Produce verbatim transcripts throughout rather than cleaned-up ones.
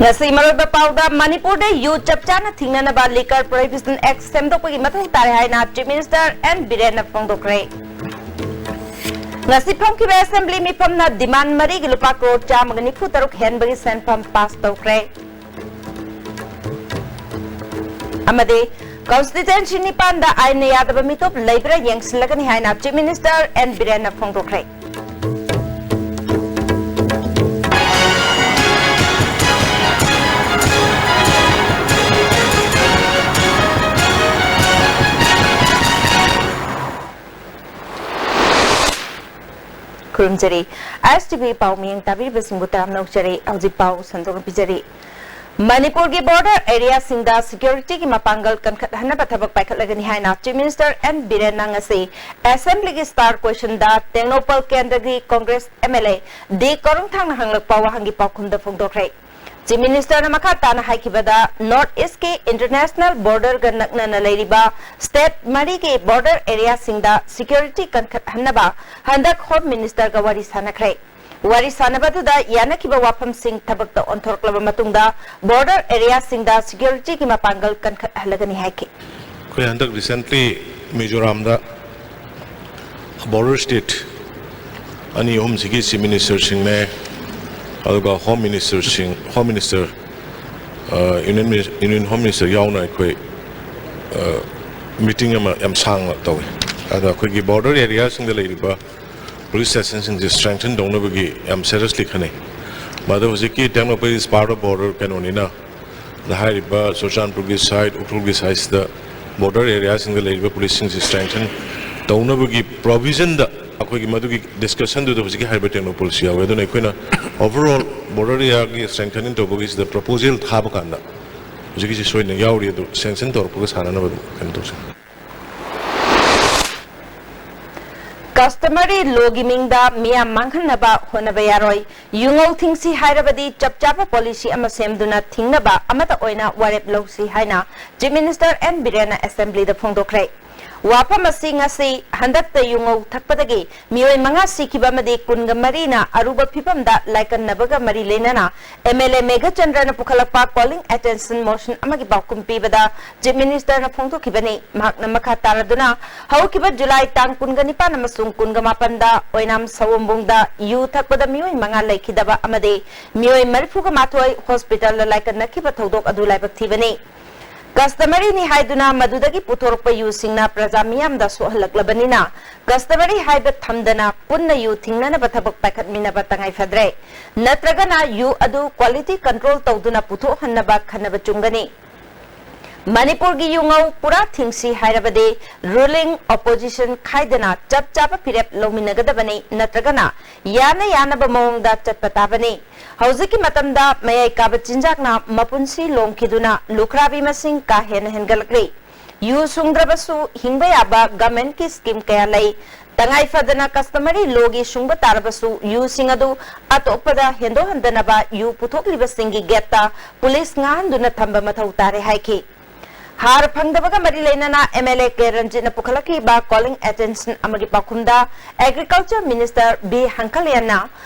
ꯉꯁꯤ ꯃꯔꯨꯑꯣꯏꯕ ꯄꯥꯎꯗ, ꯃꯅꯤꯄꯨꯔꯗ ꯌꯨ ꯆꯞ ꯆꯥꯅ ꯊꯤꯡꯅꯅꯕ Liquor Prohibition Act ꯁꯦꯝꯗꯣꯛꯄꯒꯤ ꯃꯊꯧ ꯇꯥꯔꯦ ꯍꯥꯏꯅ Chief Minister N ꯕꯤꯔꯦꯟꯅ ꯐꯣꯡꯗꯣꯛꯈ꯭ꯔꯦ꯫ ꯉꯁꯤ ꯐꯝꯈꯤꯕ Assembly ꯃꯤꯐꯝꯅ demand ꯃꯔꯤꯒꯤ ꯂꯨꯄꯥ ꯀ꯭ꯔꯣꯔ ꯆꯥꯝꯃꯒ ꯅꯤꯐꯨ ꯇꯔꯨꯛ ꯍꯦꯟꯕꯒꯤ ꯁꯦꯟꯐꯝ pass ꯇꯧꯈ꯭ꯔꯦ꯫ ꯑꯃꯗꯤ constituency ꯅꯤꯄꯥꯟꯗ ꯑꯥꯏꯟꯅ ꯌꯥꯗꯕ ꯃꯤꯇꯣꯞ ꯂꯩꯕ꯭ꯔꯥ ꯌꯦꯡꯁꯤꯜꯂꯒꯅꯤ ꯍꯥꯏꯅ Chief Minister N ꯕꯤꯔꯦꯟꯅ ꯐꯣꯡꯗꯣꯛꯈ꯭ꯔꯦ꯫ ꯈꯨꯔꯨꯝꯖꯔꯤ꯫ ꯑꯥꯏ ꯑꯦꯁ ꯇꯤ ꯚꯤ ꯄꯥꯎ ꯃꯤꯌꯦꯡ ꯇꯥꯕꯤꯔꯤꯕꯁꯤꯡꯕꯨ ꯇꯔꯥꯝꯅ ꯑꯣꯛꯆꯔꯤ꯫ ꯍꯧꯖꯤꯛ ꯄꯥꯎ ꯁꯟꯗꯣꯛꯅ ꯄꯤꯖꯔꯤ꯫ ꯃꯅꯤꯄꯨꯔꯒꯤ border areaꯁꯤꯡꯗ securityꯒꯤ ꯃꯄꯥꯡꯒꯜ ꯀꯟꯈꯠꯍꯟꯅꯕ ꯊꯕꯛ ꯄꯥꯏꯈꯠꯂꯒꯅꯤ ꯍꯥꯏꯅ Chief Minister N ꯕꯤꯔꯦꯟꯅ ꯉꯁꯤ Assemblyꯒꯤ star questionꯗ ꯇꯦꯡꯅꯧꯄꯜ ꯀꯦꯟꯗ꯭ꯔꯒꯤ Congress M L A D ꯀꯣꯔꯨꯡꯊꯥꯡꯅ ꯍꯪꯂꯛꯄ ꯋꯥꯍꯪꯒꯤ ꯄꯥꯎꯈꯨꯝꯗ ꯐꯣꯡꯗꯣꯛꯈ꯭ꯔꯦ꯫ Chief Ministerꯅ ꯃꯈꯥ ꯇꯥꯅ ꯍꯥꯏꯈꯤꯕꯗ, North Eastꯀꯤ international borderꯒ ꯅꯛꯅꯅ ꯂꯩꯔꯤꯕ state ꯃꯔꯤꯒꯤ border areaꯁꯤꯡꯗ security ꯀꯟꯈꯠꯍꯟꯅꯕ ꯍꯟꯗꯛ Home Ministerꯒ ꯋꯥꯔꯤ ꯁꯥꯟꯅꯈ꯭ꯔꯦ꯫ ꯋꯥꯔꯤ ꯁꯥꯟꯅꯕꯗꯨꯗ ꯌꯥꯅꯈꯤꯕ ꯋꯥꯐꯝꯁꯤꯡ ꯊꯕꯛꯇ ꯑꯣꯟꯊꯣꯔꯛꯂꯕ ꯃꯇꯨꯡꯗ border areaꯁꯤꯡꯗ securityꯒꯤ ꯃꯄꯥꯡꯒꯜ ꯀꯟꯈꯠꯍꯜꯂꯒꯅꯤ ꯍꯥꯏꯈꯤ꯫ ꯑꯩꯈꯣꯏ ꯍꯟꯗꯛ recently ꯃꯤꯖꯣꯔꯥꯝꯗ border state ꯑꯅꯤ ꯑꯍꯨꯝꯁꯤꯒꯤ Chief Ministerꯁꯤꯡꯅꯦ, ꯑꯗꯨꯒ Home Ministerꯁꯤꯡ, Home Minister, ꯑ, Union Minis-, Union Home Minister ꯌꯥꯎꯅ ꯑꯩꯈꯣꯏ, ꯑ, meeting ꯑꯃ ꯌꯥꯝ ꯁꯥꯡꯅ ꯇꯧꯏ꯫ ꯑꯗ ꯑꯩꯈꯣꯏꯒꯤ border areaꯁꯤꯡꯗ ꯂꯩꯔꯤꯕ police stationꯁꯤꯡꯁꯦ strengthen ꯇꯧꯅꯕꯒꯤ ꯌꯥꯝ seriously ꯈꯟꯅꯩ꯫ ꯃꯗꯨ ꯍꯧꯖꯤꯛꯀꯤ Tengnoupal is part of border ꯀꯩꯅꯣꯅꯤꯅ, ꯑꯗ ꯍꯥꯏꯔꯤꯕ ꯆꯨꯔꯆꯥꯟꯄꯨꯔꯒꯤ side, ꯎꯈ꯭ꯔꯨꯜꯒꯤ sideꯁꯤꯗ border areaꯁꯤꯡꯗ ꯂꯩꯔꯤꯕ policeꯁꯤꯡꯁꯤ strengthen ꯇꯧꯅꯕꯒꯤ provisionꯗ ꯑꯩꯈꯣꯏꯒꯤ ꯃꯗꯨꯒꯤ discussionꯗꯨꯗ ꯍꯧꯖꯤꯛꯀꯤ ꯍꯥꯏꯔꯤꯕ ꯇꯦꯡꯅꯧꯄꯜꯁꯤ ꯌꯥꯎꯋꯦ꯫ ꯑꯗꯨꯅ ꯑꯩꯈꯣꯏꯅ overall border areaꯒꯤ strengthening ꯇꯧꯕꯒꯤꯁꯤꯗ proposal ꯊꯥꯕ ꯀꯥꯟꯗ ꯍꯧꯖꯤꯛꯀꯤꯁꯤ ꯁꯣꯏꯗꯅ ꯌꯥꯎꯔꯤ, ꯑꯗꯨ sanction ꯇꯧꯔꯛꯄꯒ ꯁꯥꯟꯅꯅꯕ ꯑꯗꯨꯝ ꯀꯩꯅꯣ ꯇꯧꯁꯤ꯫ Customary lawꯒꯤ ꯃꯤꯡꯗ ꯃꯤꯌꯥꯝ ꯃꯥꯡꯍꯟꯅꯕ ꯍꯣꯠꯅꯕ ꯌꯥꯔꯣꯏ꯫ ꯌꯨꯉꯧ ꯊꯤꯡꯁꯤ ꯍꯥꯏꯔꯕꯗꯤ ꯆꯞ ꯆꯥꯕ policy ꯑꯃ ꯁꯦꯝꯗꯨꯅ ꯊꯤꯡꯅꯕ ꯑꯃꯠꯇ ꯑꯣꯏꯅ ꯋꯥꯔꯦꯞ ꯂꯧꯁꯤ ꯍꯥꯏꯅ Chief Minister N ꯕꯤꯔꯦꯟꯅ Assemblyꯗ ꯐꯣꯡꯗꯣꯛꯈ꯭ꯔꯦ꯫ ꯋꯥꯐꯝ ꯑꯁꯤ ꯉꯁꯤ ꯍꯟꯗꯛꯇ ꯌꯨꯉꯧ ꯊꯛꯄꯗꯒꯤ ꯃꯤꯑꯣꯏ ꯃꯉꯥ ꯁꯤꯈꯤꯕ ꯑꯃꯗꯤ ꯀꯨꯟꯒ ꯃꯔꯤꯅ ꯑꯔꯨꯕ ꯐꯤꯕꯝꯗ ꯂꯥꯏꯀꯠꯅꯕꯒ ꯃꯔꯤ ꯂꯩꯅꯅ MLA ꯃꯦꯘꯆꯟꯗ꯭ꯔꯅ ꯄꯨꯈꯠꯂꯛꯄ calling attention motion ꯑꯃꯒꯤ ꯄꯥꯎꯈꯨꯝ ꯄꯤꯕꯗ Chief Minister ꯅ ꯐꯣꯡꯗꯣꯛꯈꯤꯕꯅꯤ꯫ ꯃꯍꯥꯛꯅ ꯃꯈꯥ ꯇꯥꯔꯗꯨꯅ ꯍꯧꯈꯤꯕ July ꯇꯥꯡ ꯀꯨꯟꯒ ꯅꯤꯄꯥꯟ ꯑꯃꯁꯨꯡ ꯀꯨꯟꯒ ꯃꯥꯄꯟꯗ ꯑꯣꯏꯅꯥꯝ ꯁꯑꯣꯝꯕꯨꯡꯗ ꯌꯨ ꯊꯛꯄꯗ ꯃꯤꯑꯣꯏ ꯃꯉꯥ ꯂꯩꯈꯤꯗꯕ ꯑꯃꯗꯤ ꯃꯤꯑꯣꯏ ꯃꯔꯤꯐꯨꯒ ꯃꯥꯊꯣꯏ hospital ꯗ ꯂꯥꯏꯀꯠꯅꯈꯤꯕ ꯊꯧꯗꯣꯛ ꯑꯗꯨ ꯂꯥꯏꯕꯛ ꯊꯤꯕꯅꯤ꯫ Customary ꯅꯤ ꯍꯥꯏꯗꯨꯅ ꯃꯗꯨꯗꯒꯤ ꯄꯨꯊꯣꯔꯛꯄ ꯌꯨꯁꯤꯡꯅ ꯄ꯭ꯔꯖꯥ ꯃꯤꯌꯥꯝꯗ ꯁꯣꯛꯍꯜꯂꯛꯂꯕꯅꯤꯅ customary ꯍꯥꯏꯕ ꯊꯝꯗꯅ ꯄꯨꯟꯅ ꯌꯨ ꯊꯤꯡꯅꯅꯕ ꯊꯕꯛ ꯄꯥꯏꯈꯠꯃꯤꯟꯅꯕ ꯇꯉꯥꯏ ꯐꯗ꯭ꯔꯦ꯫ ꯅꯠꯇ꯭ꯔꯒꯅ ꯌꯨ ꯑꯗꯨ quality control ꯇꯧꯗꯨꯅ ꯄꯨꯊꯣꯛꯍꯟꯅꯕ ꯈꯟꯅꯕ ꯆꯨꯝꯒꯅꯤ꯫ ꯃꯅꯤꯄꯨꯔꯒꯤ ꯌꯨꯉꯧ ꯄꯨꯔꯥ ꯊꯤꯡꯁꯤ ꯍꯥꯏꯔꯕꯗꯤ ruling opposition ꯈꯥꯏꯗꯅ ꯆꯞ ꯆꯥꯕ ꯐꯤꯔꯦꯞ ꯂꯧꯃꯤꯟꯅꯒꯗꯕꯅꯤ, ꯅꯠꯇ꯭ꯔꯒꯅ ꯌꯥꯅ ꯌꯥꯅꯕ ꯃꯑꯣꯡꯗ ꯆꯠꯄ ꯇꯥꯕꯅꯤ꯫ ꯍꯧꯖꯤꯛꯀꯤ ꯃꯇꯝꯗ ꯃꯌꯥꯏ ꯀꯥꯕ ꯆꯤꯟꯖꯥꯛꯅ ꯃꯄꯨꯟꯁꯤ ꯂꯣꯝꯈꯤꯗꯨꯅ ꯂꯨꯈ꯭ꯔꯥꯕꯤ ꯃꯁꯤꯡ ꯀꯥ ꯍꯦꯟꯅ ꯍꯦꯟꯒꯠꯂꯛꯂꯤ꯫ ꯌꯨ ꯁꯨꯡꯗ꯭ꯔꯕꯁꯨ ꯍꯤꯡꯕ ꯌꯥꯕ government ꯀꯤ scheme ꯀꯌꯥ ꯂꯩ꯫ ꯇꯉꯥꯏ ꯐꯗꯅ customary law ꯒꯤ ꯁꯨꯡꯕ ꯇꯥꯔꯕꯁꯨ ꯌꯨꯁꯤꯡ ꯑꯗꯨ ꯑꯇꯣꯞꯄꯗ ꯍꯦꯟꯗꯣꯛꯍꯟꯗꯅꯕ ꯌꯨ ꯄꯨꯊꯣꯛꯂꯤꯕꯁꯤꯡꯒꯤ gate ꯇ police ꯉꯥꯛꯍꯟꯗꯨꯅ ꯊꯝꯕ ꯃꯊꯧ ꯇꯥꯔꯦ ꯍꯥꯏꯈꯤ꯫ ꯍꯥꯔ ꯐꯪꯗꯕꯒ ꯃꯔꯤ ꯂꯩꯅꯅ MLA ꯀꯦ ꯔꯟꯖꯤꯠꯅ ꯄꯨꯈꯠꯂꯛꯈꯤꯕ calling attention ꯑꯃꯒꯤ ꯄꯥꯎꯈꯨꯝꯗ Agriculture Minister ꯕꯤ ꯍꯪꯈꯂꯤꯌꯟꯅ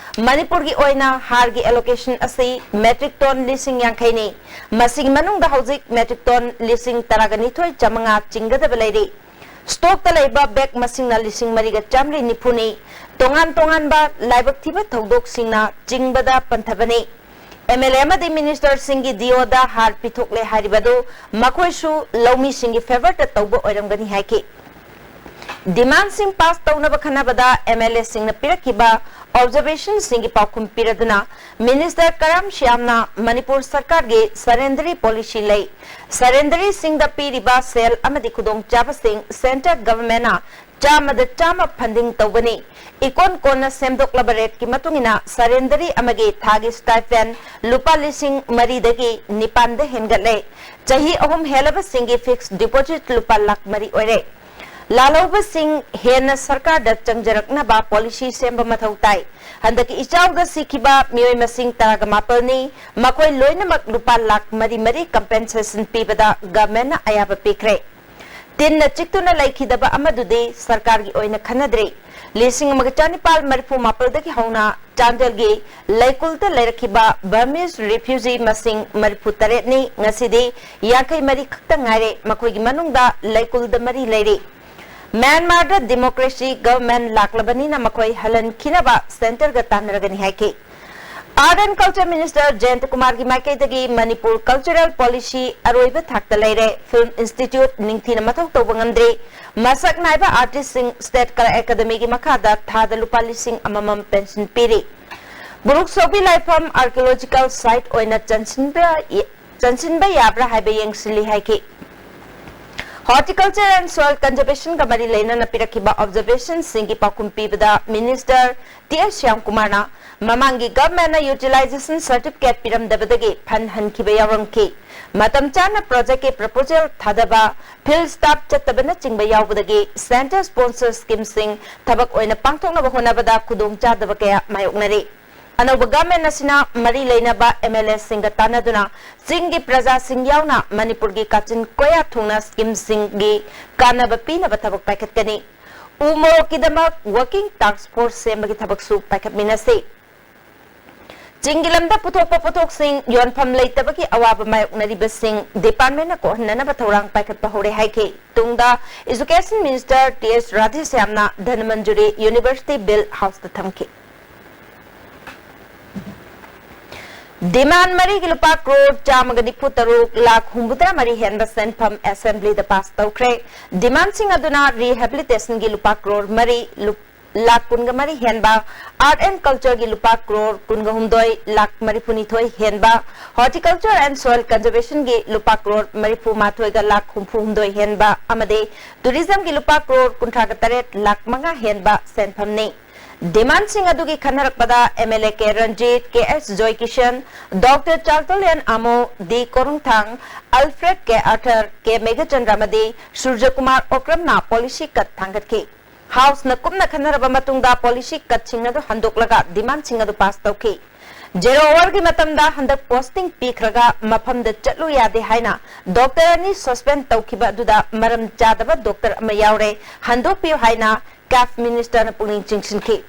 ꯃꯅꯤꯄꯨꯔꯒꯤ ꯑꯣꯏꯅ ꯍꯥꯔꯒꯤ allocation ꯑꯁꯤ metric ton ꯂꯤꯁꯤꯡ ꯌꯥꯡꯈꯩꯅꯤ꯫ ꯃꯁꯤꯒꯤ ꯃꯅꯨꯡꯗ ꯍꯧꯖꯤꯛ metric ton ꯂꯤꯁꯤꯡ ꯇꯔꯥꯒ ꯅꯤꯊꯣꯏ ꯆꯥꯃꯉꯥ ꯆꯤꯡꯒꯗꯕ ꯂꯩꯔꯤ꯫ Stock ꯇ ꯂꯩꯕ bag ꯃꯁꯤꯡꯅ ꯂꯤꯁꯤꯡ ꯃꯔꯤꯒ ꯆꯥꯃꯔꯤ ꯅꯤꯐꯨꯅꯤ꯫ ꯇꯣꯉꯥꯟ ꯇꯣꯉꯥꯟꯕ ꯂꯥꯏꯕꯛ ꯊꯤꯕ ꯊꯧꯗꯣꯛꯁꯤꯡꯅ ꯆꯤꯡꯕꯗ ꯄꯟꯊꯕꯅꯤ꯫ MLA ꯑꯃꯗꯤ Minister ꯁꯤꯡꯒꯤ DO ꯗ ꯍꯥꯔ ꯄꯤꯊꯣꯛꯂꯦ ꯍꯥꯏꯔꯤꯕꯗꯨ ꯃꯈꯣꯏꯁꯨ ꯂꯧꯃꯤꯁꯤꯡꯒꯤ favour ꯇ ꯇꯧꯕ ꯑꯣꯏꯔꯝꯒꯅꯤ ꯍꯥꯏꯈꯤ꯫ Demand ꯁꯤꯡ pass ꯇꯧꯅꯕ ꯈꯟꯅꯕꯗ MLA ꯁꯤꯡꯅ ꯄꯤꯔꯛꯈꯤꯕ observation ꯁꯤꯡꯒꯤ ꯄꯥꯎꯈꯨꯝ ꯄꯤꯔꯗꯨꯅ Minister ꯀꯔꯥꯝ ꯁ꯭ꯌꯥꯝꯅ ꯃꯅꯤꯄꯨꯔ ꯁꯔꯀꯥꯔꯒꯤ surrendary policy ꯂꯩ꯫ Surrendaryꯁꯤꯡꯗ ꯄꯤꯔꯤꯕ ꯁꯦꯜ ꯑꯃꯗꯤ ꯈꯨꯗꯣꯡꯆꯥꯕꯁꯤꯡ central governmentꯅ ꯆꯥꯝꯃꯗ ꯆꯥꯝꯃ funding ꯇꯧꯒꯅꯤ꯫ ꯏꯀꯣꯟ ꯀꯣꯟꯅ ꯁꯦꯝꯗꯣꯛꯂꯕ rateꯀꯤ ꯃꯇꯨꯡ ꯏꯟꯅ surrendary ꯑꯃꯒꯤ ꯊꯥꯒꯤ stipend ꯂꯨꯄꯥ ꯂꯤꯁꯤꯡ ꯃꯔꯤꯗꯒꯤ ꯅꯤꯄꯥꯟꯗ ꯍꯦꯟꯒꯠꯂꯦ꯫ ꯆꯍꯤ ꯑꯍꯨꯝ ꯍꯦꯜꯂꯕꯁꯤꯡꯒꯤ fixed deposit ꯂꯨꯄꯥ ꯂꯥꯈ ꯃꯔꯤ ꯑꯣꯏꯔꯦ꯫ ꯂꯥꯜꯍꯧꯕꯁꯤꯡ ꯍꯦꯟꯅ ꯁꯔꯀꯥꯔꯗ ꯆꯪꯖꯔꯛꯅꯕ policy ꯁꯦꯝꯕ ꯃꯊꯧ ꯇꯥꯏ꯫ ꯍꯟꯗꯛꯀꯤ ꯏꯆꯥꯎꯗ ꯁꯤꯈꯤꯕ ꯃꯤꯑꯣꯏ ꯃꯁꯤꯡ ꯇꯔꯥꯒ ꯃꯥꯄꯜꯅꯤ꯫ ꯃꯈꯣꯏ ꯂꯣꯏꯅꯃꯛ ꯂꯨꯄꯥ ꯂꯥꯈ ꯃꯔꯤ ꯃꯔꯤ compensation ꯄꯤꯕꯗ governmentꯅ ꯑꯌꯥꯕ ꯄꯤꯈ꯭ꯔꯦ꯫ ꯇꯤꯟꯅ ꯆꯤꯛꯇꯨꯅ ꯂꯩꯈꯤꯗꯕ ꯑꯃꯗꯨꯗꯤ ꯁꯔꯀꯥꯔꯒꯤ ꯑꯣꯏꯅ ꯈꯟꯅꯗ꯭ꯔꯤ꯫ ꯂꯤꯁꯤꯡ ꯑꯃꯒ ꯆꯥꯅꯤꯄꯥꯜ ꯃꯔꯤꯐꯨ ꯃꯥꯄꯜꯗꯒꯤ ꯍꯧꯅ ꯆꯥꯟꯗꯦꯜꯒꯤ ꯂꯩꯀꯨꯜꯗ ꯂꯩꯔꯛꯈꯤꯕ Burmese refugee ꯃꯁꯤꯡ ꯃꯔꯤꯐꯨ ꯇꯔꯦꯠꯅꯤ꯫ ꯉꯁꯤꯗꯤ ꯌꯥꯡꯈꯩ ꯃꯔꯤ ꯈꯛꯇ ꯉꯥꯏꯔꯦ꯫ ꯃꯈꯣꯏꯒꯤ ꯃꯅꯨꯡꯗ ꯂꯩꯀꯨꯜꯗ ꯃꯔꯤ ꯂꯩꯔꯤ꯫ ꯃ꯭ꯌꯥꯟꯃꯥꯔꯗ democracy government ꯂꯥꯛꯂꯕꯅꯤꯅ ꯃꯈꯣꯏ ꯍꯜꯍꯟꯈꯤꯅꯕ centreꯒ ꯇꯥꯟꯅꯔꯒꯅꯤ ꯍꯥꯏꯈꯤ꯫ Art and Culture Minister ꯖꯌꯟꯇ ꯀꯨꯃꯥꯔꯒꯤ ꯃꯥꯏꯀꯩꯗꯒꯤ ꯃꯅꯤꯄꯨꯔ cultural policy ꯑꯔꯣꯏꯕ ꯊꯥꯛꯇ ꯂꯩꯔꯦ꯫ Film Institute ꯅꯤꯡꯊꯤꯅ ꯃꯊꯧ ꯇꯧꯕ ꯉꯝꯗ꯭ꯔꯤ꯫ ꯃꯁꯛ ꯅꯥꯏꯕ artistꯁꯤꯡ State Kala Academyꯒꯤ ꯃꯈꯥꯗ ꯊꯥꯗ ꯂꯨꯄꯥ ꯂꯤꯁꯤꯡ ꯑꯃꯃꯝ pension ꯄꯤꯔꯤ꯫ ꯕꯨꯔꯨꯛꯁꯣꯕꯤ ꯂꯥꯏꯐꯝ archaeological site ꯑꯣꯏꯅ ꯆꯟꯁꯤꯟꯕ꯭ꯔꯥ, ꯆꯟꯁꯤꯟꯕ ꯌꯥꯕ꯭ꯔꯥ ꯍꯥꯏꯕ ꯌꯦꯡꯁꯤꯜꯂꯤ ꯍꯥꯏꯈꯤ꯫ Horticulture and Soil Conservationꯒ ꯃꯔꯤ ꯂꯩꯅꯅ ꯄꯤꯔꯛꯈꯤꯕ observationꯁꯤꯡꯒꯤ ꯄꯥꯎꯈꯨꯝ ꯄꯤꯕꯗ Minister ꯇꯤ ꯑꯦꯁ ꯁ꯭ꯌꯥꯝꯀꯨꯃꯥꯔꯅ ꯃꯃꯥꯡꯒꯤ governmentꯅ utilization certificate ꯄꯤꯔꯝꯗꯕꯗꯒꯤ fund ꯍꯟꯈꯤꯕ ꯌꯥꯎꯔꯝꯈꯤ꯫ ꯃꯇꯝ ꯆꯥꯅ projectꯀꯤ proposal ꯊꯥꯗꯕ, field staff ꯆꯠꯇꯕꯅꯆꯤꯡꯕ ꯌꯥꯎꯕꯗꯒꯤ centre sponsor schemeꯁꯤꯡ ꯊꯕꯛ ꯑꯣꯏꯅ ꯄꯥꯡꯊꯣꯛꯅꯕ ꯍꯣꯠꯅꯕꯗ ꯈꯨꯗꯣꯡꯆꯥꯗꯕ ꯀꯌꯥ ꯃꯥꯌꯣꯛꯅꯔꯤ꯫ ꯑꯅꯧꯕ government ꯑꯁꯤꯅ ꯃꯔꯤ ꯂꯩꯅꯕ MLAꯁꯤꯡꯒ ꯇꯥꯟꯅꯗꯨꯅ ꯆꯤꯡꯒꯤ ꯄ꯭ꯔꯖꯥꯁꯤꯡ ꯌꯥꯎꯅ ꯃꯅꯤꯄꯨꯔꯒꯤ ꯀꯥꯆꯤꯟ ꯀꯣꯌꯥ ꯊꯨꯡꯅ schemeꯁꯤꯡꯒꯤ ꯀꯥꯟꯅꯕ ꯄꯤꯅꯕ ꯊꯕꯛ ꯄꯥꯏꯈꯠꯀꯅꯤ꯫ ꯎ ꯃꯣꯔꯣꯛꯀꯤꯗꯃꯛ working task force ꯁꯦꯝꯕꯒꯤ ꯊꯕꯛꯁꯨ ꯄꯥꯏꯈꯠꯃꯤꯟꯅꯁꯤ꯫ ꯆꯤꯡꯒꯤ ꯂꯝꯗ ꯄꯨꯊꯣꯛꯄ ꯄꯣꯠꯊꯣꯛꯁꯤꯡ ꯌꯣꯟꯐꯝ ꯂꯩꯇꯕꯒꯤ ꯑꯋꯥꯕ ꯃꯥꯌꯣꯛꯅꯔꯤꯕꯁꯤꯡ departmentꯅ ꯀꯣꯛꯍꯟꯅꯅꯕ ꯊꯧꯔꯥꯡ ꯄꯥꯏꯈꯠꯄ ꯍꯧꯔꯦ ꯍꯥꯏꯈꯤ꯫ ꯇꯨꯡꯗ Education Minister ꯇꯤ ꯑꯦꯁ ꯔꯥꯙꯦꯁ꯭ꯌꯥꯝꯅ ꯙꯅꯃꯟꯖꯨꯔꯤ University Bill Houseꯇ ꯊꯝꯈꯤ꯫ Demand ꯃꯔꯤꯒꯤ ꯂꯨꯄꯥ ꯀ꯭ꯔꯣꯔ ꯆꯥꯝꯃꯒ ꯅꯤꯐꯨ ꯇꯔꯨꯛ ꯂꯥꯈ ꯍꯨꯝꯐꯨꯇꯔꯥ ꯃꯔꯤ ꯍꯦꯟꯕ ꯁꯦꯟꯐꯝ Assemblyꯗ pass ꯇꯧꯈ꯭ꯔꯦ꯫ Demandꯁꯤꯡ ꯑꯗꯨꯅ rehabilitationꯒꯤ ꯂꯨꯄꯥ ꯀ꯭ꯔꯣꯔ ꯃꯔꯤ, ꯂꯨ-, ꯂꯥꯈ ꯀꯨꯟꯒ ꯃꯔꯤ ꯍꯦꯟꯕ, Art and Cultureꯒꯤ ꯂꯨꯄꯥ ꯀ꯭ꯔꯣꯔ ꯀꯨꯟꯒ ꯍꯨꯝꯗꯣꯏ ꯂꯥꯈ ꯃꯔꯤꯐꯨ ꯅꯤꯊꯣꯏ ꯍꯦꯟꯕ, Horticulture and Soil Conservationꯒꯤ ꯂꯨꯄꯥ ꯀ꯭ꯔꯣꯔ ꯃꯔꯤꯐꯨ ꯃꯥꯊꯣꯏꯒ ꯂꯥꯈ ꯍꯨꯝꯐꯨ ꯍꯨꯝꯗꯣꯏ ꯍꯦꯟꯕ ꯑꯃꯗꯤ Tourismꯒꯤ ꯂꯨꯄꯥ ꯀ꯭ꯔꯣꯔ ꯀꯨꯟꯊ꯭ꯔꯥꯒ ꯇꯔꯦꯠ ꯂꯥꯈ ꯃꯉꯥ ꯍꯦꯟꯕ ꯁꯦꯟꯐꯝꯅꯤ꯫ Demandꯁꯤꯡ ꯑꯗꯨꯒꯤ ꯈꯟꯅꯔꯛꯄꯗ MLA ꯀꯦ ꯔꯟꯖꯤꯠ, ꯀꯦ ꯑꯦꯁ ꯖꯣꯏꯀꯤꯁꯟ, Doctor ꯆꯥꯔꯇꯣꯂꯤꯌꯟ ꯑꯃꯣ, ꯗꯤ ꯀꯣꯔꯨꯡꯊꯥꯡ, ꯑꯜꯐ꯭ꯔꯦꯗ ꯀꯦ ꯑꯥꯔꯊꯔ, ꯀꯦ ꯃꯦꯘꯆꯟꯗ꯭ꯔ ꯑꯃꯗꯤ ꯁꯨꯔꯖꯀꯨꯃꯥꯔ ꯑꯣꯀ꯭ꯔꯝꯅ policy cut ꯊꯥꯡꯒꯠꯈꯤ꯫ Houseꯅ ꯀꯨꯞꯅ ꯈꯟꯅꯔꯕ ꯃꯇꯨꯡꯗ policy cutꯁꯤꯡ ꯑꯗꯨ ꯍꯟꯗꯣꯛꯂꯒ demandꯁꯤꯡ ꯑꯗꯨ pass ꯇꯧꯈꯤ꯫ Zero hourꯒꯤ ꯃꯇꯝꯗ ꯍꯟꯗꯛ posting ꯄꯤꯈ꯭ꯔꯒ ꯃꯐꯝꯗ ꯆꯠꯂꯨ ꯌꯥꯗꯦ ꯍꯥꯏꯅ doctor ꯑꯅꯤ suspend ꯇꯧꯈꯤꯕ ꯑꯗꯨꯗ ꯃꯔꯝ ꯆꯥꯗꯕ doctor ꯑꯃ ꯌꯥꯎꯔꯦ, ꯍꯟꯗꯣꯛꯄꯤꯌꯨ ꯍꯥꯏꯅ CAF ministerꯅ ꯄꯨꯛꯅꯤꯡ ꯆꯤꯡꯁꯤꯟꯈꯤ꯫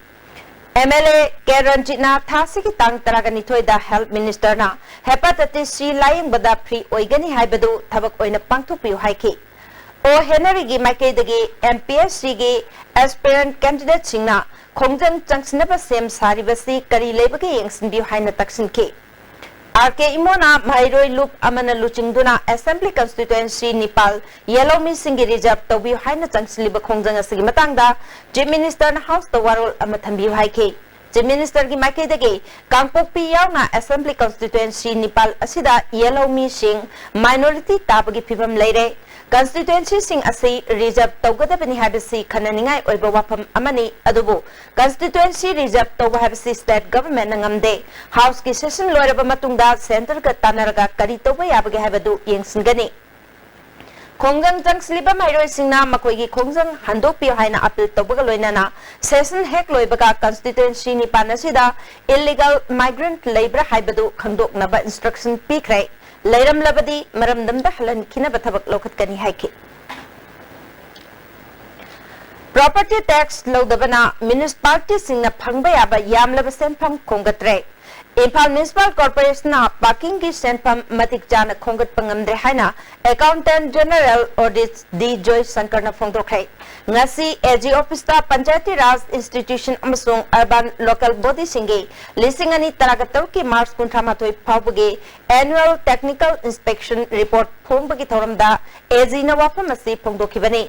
MLA ꯀꯦ ꯔꯟꯖꯤꯠꯅ ꯊꯥꯁꯤꯒꯤ ꯇꯥꯡ ꯇꯔꯥꯒ ꯅꯤꯊꯣꯏꯗ health ministerꯅ hepatitis C ꯂꯥꯌꯦꯡꯕꯗ free ꯑꯣꯏꯒꯅꯤ ꯍꯥꯏꯕꯗꯨ ꯊꯕꯛ ꯑꯣꯏꯅ ꯄꯥꯡꯊꯣꯛꯄꯤꯌꯨ ꯍꯥꯏꯈꯤ꯫ ꯑꯣ ꯍꯦꯅꯔꯤꯒꯤ ꯃꯥꯏꯀꯩꯗꯒꯤ MPSCꯒꯤ aspirant candidateꯁꯤꯡꯅ ꯈꯣꯡꯖꯪ ꯆꯪꯁꯤꯟꯅꯕ ꯁꯦꯝ ꯁꯥꯔꯤꯕꯁꯤ ꯀꯔꯤ ꯂꯩꯕꯒꯦ ꯌꯦꯡꯁꯤꯟꯕꯤꯌꯨ ꯍꯥꯏꯅ ꯇꯛꯁꯤꯟꯈꯤ꯫ ꯑꯥꯔ ꯀꯦ ꯏꯃꯣꯅ ꯃꯍꯩꯔꯣꯏ ꯂꯨꯞ ꯑꯃꯅ ꯂꯨꯆꯤꯡꯗꯨꯅ Assembly Constituency ꯅꯤꯄꯥꯜ ꯌꯦꯜꯍꯧꯃꯤꯁꯤꯡꯒꯤ reserve ꯇꯧꯕꯤꯌꯨ ꯍꯥꯏꯅ ꯆꯪꯁꯤꯜꯂꯤꯕ ꯈꯣꯡꯖꯪ ꯑꯁꯤꯒꯤ ꯃꯇꯥꯡꯗ Chief Ministerꯅ Houseꯇ ꯋꯥꯔꯣꯜ ꯑꯃ ꯊꯝꯕꯤꯌꯨ ꯍꯥꯏꯈꯤ꯫ Chief Ministerꯒꯤ ꯃꯥꯏꯀꯩꯗꯒꯤ ꯀꯥꯡꯄꯣꯛꯄꯤ ꯌꯥꯎꯅ Assembly Constituency ꯅꯤꯄꯥꯜ ꯑꯁꯤꯗ ꯌꯦꯜꯍꯧꯃꯤꯁꯤꯡ minority ꯇꯥꯕꯒꯤ ꯐꯤꯚꯝ ꯂꯩꯔꯦ꯫ Constituencyꯁꯤꯡ ꯑꯁꯤ reserve ꯇꯧꯒꯗꯕꯅꯤ ꯍꯥꯏꯕꯁꯤ ꯈꯟꯅꯅꯤꯡꯉꯥꯏ ꯑꯣꯏꯕ ꯋꯥꯐꯝ ꯑꯃꯅꯤ, ꯑꯗꯨꯕꯨ constituency reserve ꯇꯧꯕ ꯍꯥꯏꯕꯁꯤ state governmentꯅ ꯉꯝꯗꯦ꯫ Houseꯀꯤ session ꯂꯣꯏꯔꯕ ꯃꯇꯨꯡꯗ centreꯒ ꯇꯥꯟꯅꯔꯒ ꯀꯔꯤ ꯇꯧꯕ ꯌꯥꯕꯒꯦ ꯍꯥꯏꯕꯗꯨ ꯌꯦꯡꯁꯤꯟꯒꯅꯤ꯫ ꯈꯣꯡꯖꯪ ꯆꯪꯁꯤꯜꯂꯤꯕ ꯃꯍꯩꯔꯣꯏꯁꯤꯡꯅ ꯃꯈꯣꯏꯒꯤ ꯈꯣꯡꯖꯪ ꯍꯟꯗꯣꯛꯄꯤꯌꯨ ꯍꯥꯏꯅ appeal ꯇꯧꯕꯒ ꯂꯣꯏꯅꯅ session ꯍꯦꯛ ꯂꯣꯏꯕꯒ constituency ꯅꯤꯄꯥꯟ ꯑꯁꯤꯗ illegal migrant ꯂꯩꯕ꯭ꯔꯥ ꯍꯥꯏꯕꯗꯨ ꯈꯪꯗꯣꯛꯅꯕ instruction ꯄꯤꯈ꯭ꯔꯦ꯫ ꯂꯩꯔꯝꯂꯕꯗꯤ ꯃꯔꯝꯗꯝꯗ ꯍꯜꯍꯟꯈꯤꯅꯕ ꯊꯕꯛ ꯂꯧꯈꯠꯀꯅꯤ ꯍꯥꯏꯈꯤ꯫ Property tax ꯂꯧꯗꯕꯅ municipalityꯁꯤꯡꯅ ꯐꯪꯕ ꯌꯥꯕ ꯌꯥꯝꯂꯕ ꯁꯦꯟꯐꯝ ꯈꯣꯝꯒꯠꯇ꯭ꯔꯦ꯫ ꯏꯝꯐꯥꯜ Municipal Corporationꯅ parkingꯒꯤ ꯁꯦꯟꯐꯝ ꯃꯇꯤꯛ ꯆꯥꯅ ꯈꯣꯝꯒꯠꯄ ꯉꯝꯗ꯭ꯔꯦ ꯍꯥꯏꯅ Accountant General Audit ꯗꯤ ꯖꯣꯏꯁꯪꯀꯔꯅ ꯐꯣꯡꯗꯣꯛꯈ꯭ꯔꯦ꯫ ꯉꯁꯤ AG officeꯇ Panchayati Raj institution ꯑꯃꯁꯨꯡ urban local bodyꯁꯤꯡꯒꯤ ꯂꯤꯁꯤꯡ ꯑꯅꯤ ꯇꯔꯥꯒ ꯇꯔꯨꯛꯀꯤ March ꯀꯨꯟꯊ꯭ꯔꯥ ꯃꯥꯊꯣꯏ ꯐꯥꯎꯕꯒꯤ annual technical inspection report ꯐꯣꯡꯕꯒꯤ ꯊꯧꯔꯝꯗ AGꯅ ꯋꯥꯐꯝ ꯑꯁꯤ ꯐꯣꯡꯗꯣꯛꯈꯤꯕꯅꯤ꯫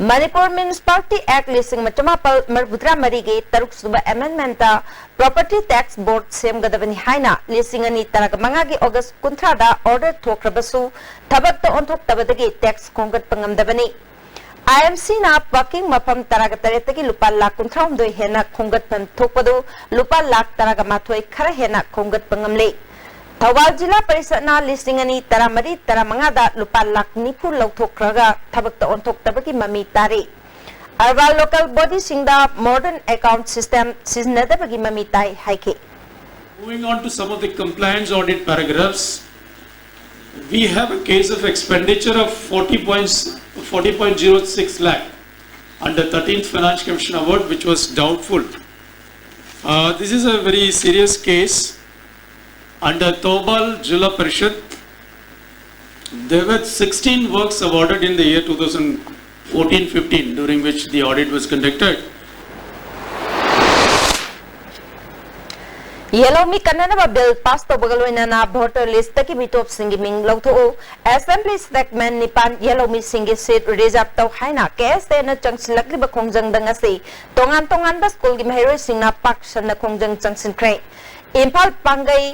ꯃꯅꯤꯄꯨꯔ Municipality Act ꯂꯤꯁꯤꯡ ꯑꯃ ꯆꯃꯥꯄꯜ ꯃꯔꯤꯐꯨꯇꯔꯥ ꯃꯔꯤꯒꯤ ꯇꯔꯨꯛ ꯁꯨꯕ amendmentꯇ Property Tax Board ꯁꯦꯝꯒꯗꯕꯅꯤ ꯍꯥꯏꯅ ꯂꯤꯁꯤꯡ ꯑꯅꯤ ꯇꯔꯥꯃꯉꯥꯒꯤ August ꯀꯨꯟꯊ꯭ꯔꯥꯗ order ꯊꯣꯛꯈ꯭ꯔꯕꯁꯨ ꯊꯕꯛꯇ ꯑꯣꯟꯊꯣꯛꯇꯕꯗꯒꯤ tax ꯈꯣꯝꯒꯠꯄ ꯉꯝꯗꯕꯅꯤ꯫ IMCꯅ parking ꯃꯐꯝ ꯇꯔꯥꯒ ꯇꯔꯦꯠꯇꯒꯤ ꯂꯨꯄꯥ ꯂꯥꯈ ꯀꯨꯟꯊ꯭ꯔꯥꯍꯨꯝꯗꯣꯏ ꯍꯦꯟꯅ ꯈꯣꯝꯒꯠꯐꯝ ꯊꯣꯛꯄꯗꯨ ꯂꯨꯄꯥ ꯂꯥꯈ ꯇꯔꯥꯒ ꯃꯥꯊꯣꯏ ꯈꯔ ꯍꯦꯟꯅ ꯈꯣꯝꯒꯠꯄ ꯉꯝꯂꯦ꯫ ꯊꯧꯕꯥꯜ ꯖꯤꯂꯥ ꯄꯔꯤꯁꯠꯅ ꯂꯤꯁꯤꯡ ꯑꯅꯤ ꯇꯔꯥꯃꯔꯤ ꯇꯔꯥꯃꯉꯥꯗ ꯂꯨꯄꯥ ꯂꯥꯈ ꯅꯤꯐꯨ ꯂꯧꯊꯣꯛꯈ꯭ꯔꯒ ꯊꯕꯛꯇ ꯑꯣꯟꯊꯣꯛꯇꯕꯒꯤ ꯃꯃꯤ ꯇꯥꯔꯤ꯫ Urban local bodyꯁꯤꯡꯗ modern account system ꯁꯤꯖꯤꯟꯅꯗꯕꯒꯤ ꯃꯃꯤ ꯇꯥꯏ ꯍꯥꯏꯈꯤ꯫ Moving on to some of the compliance audit paragraphs, we have a case of expenditure of forty points, forty point zero six lakh under thirteenth Finance Commission award, which was doubtful. Uh, this is a very serious case. Under Thoubal Zilla Parishad, there were sixteen works awarded in the year two thousand fourteen fifteen, during which the audit was conducted. ꯌꯦꯜꯍꯧꯃꯤ ꯀꯟꯅꯅꯕ bill pass ꯇꯧꯕꯒ ꯂꯣꯏꯅꯅ voter ꯂꯤꯁꯇꯒꯤ ꯃꯤꯇꯣꯞꯁꯤꯡꯒꯤ ꯃꯤꯡ ꯂꯧꯊꯣꯛꯎ꯫ Assembly ꯁꯦꯒꯃꯦꯟ ꯅꯤꯄꯥꯟ ꯌꯦꯜꯍꯧꯃꯤꯁꯤꯡꯒꯤ ꯁꯤꯠ reserve ꯇꯧ ꯍꯥꯏꯅ ꯀꯦ ꯑꯦꯁ ꯑꯦꯅ ꯆꯪꯁꯤꯜꯂꯛꯂꯤꯕ ꯈꯣꯡꯖꯪꯗ ꯉꯁꯤ ꯇꯣꯉꯥꯟ ꯇꯣꯉꯥꯟꯕ ꯁ꯭ꯀꯨꯜꯒꯤ ꯃꯍꯩꯔꯣꯏꯁꯤꯡꯅ ꯄꯥꯛ ꯁꯟꯅ ꯈꯣꯡꯖꯪ ꯆꯪꯁꯤꯟꯈ꯭ꯔꯦ꯫ ꯏꯝꯐꯥꯜ ꯄꯥꯡꯒꯩ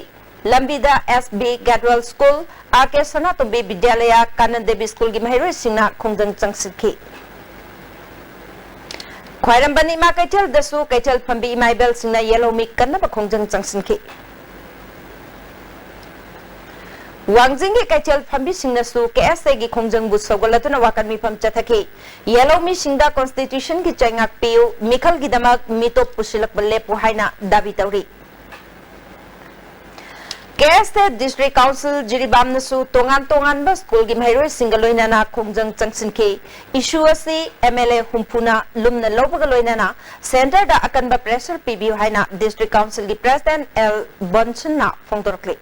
ꯂꯝꯕꯤꯗ ꯑꯦꯁ ꯕꯤ ꯒꯦꯠꯋꯦꯜ ꯁ꯭ꯀꯨꯜ, ꯑꯥꯔ ꯀꯦ ꯁꯅꯥꯇꯣꯝꯕꯤ ꯕꯤꯗ꯭ꯌꯥꯂꯌ, ꯀꯥꯅꯟ ꯗꯦꯕꯤ ꯁ꯭ꯀꯨꯜꯒꯤ ꯃꯍꯩꯔꯣꯏꯁꯤꯡꯅ ꯈꯣꯡꯖꯪ ꯆꯪꯁꯤꯟꯈꯤ꯫ ꯈ꯭ꯋꯥꯏꯔꯝꯕꯟ ꯏꯃꯥ ꯀꯩꯊꯦꯜꯗꯁꯨ ꯀꯩꯊꯦꯜ ꯐꯝꯕꯤ ꯏꯃꯥ ꯏꯕꯦꯜꯁꯤꯡꯅ ꯌꯦꯜꯍꯧꯃꯤ ꯀꯟꯅꯕ ꯈꯣꯡꯖꯪ ꯆꯪꯁꯤꯟꯈꯤ꯫ ꯋꯥꯡꯖꯤꯡꯒꯤ ꯀꯩꯊꯦꯜ ꯐꯝꯕꯤꯁꯤꯡꯅꯁꯨ ꯀꯦ ꯑꯦꯁ ꯑꯦꯒꯤ ꯈꯣꯡꯖꯪꯕꯨ ꯁꯧꯒꯠꯂꯗꯨꯅ ꯋꯥꯀꯠ ꯃꯤꯐꯝ ꯆꯠꯊꯈꯤ꯫ ꯌꯦꯜꯍꯧꯃꯤꯁꯤꯡꯗ ꯀꯣꯟꯁꯇꯤꯇ꯭ꯌꯨꯁꯟꯒꯤ ꯆꯩꯉꯥꯛ ꯄꯤꯌꯨ, ꯃꯤꯈꯜꯒꯤꯗꯃꯛ ꯃꯤꯇꯣꯞ ꯄꯨꯁꯤꯜꯂꯛꯄ ꯂꯦꯞꯄꯨ ꯍꯥꯏꯅ ꯗꯥꯕꯤ ꯇꯧꯔꯤ꯫ ꯀꯦ ꯑꯦꯁ ꯑꯦ ꯗꯤꯁꯇ꯭ꯔꯤꯛ ꯀꯥꯎꯟꯁꯤꯜ ꯖꯤꯔꯤꯕꯥꯝꯅꯁꯨ ꯇꯣꯉꯥꯟ ꯇꯣꯉꯥꯟꯕ ꯁ꯭ꯀꯨꯜꯒꯤ ꯃꯍꯩꯔꯣꯏꯁꯤꯡꯒ ꯂꯣꯏꯅꯅ ꯈꯣꯡꯖꯪ ꯆꯪꯁꯤꯟꯈꯤ꯫ ꯏꯁꯨ ꯑꯁꯤ ꯑꯦꯝ ꯑꯦꯜ ꯑꯦ ꯍꯨꯝꯐꯨꯅ ꯂꯨꯝꯅ ꯂꯧꯕꯒ ꯂꯣꯏꯅꯅ ꯁꯦꯟꯇꯔꯗ ꯑꯀꯟꯕ ꯄ꯭ꯔꯦꯁꯔ ꯄꯤꯕꯤꯌꯨ ꯍꯥꯏꯅ ꯗꯤꯁꯇ꯭ꯔꯤꯛ ꯀꯥꯎꯟꯁꯤꯜꯒꯤ ꯄ꯭ꯔꯦꯁꯤꯗꯦꯟꯠ ꯑꯦꯜ ꯕꯣꯟꯁꯟꯅ ꯐꯣꯡꯗꯣꯔꯛꯂꯤ꯫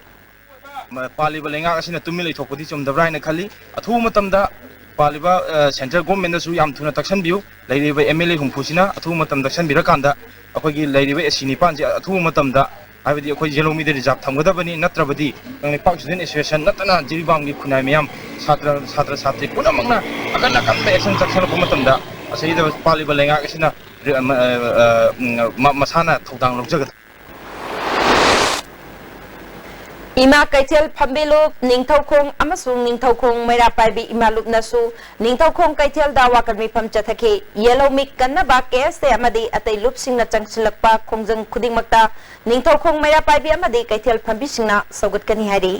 ꯄꯥꯜꯂꯤꯕ ꯂꯩꯉꯥꯛ ꯑꯁꯤꯅ ꯇꯨꯃꯤꯟ ꯂꯩꯊꯣꯛꯄꯗꯤ ꯆꯨꯝꯗꯕ꯭ꯔꯥ ꯍꯥꯏꯅ ꯈꯜꯂꯤ꯫ ꯑꯊꯨꯕ ꯃꯇꯝꯗ ꯄꯥꯜꯂꯤꯕ ꯁꯦꯟꯇ꯭ꯔꯦꯜ ꯒꯣꯔꯃꯦꯟꯗꯁꯨ ꯌꯥꯝ ꯊꯨꯅ ꯇꯛꯁꯟꯕꯤꯌꯨ꯫ ꯂꯩꯔꯤꯕ ꯑꯦꯝ ꯑꯦꯜ ꯑꯦ ꯍꯨꯝꯐꯨꯁꯤꯅ ꯑꯊꯨꯕ ꯃꯇꯝꯗ ꯇꯛꯁꯟꯕꯤꯔꯀꯥꯟꯗ ꯑꯩꯈꯣꯏꯒꯤ ꯂꯩꯔꯤꯕ ꯑꯦ ꯁꯤ ꯅꯤꯄꯥꯟꯁꯦ ꯑꯊꯨꯕ ꯃꯇꯝꯗ, ꯍꯥꯏꯕꯗꯤ ꯑꯩꯈꯣꯏ ꯌꯦꯜꯍꯧꯃꯤꯗ ꯔꯤꯖꯥꯔꯚ ꯊꯝꯒꯗꯕꯅꯤ, ꯅꯠꯇ꯭ꯔꯕꯗꯤ ꯀꯪꯂꯩꯄꯥꯛ ꯁ꯭ꯇꯨꯗꯦꯟꯠ ꯑꯦꯁꯣꯁꯤꯌꯦꯁꯟ ꯅꯠꯇꯅ ꯖꯤꯔꯤꯕꯥꯝꯒꯤ ꯈꯨꯟꯅꯥꯏ ꯃꯌꯥꯝ, ꯁꯥꯇ꯭ꯔ ꯁꯥꯇ꯭ꯔ ꯁꯥꯇ꯭ꯔꯤ ꯄꯨꯝꯅꯃꯛꯅ ꯑꯀꯟ ꯑꯀꯟꯕ ꯑꯦꯛꯁꯟ ꯆꯠꯊꯔꯛꯄ ꯃꯇꯝꯗ ꯑꯁꯤꯗ ꯄꯥꯜꯂꯤꯕ ꯂꯩꯉꯥꯛ ꯑꯁꯤꯅ ꯃꯁꯥꯅ ꯊꯧꯗꯥꯡ ꯂꯧꯖꯒꯗꯕꯅꯤ꯫ ꯏꯃꯥ ꯀꯩꯊꯦꯜ ꯐꯝꯕꯤꯂꯨꯞ, ꯅꯤꯡꯊꯧꯈꯣꯡ ꯑꯃꯁꯨꯡ ꯅꯤꯡꯊꯧꯈꯣꯡ ꯃꯩꯔꯥ ꯄꯥꯏꯕꯤ ꯏꯃꯥ ꯂꯨꯞꯅꯁꯨ ꯅꯤꯡꯊꯧꯈꯣꯡ ꯀꯩꯊꯦꯜꯗ ꯋꯥꯀꯠ ꯃꯤꯐꯝ ꯆꯠꯊꯈꯤ꯫ ꯌꯦꯜꯍꯧꯃꯤ ꯀꯟꯅꯕ ꯀꯦ ꯑꯦꯁ ꯑꯦ ꯑꯃꯗꯤ ꯑꯇꯩ ꯂꯨꯞꯁꯤꯡꯅ ꯆꯪꯁꯤꯜꯂꯛꯄ ꯈꯣꯡꯖꯪ ꯈꯨꯗꯤꯡꯃꯛꯇ ꯅꯤꯡꯊꯧꯈꯣꯡ ꯃꯩꯔꯥ ꯄꯥꯏꯕꯤ ꯑꯃꯗꯤ ꯀꯩꯊꯦꯜ ꯐꯝꯕꯤꯁꯤꯡꯅ ꯁꯧꯒꯠꯀꯅꯤ ꯍꯥꯏꯔꯤ꯫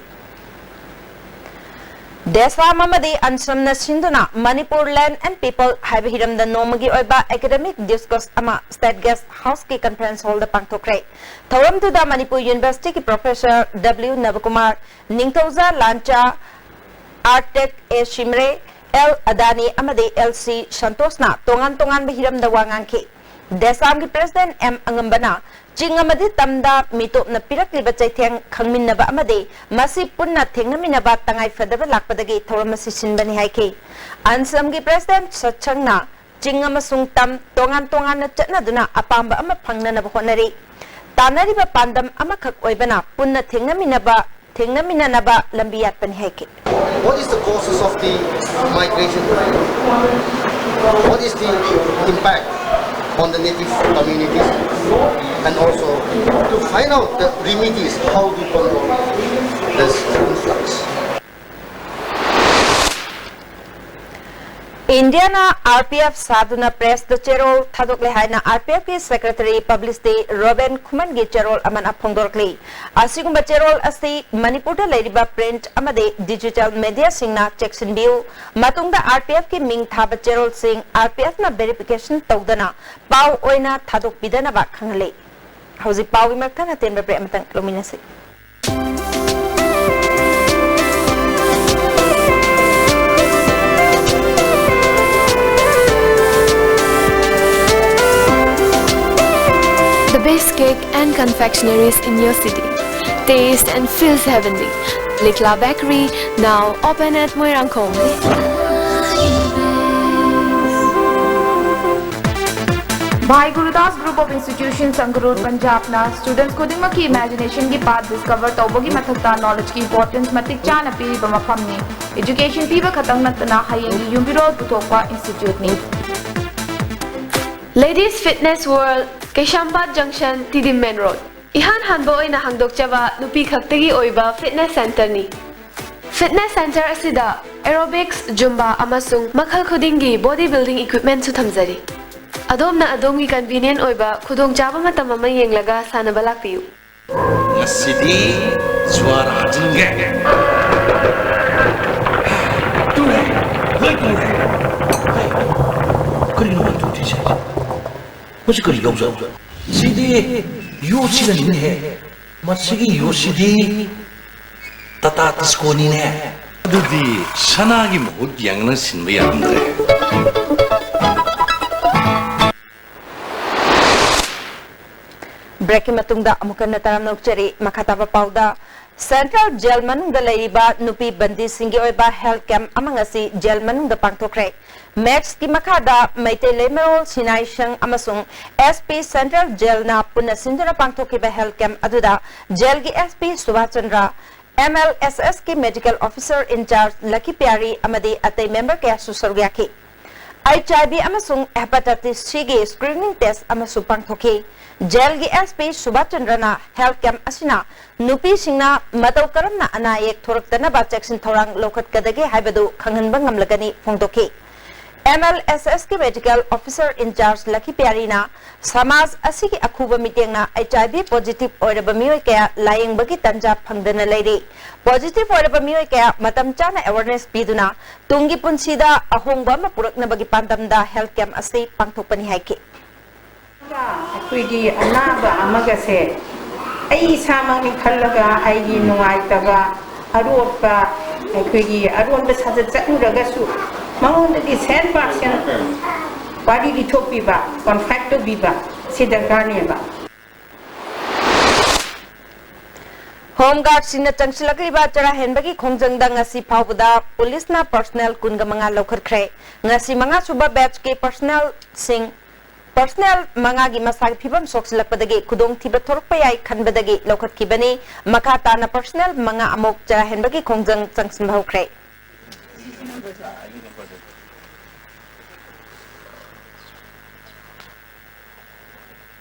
ꯗꯦꯁꯥꯝ ꯑꯃꯗꯤ ꯑꯟꯁꯝꯅ ꯁꯤꯟꯗꯨꯅ Manipur Land and People ꯍꯥꯏꯕ ꯍꯤꯔꯝꯗ ꯅꯣꯡꯃꯒꯤ ꯑꯣꯏꯕ academic discourse ꯑꯃ State Guest Houseꯀꯤ conference hallꯗ ꯄꯥꯡꯊꯣꯛꯈ꯭ꯔꯦ꯫ ꯊꯧꯔꯝꯗꯨꯗ Manipur Universityꯒꯤ Professor W ꯅꯕꯀꯨꯃꯥꯔ, ꯅꯤꯡꯊꯧꯖꯥ ꯂꯥꯟꯆꯥ, Artek A ꯁꯤꯃꯔꯦ, L ꯑꯗꯥꯅꯤ ꯑꯃꯗꯤ L C ꯁꯟꯇꯣꯁꯅ ꯇꯣꯉꯥꯟ ꯇꯣꯉꯥꯟꯕ ꯍꯤꯔꯝꯗ ꯋꯥ ꯉꯥꯡꯈꯤ꯫ ꯗꯦꯁꯥꯝꯒꯤ President M ꯑꯉꯝꯕꯅ ꯆꯤꯡ ꯑꯃꯗꯤ ꯇꯝꯗ ꯃꯤꯇꯣꯞꯅ ꯄꯤꯔꯛꯂꯤꯕ ꯆꯩꯊꯦꯡ ꯈꯪꯃꯤꯟꯅꯕ ꯑꯃꯗꯤ ꯃꯁꯤ ꯄꯨꯟꯅ ꯊꯦꯡꯅꯃꯤꯟꯅꯕ ꯇꯉꯥꯏꯐꯗꯕ ꯂꯥꯛꯄꯗꯒꯤ ꯊꯧꯔꯝ ꯑꯁꯤ ꯁꯤꯟꯕꯅꯤ ꯍꯥꯏꯈꯤ꯫ ꯑꯟꯁꯝꯒꯤ President ꯁꯠꯁꯪꯅ ꯆꯤꯡ ꯑꯃꯁꯨꯡ ꯇꯝ ꯇꯣꯉꯥꯟ ꯇꯣꯉꯥꯟꯅ ꯆꯠꯅꯗꯨꯅ ꯑꯄꯥꯝꯕ ꯑꯃ ꯐꯪꯅꯅꯕ ꯍꯣꯠꯅꯔꯤ꯫ ꯇꯥꯟꯅꯔꯤꯕ ꯄꯥꯟꯗꯝ ꯑꯃꯈꯛ ꯑꯣꯏꯕꯅ ꯄꯨꯟꯅ ꯊꯦꯡꯅꯃꯤꯟꯅꯕ, ꯊꯦꯡꯅꯃꯤꯟꯅꯅꯕ ꯂꯝꯕꯤ ꯌꯥꯠꯄꯅꯤ ꯍꯥꯏꯈꯤ꯫ What is the causes of the migration? What is the impact on the native communities? And also to find out the remedies, how to control this influx. Indian R P F ꯁꯥꯗꯨꯅ pressꯇ ꯆꯦꯔꯣꯜ ꯊꯥꯗꯣꯛꯂꯦ ꯍꯥꯏꯅ R P Fꯀꯤ Secretary Publicity ꯔꯣꯕꯦꯟ ꯈꯨꯃꯟꯒꯤ ꯆꯦꯔꯣꯜ ꯑꯃꯅ ꯐꯣꯡꯗꯣꯔꯛꯂꯤ꯫ ꯑꯁꯤꯒꯨꯝꯕ ꯆꯦꯔꯣꯜ ꯑꯁꯤ ꯃꯅꯤꯄꯨꯔꯗ ꯂꯩꯔꯤꯕ print ꯑꯃꯗꯤ digital mediaꯁꯤꯡꯅ ꯆꯦꯛꯁꯤꯟꯕꯤꯌꯨ꯫ ꯃꯇꯨꯡꯗ R P Fꯀꯤ ꯃꯤꯡ ꯊꯥꯕ ꯆꯦꯔꯣꯜꯁꯤꯡ R P Fꯅ verification ꯇꯧꯗꯅ ꯄꯥꯎ ꯑꯣꯏꯅ ꯊꯥꯗꯣꯛꯄꯤꯗꯅꯕ ꯈꯪꯍꯜꯂꯤ꯫ ꯍꯧꯖꯤꯛ ꯄꯥꯎꯒꯤ ꯃꯔꯛꯇ ꯑꯇꯦꯟꯕ break ꯑꯃꯇꯪ ꯂꯧꯃꯤꯟꯅꯁꯤ꯫ The best cake and confectionaries in your city. Taste and feels heavenly. Likla Bakery, now open at Moirangkhom. Bhai Gurudas Group of Institutions, Sangrur, Punjabꯅ students ꯈꯨꯗꯤꯡꯃꯛꯀꯤ imaginationꯒꯤ path discover ꯇꯧꯕꯒꯤ ꯃꯊꯛꯇ knowledgeꯀꯤ importance ꯃꯇꯤꯛ ꯆꯥꯅ ꯄꯤꯔꯤꯕ ꯃꯐꯝꯅꯤ꯫ Education ꯄꯤꯕ ꯈꯛꯇꯪ ꯅꯠꯇꯅ ꯍꯌꯦꯡꯒꯤ ꯌꯨꯝꯕꯤꯔꯣꯜ ꯄꯨꯊꯣꯛꯄ instituteꯅꯤ꯫ Ladies Fitness World, Keishampat Junction, T D Main Road. ꯏꯍꯥꯟ ꯍꯥꯟꯕ ꯑꯣꯏꯅ ꯍꯥꯡꯗꯣꯛꯆꯕ ꯅꯨꯄꯤ ꯈꯛꯇꯒꯤ ꯑꯣꯏꯕ fitness centreꯅꯤ꯫ Fitness center ꯑꯁꯤꯗ aerobics, Zumba ꯑꯃꯁꯨꯡ ꯃꯈꯜ ꯈꯨꯗꯤꯡꯒꯤ body building equipmentꯁꯨ ꯊꯝꯖꯔꯤ꯫ ꯑꯗꯣꯝꯅ ꯑꯗꯣꯝꯒꯤ convenient ꯑꯣꯏꯕ ꯈꯨꯗꯣꯡꯆꯥꯕ ꯃꯇꯝ ꯑꯃ ꯌꯦꯡꯂꯒ ꯁꯥꯟꯅꯕ ꯂꯥꯛꯄꯤꯌꯨ꯫ ꯉꯁꯤꯗꯤ ꯖ꯭ꯋꯥꯔ ꯍꯥꯖꯤꯟꯒꯦ꯫ ꯀꯔꯤꯅꯣ ꯃꯥꯅ ꯇꯧꯗꯣꯏꯁꯦ? ꯃꯁꯤ ꯀꯔꯤ ꯌꯥꯎꯖꯥꯠꯅꯣ? ꯁꯤꯗꯤ ꯌꯣꯠꯁꯤꯗꯅꯤꯅꯦꯍꯦ꯫ ꯃꯁꯤꯒꯤ ꯌꯣꯠꯁꯤꯗꯤ ꯇꯥꯇꯥ ꯇꯤꯁꯀꯣꯅꯤꯅꯦ꯫ ꯑꯗꯨꯗꯤ ꯁꯅꯥꯒꯤ ꯃꯍꯨꯠ ꯌꯥꯡꯅ ꯁꯤꯟꯕ ꯌꯥꯔꯝꯗ꯭ꯔꯦ꯫ ꯕ꯭ꯔꯦꯛꯀꯤ ꯃꯇꯨꯡꯗ ꯑꯃꯨꯛ ꯍꯟꯅ ꯇꯔꯥꯝꯅ ꯑꯣꯛꯆꯔꯤ꯫ ꯃꯈꯥ ꯇꯥꯕ ꯄꯥꯎꯗ, ꯁꯦꯟꯇ꯭ꯔꯦꯜ ꯖꯦꯜ ꯃꯅꯨꯡꯗ ꯂꯩꯔꯤꯕ ꯅꯨꯄꯤ ꯕꯟꯗꯤꯁꯤꯡꯒꯤ ꯑꯣꯏꯕ ꯍꯦꯜꯊ ꯀꯦꯝꯞ ꯑꯃ ꯉꯁꯤ ꯖꯦꯜ ꯃꯅꯨꯡꯗ ꯄꯥꯡꯊꯣꯛꯈ꯭ꯔꯦ꯫ ꯃꯦꯛꯁꯀꯤ ꯃꯈꯥꯗ ꯃꯩꯇꯩ ꯂꯩꯃꯔꯣꯜ ꯁꯤꯟꯅꯥꯏ ꯁꯪ ꯑꯃꯁꯨꯡ ꯑꯦꯁ ꯄꯤ ꯁꯦꯟꯇ꯭ꯔꯦꯜ ꯖꯦꯜꯅ ꯄꯨꯟꯅ ꯁꯤꯟꯗꯨꯅ ꯄꯥꯡꯊꯣꯛꯈꯤꯕ ꯍꯦꯜꯊ ꯀꯦꯝꯞ ꯑꯗꯨꯗ ꯖꯦꯜꯒꯤ ꯑꯦꯁ ꯄꯤ ꯁꯨꯕꯥꯁ ꯆꯟꯗ꯭ꯔ, ꯑꯦꯝ ꯑꯦꯜ ꯑꯦꯁ ꯑꯦꯁꯀꯤ ꯃꯦꯗꯤꯀꯦꯜ ꯑꯣꯐꯤꯁꯔ ꯏꯟꯆꯥꯔꯖ ꯂꯛꯀꯤ ꯄꯤꯌꯥꯔꯤ ꯑꯃꯗꯤ ꯑꯇꯩ ꯃꯦꯝꯕꯔ ꯀꯌꯥꯁꯨ ꯁꯔꯨꯛ ꯌꯥꯈꯤ꯫ ꯑꯩꯆ ꯑꯥꯏ ꯚꯤ ꯑꯃꯁꯨꯡ ꯍꯦꯄꯥꯇꯥꯏꯇꯤꯁ ꯁꯤꯒꯤ ꯁ꯭ꯀ꯭ꯔꯤꯅꯤꯡ ꯇꯦꯁ ꯑꯃꯁꯨ ꯄꯥꯡꯊꯣꯛꯈꯤ꯫ ꯖꯦꯜꯒꯤ ꯑꯦꯁ ꯄꯤ ꯁꯨꯕꯥꯁ ꯆꯟꯗ꯭ꯔꯅ ꯍꯦꯜꯊ ꯀꯦꯝꯞ ꯑꯁꯤꯅ ꯅꯨꯄꯤꯁꯤꯡꯅ ꯃꯇꯧ ꯀꯔꯝꯅ ꯑꯅꯥ ꯑꯌꯦꯛ ꯊꯣꯔꯛꯇꯅꯕ ꯆꯦꯛꯁꯤꯟ ꯊꯧꯔꯥꯡ ꯂꯧꯈꯠꯀꯗꯒꯦ ꯍꯥꯏꯕꯗꯨ ꯈꯪꯍꯟꯕ ꯉꯝꯂꯒꯅꯤ ꯐꯣꯡꯗꯣꯛꯈꯤ꯫ ꯑꯦꯝ ꯑꯦꯜ ꯑꯦꯁ ꯑꯦꯁꯀꯤ ꯃꯦꯗꯤꯀꯦꯜ ꯑꯣꯐꯤꯁꯔ ꯏꯟꯆꯥꯔꯖ ꯂꯛꯀꯤ ꯄꯤꯌꯥꯔꯤꯅ ꯁꯃꯥꯖ ꯑꯁꯤꯒꯤ ꯑꯈꯨꯕ ꯃꯤꯠꯌꯦꯡꯅ ꯑꯩꯆ ꯑꯥꯏ ꯚꯤ ꯄꯣꯖꯤꯇꯤꯚ ꯑꯣꯏꯔꯕ ꯃꯤꯑꯣꯏ ꯀꯌꯥ ꯂꯥꯌꯦꯡꯕꯒꯤ ꯇꯟꯖꯥ ꯐꯪꯗꯅ ꯂꯩꯔꯤ꯫ ꯄꯣꯖꯤꯇꯤꯚ ꯑꯣꯏꯔꯕ ꯃꯤꯑꯣꯏ ꯀꯌꯥ ꯃꯇꯝ ꯆꯥꯅ ꯑꯦꯋꯥꯔꯅꯦꯁ ꯄꯤꯗꯨꯅ ꯇꯨꯡꯒꯤ ꯄꯨꯟꯁꯤꯗ ꯑꯍꯣꯡꯕ ꯑꯃ ꯄꯨꯔꯛꯅꯕꯒꯤ ꯄꯥꯟꯗꯝꯗ ꯍꯦꯜꯊ ꯀꯦꯝꯞ ꯑꯁꯤ ꯄꯥꯡꯊꯣꯛꯄꯅꯤ ꯍꯥꯏꯈꯤ꯫ ꯑꯩꯈꯣꯏꯒꯤ ꯑꯅꯥꯕ ꯑꯃꯒꯁꯦ ꯑꯩ ꯏꯁꯥꯃꯛꯅꯤ ꯈꯜꯂꯒ ꯑꯩꯒꯤ ꯅꯨꯡꯉꯥꯏꯇꯕ ꯑꯔꯣꯠꯄ ꯑꯩꯈꯣꯏꯒꯤ ꯑꯔꯣꯟꯕ ꯁꯥꯖꯠ ꯆꯠꯂꯨꯔꯒꯁꯨ ꯃꯉꯣꯟꯗꯗꯤ ꯁꯦꯟ ꯄꯥꯔꯁꯦꯟ ꯋꯥꯔꯤ ꯂꯤꯊꯣꯛꯄꯤꯕ, ꯀꯟꯐꯥꯏꯠ ꯇꯧꯕꯤꯕ ꯁꯤ ꯗꯔꯀꯥꯔꯅꯦꯕ꯫ ꯍꯣꯝ ꯒꯥꯔꯗꯁꯤꯡꯅ ꯆꯪꯁꯤꯜꯂꯛꯂꯤꯕ ꯆꯔꯥ ꯍꯦꯟꯕꯒꯤ ꯈꯣꯡꯖꯪꯗ ꯉꯁꯤ ꯐꯥꯎꯕꯗ ꯄꯨꯂꯤꯁꯅ ꯄꯔꯁꯅꯦꯜ ꯀꯨꯟꯒ ꯃꯉꯥ ꯂꯧꯈꯠꯈ꯭ꯔꯦ꯫ ꯉꯁꯤ ꯃꯉꯥ ꯁꯨꯕ ꯕꯦꯠꯆꯀꯤ ꯄꯔꯁꯅꯦꯜꯁꯤꯡ ꯄꯔꯁꯅꯦꯜ ꯃꯉꯥꯒꯤ ꯃꯁꯥꯒꯤ ꯐꯤꯕꯝ ꯁꯣꯛꯆꯤꯜꯂꯛꯄꯗꯒꯤ ꯈꯨꯗꯣꯡꯊꯤꯕ ꯊꯣꯔꯛꯄ ꯌꯥꯏ ꯈꯟꯕꯗꯒꯤ ꯂꯧꯈꯠꯈꯤꯕꯅꯤ꯫ ꯃꯈꯥ ꯇꯥꯅ ꯄꯔꯁꯅꯦꯜ ꯃꯉꯥ ꯑꯃꯨꯛ ꯆꯔꯥ ꯍꯦꯟꯕꯒꯤ ꯈꯣꯡꯖꯪ ꯆꯪꯁꯤꯟꯕ ꯍꯧꯈ꯭ꯔꯦ꯫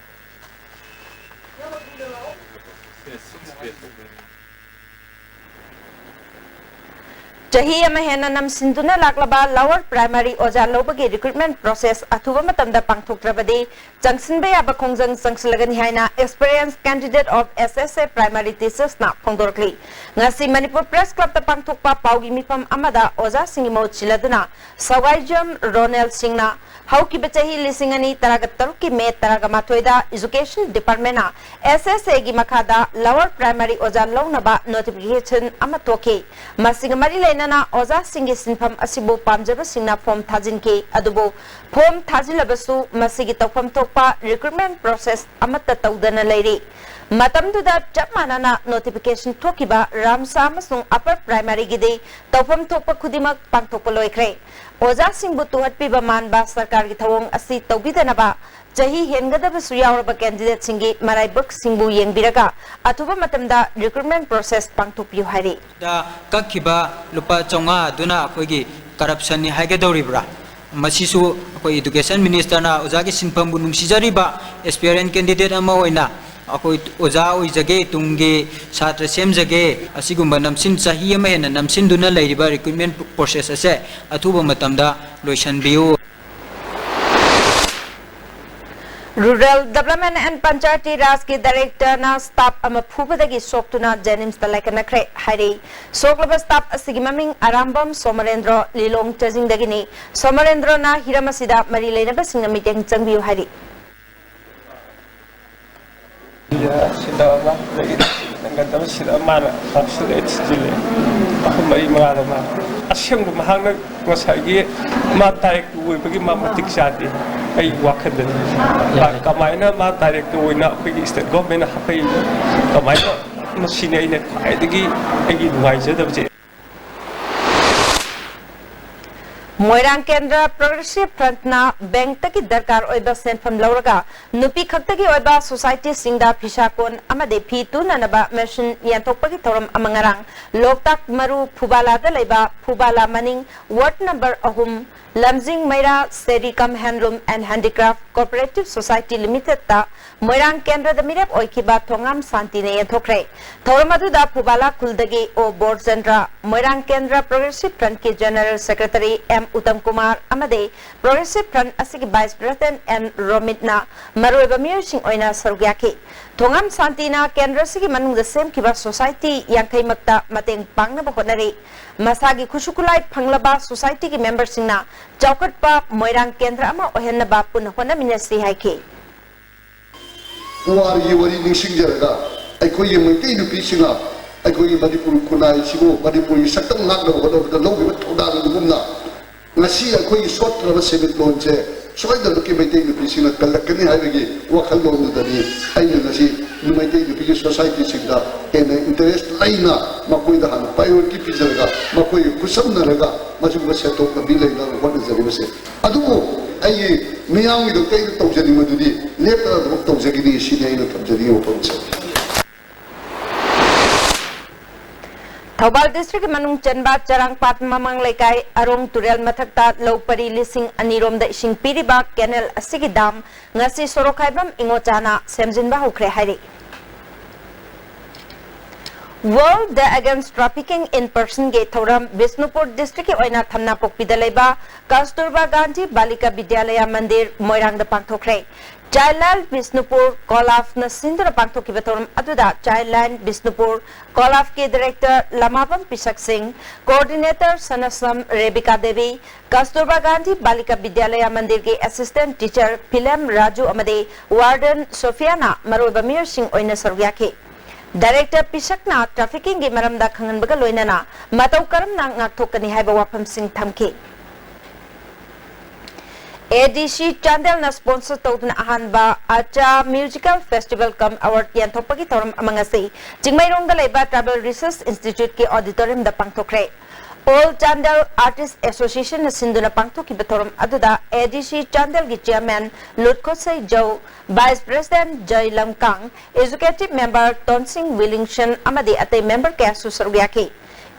ꯆꯍꯤ ꯑꯃ ꯍꯦꯟꯅ ꯅꯝꯁꯤꯟꯗꯨꯅ ꯂꯥꯛꯂꯕ lower primary ꯑꯣꯖꯥ ꯂꯧꯕꯒꯤ recruitment process ꯑꯊꯨꯕ ꯃꯇꯝꯗ ꯄꯥꯡꯊꯣꯛꯇ꯭ꯔꯕꯗꯤ ꯆꯪꯁꯤꯟꯕ ꯌꯥꯕ ꯈꯣꯡꯖꯪ ꯆꯪꯁꯤꯜꯂꯒꯅꯤ ꯍꯥꯏꯅ Experience Candidate of S S A Primary Teachers ꯅ ꯐꯣꯡꯗꯣꯔꯛꯂꯤ꯫ ꯉꯁꯤ ꯃꯅꯤꯄꯨꯔ Press Club ꯇ ꯄꯥꯡꯊꯣꯛꯄ ꯄꯥꯎꯒꯤ ꯃꯤꯐꯝ ꯑꯃꯗ ꯑꯣꯖꯥꯁꯤꯡꯒꯤ ꯃꯍꯨꯠ ꯁꯤꯜꯂꯗꯨꯅ ꯁꯋꯥꯏꯖꯝ ꯔꯣꯅꯦꯜ ꯁꯤꯡꯅ ꯍꯧꯈꯤꯕ ꯆꯍꯤ ꯂꯤꯁꯤꯡ ꯑꯅꯤ ꯇꯔꯥꯒ ꯇꯔꯨꯛꯀꯤ May ꯇꯔꯥꯒ ꯃꯥꯊꯣꯏꯗ Education Department ꯅ S S A ꯒꯤ ꯃꯈꯥꯗ lower primary ꯑꯣꯖꯥ ꯂꯧꯅꯕ notification ꯑꯃ ꯊꯣꯛꯈꯤ꯫ ꯃꯁꯤꯒ ꯃꯔꯤ ꯂꯩꯅꯅ ꯑꯣꯖꯥꯁꯤꯡꯒꯤ ꯁꯤꯟꯐꯝ ꯑꯁꯤꯕꯨ ꯄꯥꯝꯖꯕꯁꯤꯡꯅ form ꯊꯥꯖꯤꯟꯈꯤ꯫ ꯑꯗꯨꯕꯨ form ꯊꯥꯖꯤꯜꯂꯕꯁꯨ ꯃꯁꯤꯒꯤ ꯇꯧꯐꯝ ꯊꯣꯛꯄ recruitment process ꯑꯃꯠꯇ ꯇꯧꯗꯅ ꯂꯩꯔꯤ꯫ ꯃꯇꯝꯗꯨꯗ ꯆꯞ ꯃꯥꯟꯅꯅ notification ꯊꯣꯛꯈꯤꯕ ꯔꯥꯝꯁꯥ ꯑꯃꯁꯨꯡ Upper Primary ꯒꯤꯗꯤ ꯇꯧꯐꯝ ꯊꯣꯛꯄ ꯈꯨꯗꯤꯡꯃꯛ ꯄꯥꯡꯊꯣꯛꯄ ꯂꯣꯏꯈ꯭ꯔꯦ꯫ ꯑꯣꯖꯥꯁꯤꯡꯕꯨ ꯇꯨꯍꯠꯄꯤꯕ ꯃꯥꯟꯕ ꯁꯔꯀꯥꯔꯒꯤ ꯊꯧꯑꯣꯡ ꯑꯁꯤ ꯇꯧꯕꯤꯗꯅꯕ ꯆꯍꯤ ꯍꯦꯟꯒꯗꯕꯁꯨ ꯌꯥꯎꯔꯕ candidate ꯁꯤꯡꯒꯤ ꯃꯔꯥꯏꯕꯛꯁꯤꯡꯕꯨ ꯌꯦꯡꯕꯤꯔꯒ ꯑꯊꯨꯕ ꯃꯇꯝꯗ recruitment process ꯄꯥꯡꯊꯣꯛꯄꯤꯌꯨ ꯍꯥꯏꯔꯤ꯫ ꯗ ꯀꯛꯈꯤꯕ ꯂꯨꯄꯥ ꯆꯥꯝꯃꯉꯥ ꯑꯗꯨꯅ ꯑꯩꯈꯣꯏꯒꯤ corruption ꯅꯤ ꯍꯥꯏꯒꯗꯧꯔꯤꯕ꯭ꯔꯥ? ꯃꯁꯤꯁꯨ ꯑꯩꯈꯣꯏ Education Minister ꯅ ꯑꯣꯖꯥꯒꯤ ꯁꯤꯟꯐꯝꯕꯨ ꯅꯨꯡꯁꯤꯖꯔꯤꯕ aspirant candidate ꯑꯃ ꯑꯣꯏꯅ ꯑꯩꯈꯣꯏ ꯑꯣꯖꯥ ꯑꯣꯏꯖꯒꯦ, ꯇꯨꯡꯒꯤ ꯁꯥꯇ꯭ꯔ ꯁꯦꯝꯖꯒꯦ, ꯑꯁꯤꯒꯨꯝꯕ ꯅꯝꯁꯤꯟ, ꯆꯍꯤ ꯑꯃ ꯍꯦꯟꯅ ꯅꯝꯁꯤꯟꯗꯨꯅ ꯂꯩꯔꯤꯕ recruitment process ꯑꯁꯦ ꯑꯊꯨꯕ ꯃꯇꯝꯗ ꯂꯣꯏꯁꯤꯟꯕꯤꯌꯨ꯫ Rural Development and Panchayati Raj ꯀꯤ Director ꯅ staff ꯑꯃ ꯐꯨꯕꯗꯒꯤ ꯁꯣꯛꯇꯨꯅ JNIMS ꯇ ꯂꯥꯏꯀꯠꯅꯈ꯭ꯔꯦ ꯍꯥꯏꯔꯤ꯫ ꯁꯣꯛꯂꯕ staff ꯑꯁꯤꯒꯤ ꯃꯃꯤꯡ ꯑꯔꯥꯝꯕꯝ ꯁꯣꯃꯔꯦꯟꯗ꯭ꯔꯣ, ꯂꯤꯂꯣꯡ ꯆꯥꯖꯤꯡꯗꯒꯤꯅꯤ꯫ ꯁꯣꯃꯔꯦꯟꯗ꯭ꯔꯣꯅ ꯍꯤꯔꯝ ꯑꯁꯤꯗ ꯃꯔꯤ ꯂꯩꯅꯕꯁꯤꯡꯅ ꯃꯤꯠꯌꯦꯡ ꯆꯪꯕꯤꯌꯨ ꯍꯥꯏꯔꯤ꯫ ꯁꯤꯗ ꯑꯃ, ꯑꯗꯒꯤ ꯅꯪꯒꯟꯗ ꯑꯃ, ꯁꯤꯗ ꯃꯥꯅ ꯉꯥꯎꯁꯤꯜꯂꯛꯑꯦ, ꯊꯤꯖꯤꯜꯂꯦ꯫ ꯑꯍꯨꯝ, ꯃꯔꯤ, ꯃꯉꯥꯗ ꯃꯥꯅ꯫ ꯑꯁꯦꯡꯕ ꯃꯍꯥꯛꯅ ꯉꯁꯥꯏꯒꯤ ꯃꯥ director ꯑꯣꯏꯕꯒꯤ ꯃꯥ ꯃꯇꯤꯛ ꯆꯥꯗꯦ, ꯑꯩ ꯋꯥꯈꯜꯗꯗꯤ꯫ ꯃꯥ ꯀꯃꯥꯏꯅ ꯃꯥ director ꯑꯣꯏꯅ ꯑꯩꯈꯣꯏꯒꯤ state government ꯅ ꯍꯥꯞꯄꯛꯏꯅꯣ? ꯀꯃꯥꯏꯅ? ꯃꯁꯤꯅꯤ ꯑꯩꯅ ꯈ꯭ꯋꯥꯏꯗꯒꯤ ꯑꯩꯒꯤ ꯅꯨꯡꯉꯥꯏꯖꯗꯕꯁꯦ꯫ ꯃꯣꯏꯔꯥꯡ ꯀꯦꯟꯗ꯭ꯔ Progressive Front ꯅ bank ꯇꯒꯤ ꯗꯔꯀꯥꯔ ꯑꯣꯏꯕ ꯁꯦꯟꯐꯝ ꯂꯧꯔꯒ ꯅꯨꯄꯤ ꯈꯛꯇꯒꯤ ꯑꯣꯏꯕ society ꯁꯤꯡꯗ ꯐꯤꯁꯥ ꯀꯣꯟ ꯑꯃꯗꯤ ꯐꯤ ꯇꯨꯅꯅꯕ machine ꯌꯦꯟꯊꯣꯛꯄꯒꯤ ꯊꯧꯔꯝ ꯑꯃ ꯉꯔꯥꯡ ꯂꯣꯛꯇꯥꯛ ꯃꯔꯨ ꯐꯨꯕꯥꯂꯥꯗ ꯂꯩꯕ ꯐꯨꯕꯥꯂꯥ ꯃꯅꯤꯡ ward number ꯑꯍꯨꯝ ꯂꯝꯖꯤꯡ ꯃꯩꯔꯥ Sericom Handloom and Handicraft Cooperative Society Limited ꯇ ꯃꯣꯏꯔꯥꯡ ꯀꯦꯟꯗ꯭ꯔꯗ ꯃꯤꯔꯦꯞ ꯑꯣꯏꯈꯤꯕ ꯊꯣꯉꯥꯝ ꯁꯥꯟꯇꯤꯅ ꯌꯦꯟꯊꯣꯛꯈ꯭ꯔꯦ꯫ ꯊꯧꯔꯝ ꯑꯗꯨꯗ ꯐꯨꯕꯥꯂꯥ ꯈꯨꯜꯗꯒꯤ ꯑꯣ ꯕꯣꯔꯆꯟꯗ꯭ꯔ, ꯃꯣꯏꯔꯥꯡ ꯀꯦꯟꯗ꯭ꯔ Progressive Front ꯀꯤ General Secretary M Uttam Kumar ꯑꯃꯗꯤ Progressive Front ꯑꯁꯤꯒꯤ Vice President ꯑꯦꯟ ꯔꯣꯃꯤꯠꯅ ꯃꯔꯨꯑꯣꯏꯕ ꯃꯤꯑꯣꯏꯁꯤꯡ ꯑꯣꯏꯅ ꯁꯔꯨꯛ ꯌꯥꯈꯤ꯫ ꯊꯣꯉꯥꯝ ꯁꯥꯟꯇꯤꯅ ꯀꯦꯟꯗ꯭ꯔ ꯑꯁꯤꯒꯤ ꯃꯅꯨꯡꯗ ꯁꯦꯝꯈꯤꯕ society ꯌꯥꯡꯈꯩ ꯃꯛꯇ ꯃꯇꯦꯡ ꯄꯥꯡꯅꯕ ꯍꯣꯠꯅꯔꯤ꯫ ꯃꯁꯥꯒꯤ ꯈꯨꯠꯁꯨ ꯈꯨꯠꯂꯥꯏ ꯐꯪꯂꯕ society ꯒꯤ member ꯁꯤꯡꯅ ꯆꯥꯎꯈꯠꯄ ꯃꯣꯏꯔꯥꯡ ꯀꯦꯟꯗ꯭ꯔ ꯑꯃ ꯑꯣꯏꯍꯟꯅꯕ ꯄꯨꯟꯅ ꯍꯣꯠꯅꯃꯤꯟꯅꯁꯤ ꯍꯥꯏꯈꯤ꯫ ꯄꯨꯋꯥꯔꯤꯒꯤ ꯋꯥꯔꯤ ꯅꯤꯡꯁꯤꯡꯖꯔꯒ ꯑꯩꯈꯣꯏꯒꯤ ꯃꯩꯇꯩ ꯅꯨꯄꯤꯁꯤꯡꯅ ꯑꯩꯈꯣꯏꯒꯤ ꯃꯅꯤꯄꯨꯔ ꯈꯨꯟꯅꯥꯏꯁꯤꯕꯨ, ꯃꯅꯤꯄꯨꯔꯒꯤ ꯁꯛꯇꯝ ꯉꯥꯛꯅꯕ ꯍꯣꯠꯅꯕꯗ ꯂꯧꯈꯤꯕ ꯊꯧꯗꯥꯡ ꯑꯗꯨꯒꯨꯝꯅ ꯉꯁꯤ ꯑꯩꯈꯣꯏꯒꯤ ꯁꯣꯠꯇ꯭ꯔꯕ ꯁꯦꯟꯃꯤꯠꯂꯣꯟꯁꯦ ꯁꯣꯏꯗꯅꯃꯛꯀꯤ ꯃꯩꯇꯩ ꯅꯨꯄꯤꯁꯤꯡꯅ ꯀꯜꯂꯛꯀꯅꯤ ꯍꯥꯏꯕꯒꯤ ꯋꯥꯈꯜꯂꯣꯟꯗꯨꯗꯅꯤ ꯑꯩꯅ ꯉꯁꯤ ꯃꯩꯇꯩ ꯅꯨꯄꯤꯒꯤ society ꯁꯤꯡꯗ ꯍꯦꯟꯅ interest ꯂꯩꯅ ꯃꯈꯣꯏꯗ ꯍꯥꯟꯅ priority ꯄꯤꯖꯔꯒ ꯃꯈꯣꯏꯒ ꯈꯨꯠꯁꯝꯅꯔꯒ ꯃꯁꯤꯒꯨꯝꯕ ꯁꯦꯟꯊꯣꯛ ꯂꯝꯕꯤ ꯂꯩꯅꯕ ꯍꯣꯠꯅꯖꯔꯤꯕꯁꯦ꯫ ꯑꯗꯨꯕꯨ ꯑꯩꯒꯤ ꯃꯤꯌꯥꯝꯒꯤꯗꯃꯛꯇ ꯑꯩꯅ ꯇꯧꯖꯅꯤꯡꯕꯗꯨꯗꯤ ꯂꯦꯞꯇꯅ ꯊꯕꯛ ꯇꯧꯖꯈꯤꯅꯤ, ꯁꯤꯅꯤ ꯑꯩꯅ ꯊꯝꯖꯅꯤꯡꯉꯤ ꯋꯥꯐꯝꯁꯦ꯫ ꯊꯧꯕꯥꯜ district ꯀꯤ ꯃꯅꯨꯡ ꯆꯟꯕ ꯆꯔꯥꯡꯄꯥꯠ ꯃꯃꯥꯡ ꯂꯩꯀꯥꯏ ꯑꯔꯣꯡ ꯇꯨꯔꯦꯜ ꯃꯊꯛꯇ ꯂꯧ ꯄꯔꯤ ꯂꯤꯁꯤꯡ ꯑꯅꯤ ꯔꯣꯝꯗ ꯏꯁꯤꯡ ꯄꯤꯔꯤꯕ canal ꯑꯁꯤꯒꯤ dam ꯉꯁꯤ ꯁꯣꯔꯣꯛꯈꯥꯏꯕꯝ ꯏꯉꯣꯆꯥꯅ ꯁꯦꯝꯖꯤꯟꯕ ꯍꯧꯈ꯭ꯔꯦ ꯍꯥꯏꯔꯤ꯫ World Day Against Trafficking in Person ꯒꯤ ꯊꯧꯔꯝ ꯕꯤꯁꯅꯨꯄꯨꯔ district ꯀꯤ ꯑꯣꯏꯅ ꯊꯝꯅꯥꯄꯣꯛꯄꯤꯗ ꯂꯩꯕ ꯀꯁꯇꯨꯔꯕꯥ ꯒꯥꯟꯙꯤ ꯕꯥꯂꯤꯀꯥ ꯕꯤꯗ꯭ꯌꯥꯂꯌꯥ ꯃꯟꯗꯤꯔ ꯃꯣꯏꯔꯥꯡꯗ ꯄꯥꯡꯊꯣꯛꯈ꯭ꯔꯦ꯫ Childline ꯕꯤꯁꯅꯨꯄꯨꯔ ꯀꯣꯂꯥꯐꯅ ꯁꯤꯟꯗꯨꯅ ꯄꯥꯡꯊꯣꯛꯈꯤꯕ ꯊꯧꯔꯝ ꯑꯗꯨꯗ Childline ꯕꯤꯁꯅꯨꯄꯨꯔ ꯀꯣꯂꯥꯐꯀꯤ director ꯂꯃꯥꯕꯝ ꯄꯤꯁꯛ ꯁꯤꯡ, coordinator ꯁꯅꯁꯝ ꯔꯦꯕꯤꯀꯥ ꯗꯦꯕꯤ, ꯀꯁꯇꯨꯔꯕꯥ ꯒꯥꯟꯙꯤ ꯕꯥꯂꯤꯀꯥ ꯕꯤꯗ꯭ꯌꯥꯂꯌꯥ ꯃꯟꯗꯤꯔꯒꯤ assistant teacher ꯐꯤꯂꯦꯝ ꯔꯥꯖꯨ ꯑꯃꯗꯤ warden ꯁꯣꯐꯤꯌꯥꯅ ꯃꯔꯨꯑꯣꯏꯕ ꯃꯤꯑꯣꯏꯁꯤꯡ ꯑꯣꯏꯅ ꯁꯔꯨꯛ ꯌꯥꯈꯤ꯫ Director ꯄꯤꯁꯛꯅ trafficking ꯒꯤ ꯃꯔꯝꯗ ꯈꯪꯍꯟꯕꯒ ꯂꯣꯏꯅꯅ ꯃꯇꯧ ꯀꯔꯝꯅ ꯉꯥꯛꯊꯣꯛꯀꯅꯤ ꯍꯥꯏꯕ ꯋꯥꯐꯝꯁꯤꯡ ꯊꯝꯈꯤ꯫ A D C ꯆꯥꯟꯗꯦꯜꯅ sponsor ꯇꯧꯗꯨꯅ ꯑꯍꯥꯟꯕ ꯑꯆꯥ Musical Festival cum Award ꯌꯦꯟꯊꯣꯛꯄꯒꯤ ꯊꯧꯔꯝ ꯑꯃ ꯉꯁꯤ ꯆꯤꯡꯃꯩꯔꯣꯡꯗ ꯂꯩꯕ Tribal Research Institute ꯀꯤ auditorium ꯗ ꯄꯥꯡꯊꯣꯛꯈ꯭ꯔꯦ꯫ All Chandel Artist Association ꯅ ꯁꯤꯟꯗꯨꯅ ꯄꯥꯡꯊꯣꯛꯈꯤꯕ ꯊꯧꯔꯝ ꯑꯗꯨꯗ A D C ꯆꯥꯟꯗꯦꯜꯒꯤ chairman ꯂꯨꯠꯈꯣꯠꯁꯩ ꯖꯧ, vice president ꯖꯩ ꯂꯝꯀꯥꯡ, executive member ꯇꯣꯟꯁꯤꯡ ꯋꯤꯂꯤꯡꯁꯟ ꯑꯃꯗꯤ ꯑꯇꯩ member ꯀꯌꯥꯁꯨ ꯁꯔꯨꯛ ꯌꯥꯈꯤ꯫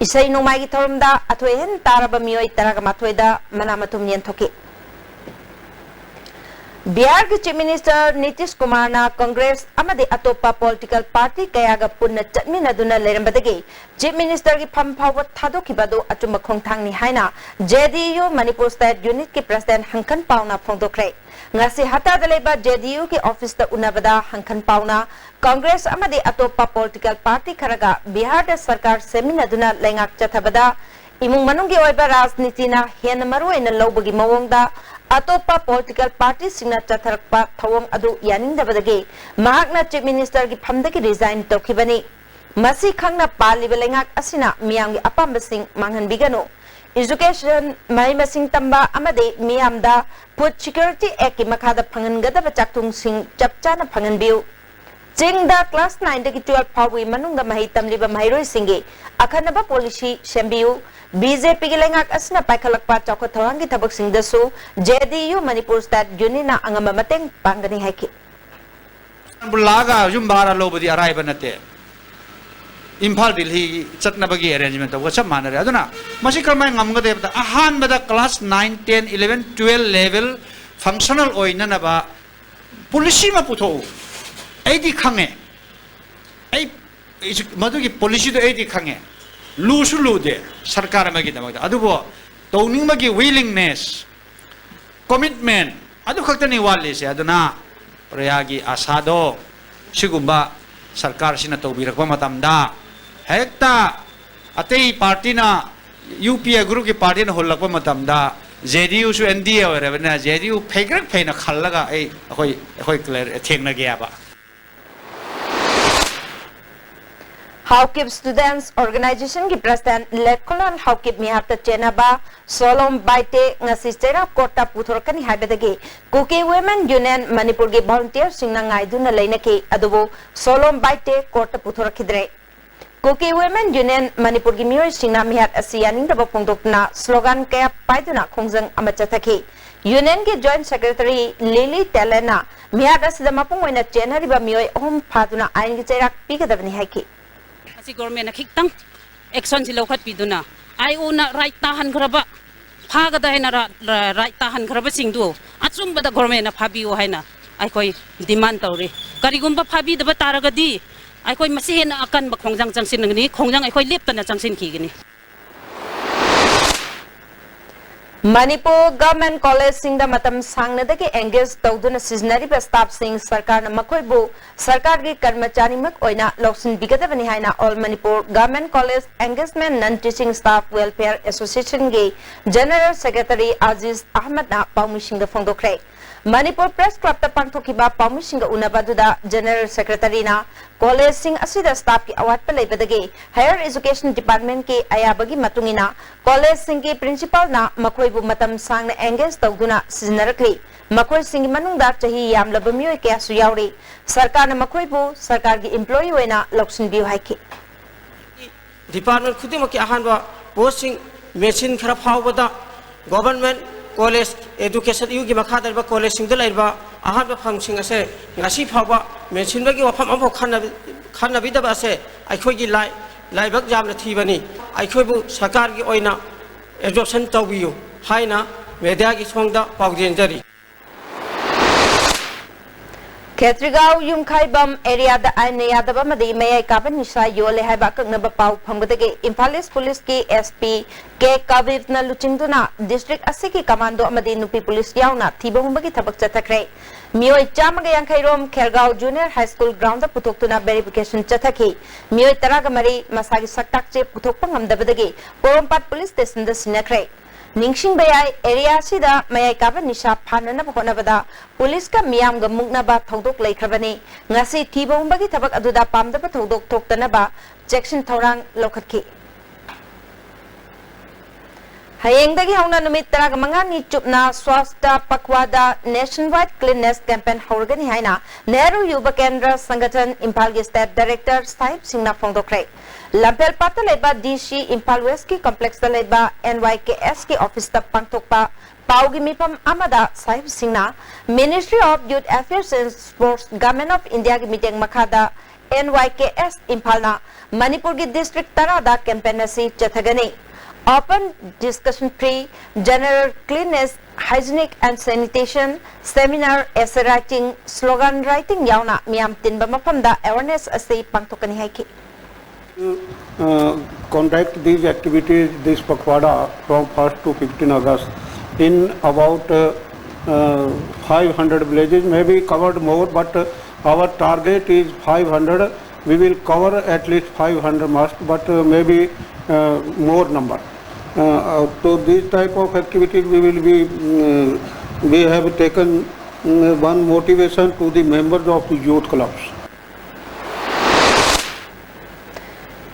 ꯏꯁꯩ ꯅꯣꯡꯃꯥꯏꯒꯤ ꯊꯧꯔꯝꯗ ꯑꯊꯣꯏ ꯑꯍꯦꯟ ꯇꯥꯔꯕ ꯃꯤꯑꯣꯏ ꯇꯔꯥꯒ ꯃꯥꯊꯣꯏꯗ ꯃꯅꯥ ꯃꯊꯨꯝ ꯌꯦꯟꯊꯣꯛꯈꯤ꯫ ꯕꯤꯍꯥꯔꯒꯤ Chief Minister ꯅꯤꯇꯤꯁ ꯀꯨꯃꯥꯔꯅ ꯀꯪꯒ꯭ꯔꯦꯁ ꯑꯃꯗꯤ ꯑꯇꯣꯞꯄ political party ꯀꯌꯥꯒ ꯄꯨꯟꯅ ꯆꯠꯃꯤꯟꯅꯗꯨꯅ ꯂꯩꯔꯝꯕꯗꯒꯤ Chief Ministerꯒꯤ ꯐꯝ ꯐꯥꯎꯕ ꯊꯥꯗꯣꯛꯈꯤꯕ ꯑꯗꯨ ꯑꯆꯨꯝꯕ ꯈꯣꯡꯊꯥꯡꯅꯤ ꯍꯥꯏꯅ J D U Manipur State Unitꯀꯤ President ꯍꯪꯈꯟ ꯄꯥꯎꯅ ꯐꯣꯡꯗꯣꯛꯈ꯭ꯔꯦ꯫ ꯉꯁꯤ ꯍꯠꯇꯥꯗ ꯂꯩꯕ J D Uꯒꯤ officeꯇ ꯎꯅꯕꯗ ꯍꯪꯈꯟ ꯄꯥꯎꯅ ꯀꯪꯒ꯭ꯔꯦꯁ ꯑꯃꯗꯤ ꯑꯇꯣꯞꯄ political party ꯈꯔꯒ ꯕꯤꯍꯥꯔꯗ ꯁꯔꯀꯥꯔ ꯁꯦꯝꯃꯤꯟꯅꯗꯨꯅ ꯂꯩꯉꯥꯛ ꯆꯠꯊꯕꯗ ꯏꯃꯨꯡ ꯃꯅꯨꯡꯒꯤ ꯑꯣꯏꯕ ꯔꯥꯖꯅꯤꯇꯤꯅ ꯍꯦꯟꯅ ꯃꯔꯨ ꯑꯣꯏꯅ ꯂꯧꯕꯒꯤ ꯃꯑꯣꯡꯗ ꯑꯇꯣꯞꯄ political partyꯁꯤꯡꯅ ꯆꯠꯊꯔꯛꯄ ꯊꯧꯑꯣꯡ ꯑꯗꯨ ꯌꯥꯅꯤꯡꯗꯕꯗꯒꯤ ꯃꯍꯥꯛꯅ Chief Ministerꯒꯤ ꯐꯝꯗꯒꯤ resign ꯇꯧꯈꯤꯕꯅꯤ꯫ ꯃꯁꯤ ꯈꯪꯅ ꯄꯥꯜꯂꯤꯕ ꯂꯩꯉꯥꯛ ꯑꯁꯤꯅ ꯃꯤꯌꯥꯝꯒꯤ ꯑꯄꯥꯝꯕꯁꯤꯡ ꯃꯥꯡꯍꯟꯕꯤꯒꯅꯨ꯫ Education, ꯃꯍꯩ ꯃꯁꯤꯡ ꯇꯝꯕ ꯑꯃꯗꯤ ꯃꯤꯌꯥꯝꯗ Food Security Actꯀꯤ ꯃꯈꯥꯗ ꯐꯪꯍꯟꯒꯗꯕ ꯆꯥꯛꯊꯨꯡꯁꯤꯡ ꯆꯞ ꯆꯥꯅ ꯐꯪꯍꯟꯕꯤꯌꯨ꯫ ꯆꯤꯡꯗ class nineꯗꯒꯤ twelve ꯐꯥꯎꯕꯒꯤ ꯃꯅꯨꯡꯗ ꯃꯍꯩ ꯇꯝꯂꯤꯕ ꯃꯍꯩꯔꯣꯏꯁꯤꯡꯒꯤ ꯑꯈꯟꯅꯕ policy ꯁꯦꯝꯕꯤꯌꯨ꯫ BJPꯒꯤ ꯂꯩꯉꯥꯛ ꯑꯁꯤꯅ ꯄꯥꯏꯈꯠꯂꯛꯄ ꯆꯥꯎꯈꯠ ꯊꯧꯔꯥꯡꯒꯤ ꯊꯕꯛꯁꯤꯡꯗꯁꯨ J D U Manipur State Unitꯅ ꯑꯉꯝꯕ ꯃꯇꯦꯡ ꯄꯥꯡꯒꯅꯤ ꯍꯥꯏꯈꯤ꯫ ꯂꯥꯛꯑꯒ ꯌꯨꯝ ꯚꯥꯔꯥ ꯂꯧꯕꯗꯤ ꯑꯔꯥꯏꯕ ꯅꯠꯇꯦ꯫ ꯏꯝꯐꯥꯜ ꯗꯤꯜꯂꯤ ꯆꯠꯅꯕꯒꯤ arrangement ꯇꯧꯕꯒ ꯆꯞ ꯃꯥꯟꯅꯔꯦ꯫ ꯑꯗꯨꯅ ꯃꯁꯤ ꯀꯔꯝꯍꯥꯏꯅ ꯉꯝꯒꯗꯒꯦ ꯍꯥꯏꯕꯗ, ꯑꯍꯥꯟꯕꯗ class nine, ten, eleven, twelve level functional ꯑꯣꯏꯅꯅꯕ policy ꯑꯃ ꯄꯨꯊꯣꯛꯎ꯫ ꯑꯩꯗꯤ ꯈꯪꯉꯦ, ꯑꯩ, ꯑꯩꯁꯨ ꯃꯗꯨꯒꯤ policyꯗꯣ ꯑꯩꯗꯤ ꯈꯪꯉꯦ, ꯂꯨꯁꯨ ꯂꯨꯗꯦ ꯁꯔꯀꯥꯔ ꯑꯃꯒꯤꯗꯃꯛꯇ꯫ ꯑꯗꯨꯕꯨ ꯇꯧꯅꯤꯡꯕꯒꯤ willingness, commitment ꯑꯗꯨ ꯈꯛꯇꯅꯤ ꯋꯥꯠꯂꯤꯁꯦ꯫ ꯑꯗꯨꯅ ꯄ꯭ꯔꯖꯥꯒꯤ ꯑꯁꯥꯗꯣ ꯁꯤꯒꯨꯝꯕ ꯁꯔꯀꯥꯔꯁꯤꯅ ꯇꯧꯕꯤꯔꯛꯄ ꯃꯇꯝꯗ, ꯍꯦꯛꯇ ꯑꯇꯩ partyꯅ, UPA groupꯀꯤ partyꯅ ꯍꯨꯜꯂꯛꯄ ꯃꯇꯝꯗ, JDUꯁꯨ NDA ꯑꯣꯏꯔꯕꯅꯤꯅ, JDU ꯐꯩꯒ꯭ꯔꯛ ꯐꯩꯅ ꯈꯜꯂꯒ ꯑꯩ, ꯑꯩꯈꯣꯏ, ꯑꯩꯈꯣꯏ clear ꯊꯦꯡꯅꯒꯦ ꯍꯥꯏꯕ꯫ ꯍꯥꯎꯀꯤꯞ Students Organizationꯒꯤ President ꯂꯦꯐꯀꯣꯅꯦꯟ ꯍꯥꯎꯀꯤꯞ ꯃꯤꯍꯥꯠꯇ ꯆꯦꯟꯅꯕ ꯁꯣꯂꯣꯝ ꯕꯥꯏꯇꯦ ꯉꯁꯤ ꯆꯩꯔꯥꯛ courtꯇ ꯄꯨꯊꯣꯔꯛꯀꯅꯤ ꯍꯥꯏꯕꯗꯒꯤ ꯀꯨꯀꯤ Women Union ꯃꯅꯤꯄꯨꯔꯒꯤ volunteerꯁꯤꯡꯅ ꯉꯥꯏꯗꯨꯅ ꯂꯩꯅꯈꯤ꯫ ꯑꯗꯨꯕꯨ ꯁꯣꯂꯣꯝ ꯕꯥꯏꯇꯦ courtꯇ ꯄꯨꯊꯣꯔꯛꯈꯤꯗ꯭ꯔꯦ꯫ ꯀꯨꯀꯤ Women Union ꯃꯅꯤꯄꯨꯔꯒꯤ ꯃꯤꯑꯣꯏꯁꯤꯡꯅ ꯃꯤꯍꯥꯠ ꯑꯁꯤ ꯌꯥꯅꯤꯡꯗꯕ ꯐꯣꯡꯗꯣꯛꯇꯨꯅ slogan ꯀꯌꯥ ꯄꯥꯏꯗꯨꯅ ꯈꯣꯡꯖꯪ ꯑꯃ ꯆꯠꯊꯈꯤ꯫ Unionꯒꯤ Joint Secretary ꯂꯤꯂꯤ ꯇꯦꯂꯦꯟꯅ ꯃꯤꯍꯥꯠ ꯑꯁꯤꯗ ꯃꯄꯨꯡ ꯑꯣꯏꯅ ꯆꯦꯟꯅꯔꯤꯕ ꯃꯤꯑꯣꯏ ꯑꯍꯨꯝ ꯐꯥꯗꯨꯅ ꯑꯥꯏꯟꯒꯤ ꯆꯩꯔꯥꯛ ꯄꯤꯒꯗꯕꯅꯤ ꯍꯥꯏꯈꯤ꯫ ꯃꯁꯤ governmentꯅ ꯈꯤꯇꯪ ꯑꯦꯛꯁꯟꯁꯤ ꯂꯧꯈꯠꯄꯤꯗꯨꯅ ꯑꯥꯏ ꯑꯣꯅ ꯔꯥꯏꯠ ꯇꯥꯍꯟꯈ꯭ꯔꯕ, ꯐꯥꯒꯗ ꯍꯥꯏꯅ ꯔꯥ-, ꯔꯥ-, ꯔꯥꯏꯠ ꯇꯥꯍꯟꯈ꯭ꯔꯕꯁꯤꯡꯗꯨ ꯑꯆꯨꯝꯕꯗ ꯒꯣꯔꯃꯦꯟꯅ ꯐꯥꯕꯤꯌꯨ ꯍꯥꯏꯅ ꯑꯩꯈꯣꯏ ꯗꯤꯃꯥꯟ ꯇꯧꯔꯤ꯫ ꯀꯔꯤꯒꯨꯝꯕ ꯐꯥꯕꯤꯗꯕ ꯇꯥꯔꯒꯗꯤ ꯑꯩꯈꯣꯏ ꯃꯁꯤ ꯍꯦꯟꯅ ꯑꯀꯟꯕ ꯈꯣꯡꯖꯪ ꯆꯪꯁꯤꯟꯒꯅꯤ, ꯈꯣꯡꯖꯪ ꯑꯩꯈꯣꯏ ꯂꯦꯞꯇꯅ ꯆꯪꯁꯤꯟꯈꯤꯒꯅꯤ꯫ ꯃꯅꯤꯄꯨꯔ ꯒꯚꯔꯟꯃꯦꯟꯠ ꯀꯣꯂꯦꯖꯁꯤꯡꯗ ꯃꯇꯝ ꯁꯥꯡꯅꯗꯒꯤ ꯑꯦꯡꯒꯦꯖ ꯇꯧꯗꯨꯅ ꯁꯤꯖꯤꯟꯅꯔꯤꯕ ꯁ꯭ꯇꯥꯐꯁꯤꯡ ꯁꯔꯀꯥꯔꯅ ꯃꯈꯣꯏꯕꯨ ꯁꯔꯀꯥꯔꯒꯤ ꯀꯔꯃꯆꯥꯔꯤꯃꯛ ꯑꯣꯏꯅ ꯂꯧꯁꯤꯟꯕꯤꯒꯗꯕꯅꯤ ꯍꯥꯏꯅ all Manipur government college engagement non teaching staff welfare ꯑꯦꯁꯣꯁꯤꯌꯦꯁꯟꯒꯤ ꯖꯦꯅꯔꯦꯜ ꯁꯦꯀ꯭ꯔꯦꯇꯔꯤ ꯑꯖꯤꯖ ꯑꯍꯃꯗꯅ ꯄꯥꯎꯃꯤꯁꯤꯡꯗ ꯐꯣꯡꯗꯣꯛꯈ꯭ꯔꯦ꯫ ꯃꯅꯤꯄꯨꯔ ꯄ꯭ꯔꯦꯁ ꯀ꯭ꯂꯕꯇ ꯄꯥꯡꯊꯣꯛꯈꯤꯕ ꯄꯥꯎꯃꯤꯁꯤꯡꯒ ꯎꯅꯕ ꯑꯗꯨꯗ ꯖꯦꯅꯔꯦꯜ ꯁꯦꯀ꯭ꯔꯦꯇꯔꯤꯅ ꯀꯣꯂꯦꯖꯁꯤꯡ ꯑꯁꯤꯗ ꯁ꯭ꯇꯥꯐꯀꯤ ꯑꯋꯥꯠꯄ ꯂꯩꯕꯗꯒꯤ ꯍꯥꯌꯔ ꯑꯦꯖꯨꯀꯦꯁꯟ ꯗꯤꯄꯥꯔꯠꯃꯦꯟꯠꯀꯤ ꯑꯌꯥꯕꯒꯤ ꯃꯇꯨꯡ ꯏꯟꯅ ꯀꯣꯂꯦꯖꯁꯤꯡꯒꯤ ꯄ꯭ꯔꯤꯟꯁꯤꯄꯥꯜꯅ ꯃꯈꯣꯏꯕꯨ ꯃꯇꯝ ꯁꯥꯡꯅ ꯑꯦꯡꯒꯦꯖ ꯇꯧꯗꯨꯅ ꯁꯤꯖꯤꯟꯅꯔꯛꯂꯤ꯫ ꯃꯈꯣꯏꯁꯤꯡꯒꯤ ꯃꯅꯨꯡꯗ ꯆꯍꯤ ꯌꯥꯝꯂꯕ ꯃꯤꯑꯣꯏ ꯀꯌꯥꯁꯨ ꯌꯥꯎꯔꯤ꯫ ꯁꯔꯀꯥꯔꯅ ꯃꯈꯣꯏꯕꯨ ꯁꯔꯀꯥꯔꯒꯤ ꯏꯝꯄ꯭ꯂꯣꯌꯤ ꯑꯣꯏꯅ ꯂꯧꯁꯤꯟꯕꯤꯌꯨ ꯍꯥꯏꯈꯤ꯫ ꯗꯤꯄꯥꯔꯠꯃꯦꯟꯠ ꯈꯨꯗꯤꯡꯃꯛꯀꯤ ꯑꯍꯥꯟꯕ ꯄꯣꯁꯁꯤꯡ ꯃꯦꯟꯁꯤꯟꯈ꯭ꯔ ꯐꯥꯎꯕꯗ ꯒꯣꯚꯔꯟꯃꯦꯟꯠ ꯀꯣꯂꯦꯖ, ꯑꯦꯖꯨꯀꯦꯁꯟ ꯌꯨꯒꯤ ꯃꯈꯥꯗ ꯂꯩꯕ ꯀꯣꯂꯦꯖꯁꯤꯡꯗ ꯂꯩꯔꯤꯕ ꯑꯍꯥꯟꯕ ꯐꯝꯁꯤꯡ ꯑꯁꯦ ꯉꯁꯤ ꯐꯥꯎꯕ ꯃꯦꯟꯁꯤꯟꯕꯒꯤ ꯋꯥꯐꯝ ꯑꯃꯐꯥꯎ ꯈꯟꯅꯕꯤ-, ꯈꯟꯅꯕꯤꯗꯕ ꯑꯁꯦ ꯑꯩꯈꯣꯏꯒꯤ ꯂꯥꯏ-, ꯂꯥꯏꯕꯛ ꯌꯥꯝꯅ ꯊꯤꯕꯅꯤ꯫ ꯑꯩꯈꯣꯏꯕꯨ ꯁꯔꯀꯥꯔꯒꯤ ꯑꯣꯏꯅ ꯑꯦꯕꯖꯣꯔꯞꯁꯟ ꯇꯧꯕꯤꯌꯨ ꯍꯥꯏꯅ ꯃꯦꯗꯤꯌꯥꯒꯤ ꯁꯣꯡꯗ ꯄꯥꯎꯖꯦꯟꯖꯔꯤ꯫ ꯈꯦꯇ꯭ꯔꯤꯒꯥꯎ ꯌꯨꯝꯈꯥꯏꯕꯝ ꯑꯦꯔꯤꯌꯥꯗ ꯑꯥꯏꯟꯅ ꯌꯥꯗꯕ ꯑꯃꯗꯤ ꯃꯌꯥꯏ ꯀꯥꯕ ꯅꯤꯁꯥ ꯌꯣꯜꯂꯦ ꯍꯥꯏꯕ ꯑꯀꯛꯅꯕ ꯄꯥꯎ ꯐꯪꯕꯗꯒꯤ ꯏꯝꯐꯥꯜ ꯏꯁ ꯄꯨꯂꯤꯁꯀꯤ ꯑꯦꯁ ꯄꯤ ꯀꯦ ꯀꯕꯤꯔꯅ ꯂꯨꯆꯤꯡꯗꯨꯅ ꯗꯤꯁꯇ꯭ꯔꯤꯛ ꯑꯁꯤꯒꯤ ꯀꯃꯥꯟꯗꯣ ꯑꯃꯗꯤ ꯅꯨꯄꯤ ꯄꯨꯂꯤꯁ ꯌꯥꯎꯅ ꯊꯤꯕ ꯍꯨꯝꯕꯒꯤ ꯊꯕꯛ ꯆꯠꯊꯈ꯭ꯔꯦ꯫ ꯃꯤꯑꯣꯏ ꯆꯥꯝꯃꯒ ꯌꯥꯡꯈꯩ ꯔꯣꯝ ꯈꯦꯔꯒꯥꯎ ꯖꯨꯅꯤꯌꯔ ꯍꯥꯏ ꯁ꯭ꯀꯨꯜ ꯒ꯭ꯔꯥꯎꯟꯗ ꯄꯨꯊꯣꯛꯇꯨꯅ ꯚꯦꯔꯤꯐꯤꯀꯦꯁꯟ ꯆꯠꯊꯈꯤ꯫ ꯃꯤꯑꯣꯏ ꯇꯔꯥꯒ ꯃꯔꯤ ꯃꯁꯥꯒꯤ ꯁꯛꯇꯥꯛ ꯆꯦ ꯄꯨꯊꯣꯛꯄ ꯉꯝꯗꯕꯗꯒꯤ ꯄꯣꯔꯣꯝꯄꯥꯠ ꯄꯨꯂꯤꯁ ꯁ꯭ꯇꯦꯁꯟꯗ ꯁꯤꯟꯅꯈ꯭ꯔꯦ꯫ ꯅꯤꯡꯁꯤꯡꯕ ꯌꯥꯏ, ꯑꯦꯔꯤꯌꯥ ꯑꯁꯤꯗ ꯃꯌꯥꯏ ꯀꯥꯕ ꯅꯤꯁꯥ ꯐꯥꯅꯅꯕ ꯍꯣꯠꯅꯕꯗ ꯄꯨꯂꯤꯁꯀ ꯃꯤꯌꯥꯝꯒ ꯃꯨꯛꯅꯕ ꯊꯧꯗꯣꯛ ꯂꯩꯈ꯭ꯔꯕꯅꯤ꯫ ꯉꯁꯤ ꯊꯤꯕ ꯍꯨꯝꯕꯒꯤ ꯊꯕꯛ ꯑꯗꯨꯗ ꯄꯥꯝꯗꯕ ꯊꯧꯗꯣꯛ ꯊꯣꯛꯇꯅꯕ ꯆꯦꯛꯁꯤꯟ ꯊꯧꯔꯥꯡ ꯂꯧꯈꯠꯈꯤ꯫ ꯍꯌꯦꯡꯗꯒꯤ ꯍꯧꯅ ꯅꯨꯃꯤꯠ ꯇꯔꯥꯃꯉꯥꯅꯤ ꯆꯨꯞꯅ ꯁ꯭ꯋꯥꯁꯇ ꯄꯈ꯭ꯋꯥꯗ Nationwide Cleanliness Campaign ꯍꯧꯔꯒꯅꯤ ꯍꯥꯏꯅ ꯅꯦꯍꯔꯨ ꯌꯨꯕ ꯀꯦꯟꯗ꯭ꯔ ꯁꯪꯒꯊꯟ ꯏꯝꯐꯥꯜꯒꯤ State Director ꯁꯥꯍꯤꯕ ꯁꯤꯡꯅ ꯐꯣꯡꯗꯣꯛꯈ꯭ꯔꯦ꯫ ꯂꯝꯐꯦꯜ ꯄꯥꯠꯇ ꯂꯩꯕ D C ꯏꯝꯐꯥꯜ Westꯀꯤ complexꯇ ꯂꯩꯕ N Y K Sꯀꯤ officeꯇ ꯄꯥꯡꯊꯣꯛꯄ ꯄꯥꯎꯒꯤ ꯃꯤꯐꯝ ꯑꯃꯗ ꯁꯥꯍꯤꯕ ꯁꯤꯡꯅ Ministry of Youth Affairs and Sports, Government of Indiaꯒꯤ ꯃꯤꯠꯌꯦꯡ ꯃꯈꯥꯗ N Y K S ꯏꯝꯐꯥꯜꯅ ꯃꯅꯤꯄꯨꯔꯒꯤ district ꯇꯔꯥꯗ campaign ꯑꯁꯤ ꯆꯠꯊꯒꯅꯤ꯫ Open discussion, free general cleanliness, hygienic and sanitation seminar, essay writing, slogan writing ꯌꯥꯎꯅ ꯃꯤꯌꯥꯝ ꯇꯤꯟꯕ ꯃꯐꯝꯗ awareness ꯑꯁꯤ ꯄꯥꯡꯊꯣꯛꯀꯅꯤ ꯍꯥꯏꯈꯤ꯫ Uh, conduct these activities, this Pakhwada, from first to fifteen August in about uh, uh, five hundred villages, maybe covered more, but uh, our target is five hundred. We will cover at least five hundred must, but uh, maybe uh, more number. Uh, uh, so these type of activities we will be, mm, we have taken mm, one motivation to the members of the youth clubs.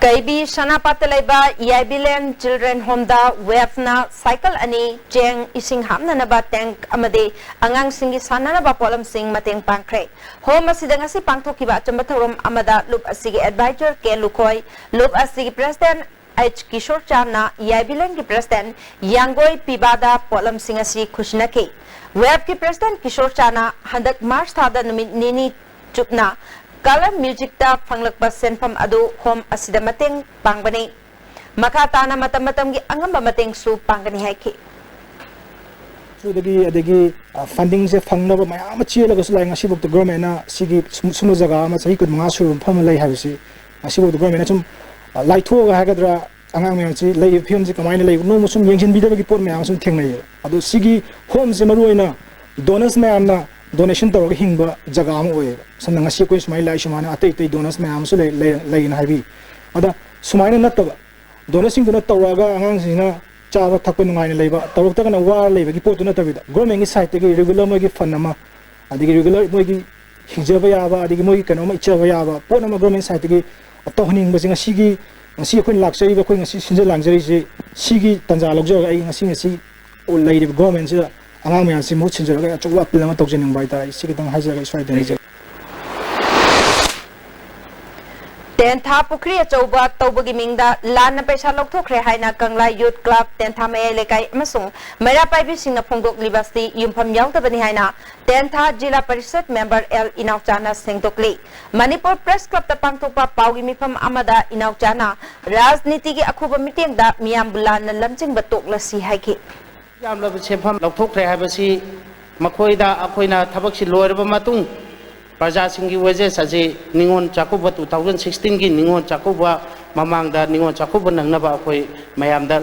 ꯀꯩꯕꯤ ꯁꯅꯥꯄꯥꯠꯇ ꯂꯩꯕ ꯌꯥꯏꯕꯤꯂꯦꯟ Children Homeꯗ WAFꯅ cycle ꯑꯅꯤ, ꯆꯦꯡ, ꯏꯁꯤꯡ ꯍꯥꯞꯅꯅꯕ tank ꯑꯃꯗꯤ ꯑꯉꯥꯡꯁꯤꯡꯒꯤ ꯁꯥꯟꯅꯅꯕ ꯄꯣꯠꯂꯝꯁꯤꯡ ꯃꯇꯦꯡ ꯄꯥꯡꯈ꯭ꯔꯦ꯫ Home ꯑꯁꯤꯗ ꯉꯁꯤ ꯄꯥꯡꯊꯣꯛꯈꯤꯕ ꯑꯆꯝꯕ ꯊꯧꯔꯝ ꯑꯃꯗ ꯂꯨꯞ ꯑꯁꯤꯒꯤ advisor K ꯂꯨꯈꯣꯏ, ꯂꯨꯞ ꯑꯁꯤꯒꯤ president H ꯀꯤꯁꯣꯔ ꯆꯥꯟꯅ, ꯌꯥꯏꯕꯤꯂꯦꯟꯒꯤ president ꯌꯥꯡꯒꯣꯏ ꯄꯤꯕꯥꯗ ꯄꯣꯠꯂꯝꯁꯤꯡ ꯑꯁꯤ ꯈꯨꯠꯁꯤꯟꯅꯈꯤ꯫ WAFꯀꯤ president ꯀꯤꯁꯣꯔ ꯆꯥꯟꯅ ꯍꯟꯗꯛ March ꯊꯥꯗ ꯅꯨꯃꯤꯠ ꯅꯤꯅꯤ ꯆꯨꯞꯅ Colour Musicꯇ ꯐꯪꯂꯛꯄ ꯁꯦꯟꯐꯝ ꯑꯗꯨ home ꯑꯁꯤꯗ ꯃꯇꯦꯡ ꯄꯥꯡꯕꯅꯤ꯫ ꯃꯈꯥ ꯇꯥꯅ ꯃꯇꯝ ꯃꯇꯝꯒꯤ ꯑꯉꯝꯕ ꯃꯇꯦꯡꯁꯨ ꯄꯥꯡꯒꯅꯤ ꯍꯥꯏꯈꯤ꯫ ꯑꯗꯒꯤ ꯑꯗꯒꯤ fundingꯁꯦ ꯐꯪꯅꯕ ꯃꯌꯥꯝ ꯑꯃ ꯆꯦꯜꯂꯒꯁꯨ ꯂꯥꯛꯑꯦ꯫ ꯉꯁꯤꯐꯥꯎꯗ governmentꯅ ꯁꯤꯒꯤ ꯁꯨꯝ- ꯁꯨꯝꯕ ꯖꯒꯥ ꯑꯃ ꯆꯍꯤ ꯀꯨꯟꯃꯉꯥ ꯁꯨꯔꯕ ꯃꯐꯝ ꯑꯃ ꯂꯩ ꯍꯥꯏꯕꯁꯤ ꯉꯁꯤꯐꯥꯎꯗ governmentꯅ ꯁꯨꯝ ꯂꯥꯏꯊꯣꯛꯑꯒ ꯍꯥꯏꯒꯗ꯭ꯔꯥ, ꯑꯉꯥꯡ ꯃꯌꯥꯝꯁꯤ ꯂꯩꯔꯤꯕ ꯐꯤꯕꯝꯁꯤ ꯀꯃꯥꯏꯅ ꯂꯩꯕ ꯅꯣꯡꯃ ꯁꯨꯝ ꯌꯦꯡꯁꯤꯟꯕꯤꯗꯕꯒꯤ ꯄꯣꯠ ꯃꯌꯥꯝ ꯑꯃ ꯁꯨꯝ ꯊꯦꯡꯅꯩꯌꯦꯕ꯫ ꯑꯗꯣ ꯁꯤꯒꯤ homeꯁꯦ ꯃꯔꯨ ꯑꯣꯏꯅ donors ꯃꯌꯥꯝꯅ donation ꯇꯧꯔꯒ ꯍꯤꯡꯕ ꯖꯒꯥ ꯑꯃ ꯑꯣꯏꯌꯦꯕ꯫ ꯁꯝꯅ ꯉꯁꯤ ꯑꯩꯈꯣꯏ ꯁꯨꯃꯥꯏꯅ ꯂꯥꯛꯏ ꯁꯨꯃꯥꯏꯅ ꯑꯇꯩ ꯑꯇꯩ donors ꯃꯌꯥꯝ ꯑꯃꯁꯨ ꯂꯩ- ꯂꯩ- ꯂꯩꯌꯦꯅ ꯍꯥꯏꯕꯤ꯫ ꯑꯗ ꯁꯨꯃꯥꯏꯅ ꯅꯠꯇꯕ donorsꯁꯤꯡꯗꯨꯅ ꯇꯧꯔꯛꯑꯒ ꯑꯉꯥꯡꯁꯤꯡꯁꯤꯅ ꯆꯥꯕ ꯊꯛꯄ ꯅꯨꯡꯉꯥꯏꯅ ꯂꯩꯕ, ꯇꯧꯔꯛꯇ꯭ꯔꯒꯅ ꯋꯥꯔ ꯂꯩꯕꯒꯤ ꯄꯣꯠꯇꯨ ꯅꯠꯇꯕꯤꯗ governmentꯀꯤ sideꯇꯒꯤ regular ꯃꯣꯏꯒꯤ fund ꯑꯃ, ꯑꯗꯒꯤ regular ꯃꯣꯏꯒꯤ ꯍꯤꯡꯖꯕ ꯌꯥꯕ, ꯑꯗꯒꯤ ꯃꯣꯏꯒꯤ ꯀꯩꯅꯣꯝꯃ ꯏꯠꯆꯕ ꯌꯥꯕ ꯄꯣꯠ ꯑꯃ government sideꯇꯒꯤ ꯇꯧꯍꯟꯅꯤꯡꯕꯁꯦ ꯉꯁꯤꯒꯤ ꯉꯁꯤ ꯑꯩꯈꯣꯏꯅ ꯂꯥꯛꯆꯔꯤꯕ, ꯑꯩꯈꯣꯏ ꯉꯁꯤ ꯁꯤꯟꯖ ꯂꯥꯡꯖꯔꯤꯁꯤ, ꯁꯤꯒꯤ ꯇꯥꯟꯖꯥ ꯂꯧꯖꯔꯒ ꯑꯩ ꯉꯁꯤ, ꯉꯁꯤ ꯂꯩꯔꯤꯕ ꯒꯣꯔꯃꯦꯟꯁꯤꯗ ꯑꯉꯥꯡ ꯃꯌꯥꯝꯁꯤ ꯃꯍꯨꯠ ꯁꯤꯟꯖꯔꯒ ꯑꯩ ꯑꯆꯧꯕ ꯑꯄꯤꯜ ꯑꯃ ꯇꯧꯖꯅꯤꯡꯕ ꯍꯥꯏꯇꯥꯔꯦ꯫ ꯁꯤ ꯈꯤꯇꯪ ꯍꯥꯏꯖꯔꯒ ꯑꯩ ꯁ꯭ꯋꯥꯏꯗ ꯂꯩꯖꯔꯦ꯫ ꯇꯦꯟꯊꯥ ꯄꯨꯈ꯭ꯔꯤ ꯑꯆꯧꯕ ꯇꯧꯕꯒꯤ ꯃꯤꯡꯗ ꯂꯥꯟꯅ ꯄꯩꯁꯥ ꯂꯧꯊꯣꯛꯈ꯭ꯔꯦ ꯍꯥꯏꯅ ꯀꯪꯂꯥ ꯌꯨꯠ ꯀ꯭ꯂꯕ, ꯇꯦꯟꯊꯥ ꯃꯌꯥꯏ ꯂꯩꯀꯥꯏ ꯑꯃꯁꯨꯡ ꯃꯩꯔꯥ ꯄꯥꯏꯕꯤꯁꯤꯡꯅ ꯐꯣꯡꯗꯣꯛꯂꯤꯕ ꯑꯁꯤ ꯌꯨꯝꯐꯝ ꯌꯥꯎꯗꯕꯅꯤ ꯍꯥꯏꯅ ꯇꯦꯟꯊꯥ ꯖꯤꯂꯥ ꯄꯔꯤꯁꯠ ꯃꯦꯝꯕꯔ ꯑꯦꯜ ꯏꯅꯥꯎꯆꯥꯅ ꯁꯦꯡꯗꯣꯛꯂꯤ꯫ ꯃꯅꯤꯄꯨꯔ ꯄ꯭ꯔꯦꯁ ꯀ꯭ꯂꯕꯇ ꯄꯥꯡꯊꯣꯛꯄ ꯄꯥꯎꯒꯤ ꯃꯤꯐꯝ ꯑꯃꯗ ꯏꯅꯥꯎꯆꯥꯅ ꯔꯥꯖꯅꯤꯇꯤꯒꯤ ꯑꯈꯨꯕ ꯃꯤꯠꯌꯦꯡꯗ ꯃꯤꯌꯥꯝꯕꯨ ꯂꯥꯟꯅ ꯂꯝꯖꯤꯡꯕ ꯇꯣꯛꯂꯁꯤ ꯍꯥꯏꯈꯤ꯫ ꯌꯥꯝꯂꯕ ꯁꯦꯟꯐꯝ ꯂꯧꯊꯣꯛꯈ꯭ꯔꯦ ꯍꯥꯏꯕꯁꯤ ꯃꯈꯣꯏꯗ ꯑꯩꯈꯣꯏꯅ ꯊꯕꯛꯁꯤ ꯂꯣꯏꯔꯕ ꯃꯇꯨꯡ ꯄ꯭ꯔꯖꯥꯁꯤꯡꯒꯤ ꯋꯦꯖꯦꯁ ꯑꯁꯤ ꯅꯤꯉꯣꯜ ꯆꯥꯛꯀꯧꯕ, ꯇꯨ ꯊꯥꯎꯖꯟ ꯁꯤꯛꯁꯇꯤꯟꯒꯤ ꯅꯤꯉꯣꯜ ꯆꯥꯛꯀꯧꯕ ꯃꯃꯥꯡꯗ ꯅꯤꯉꯣꯜ ꯆꯥꯛꯀꯧꯕ ꯅꯪꯅꯕ ꯑꯩꯈꯣꯏ ꯃꯌꯥꯝꯗ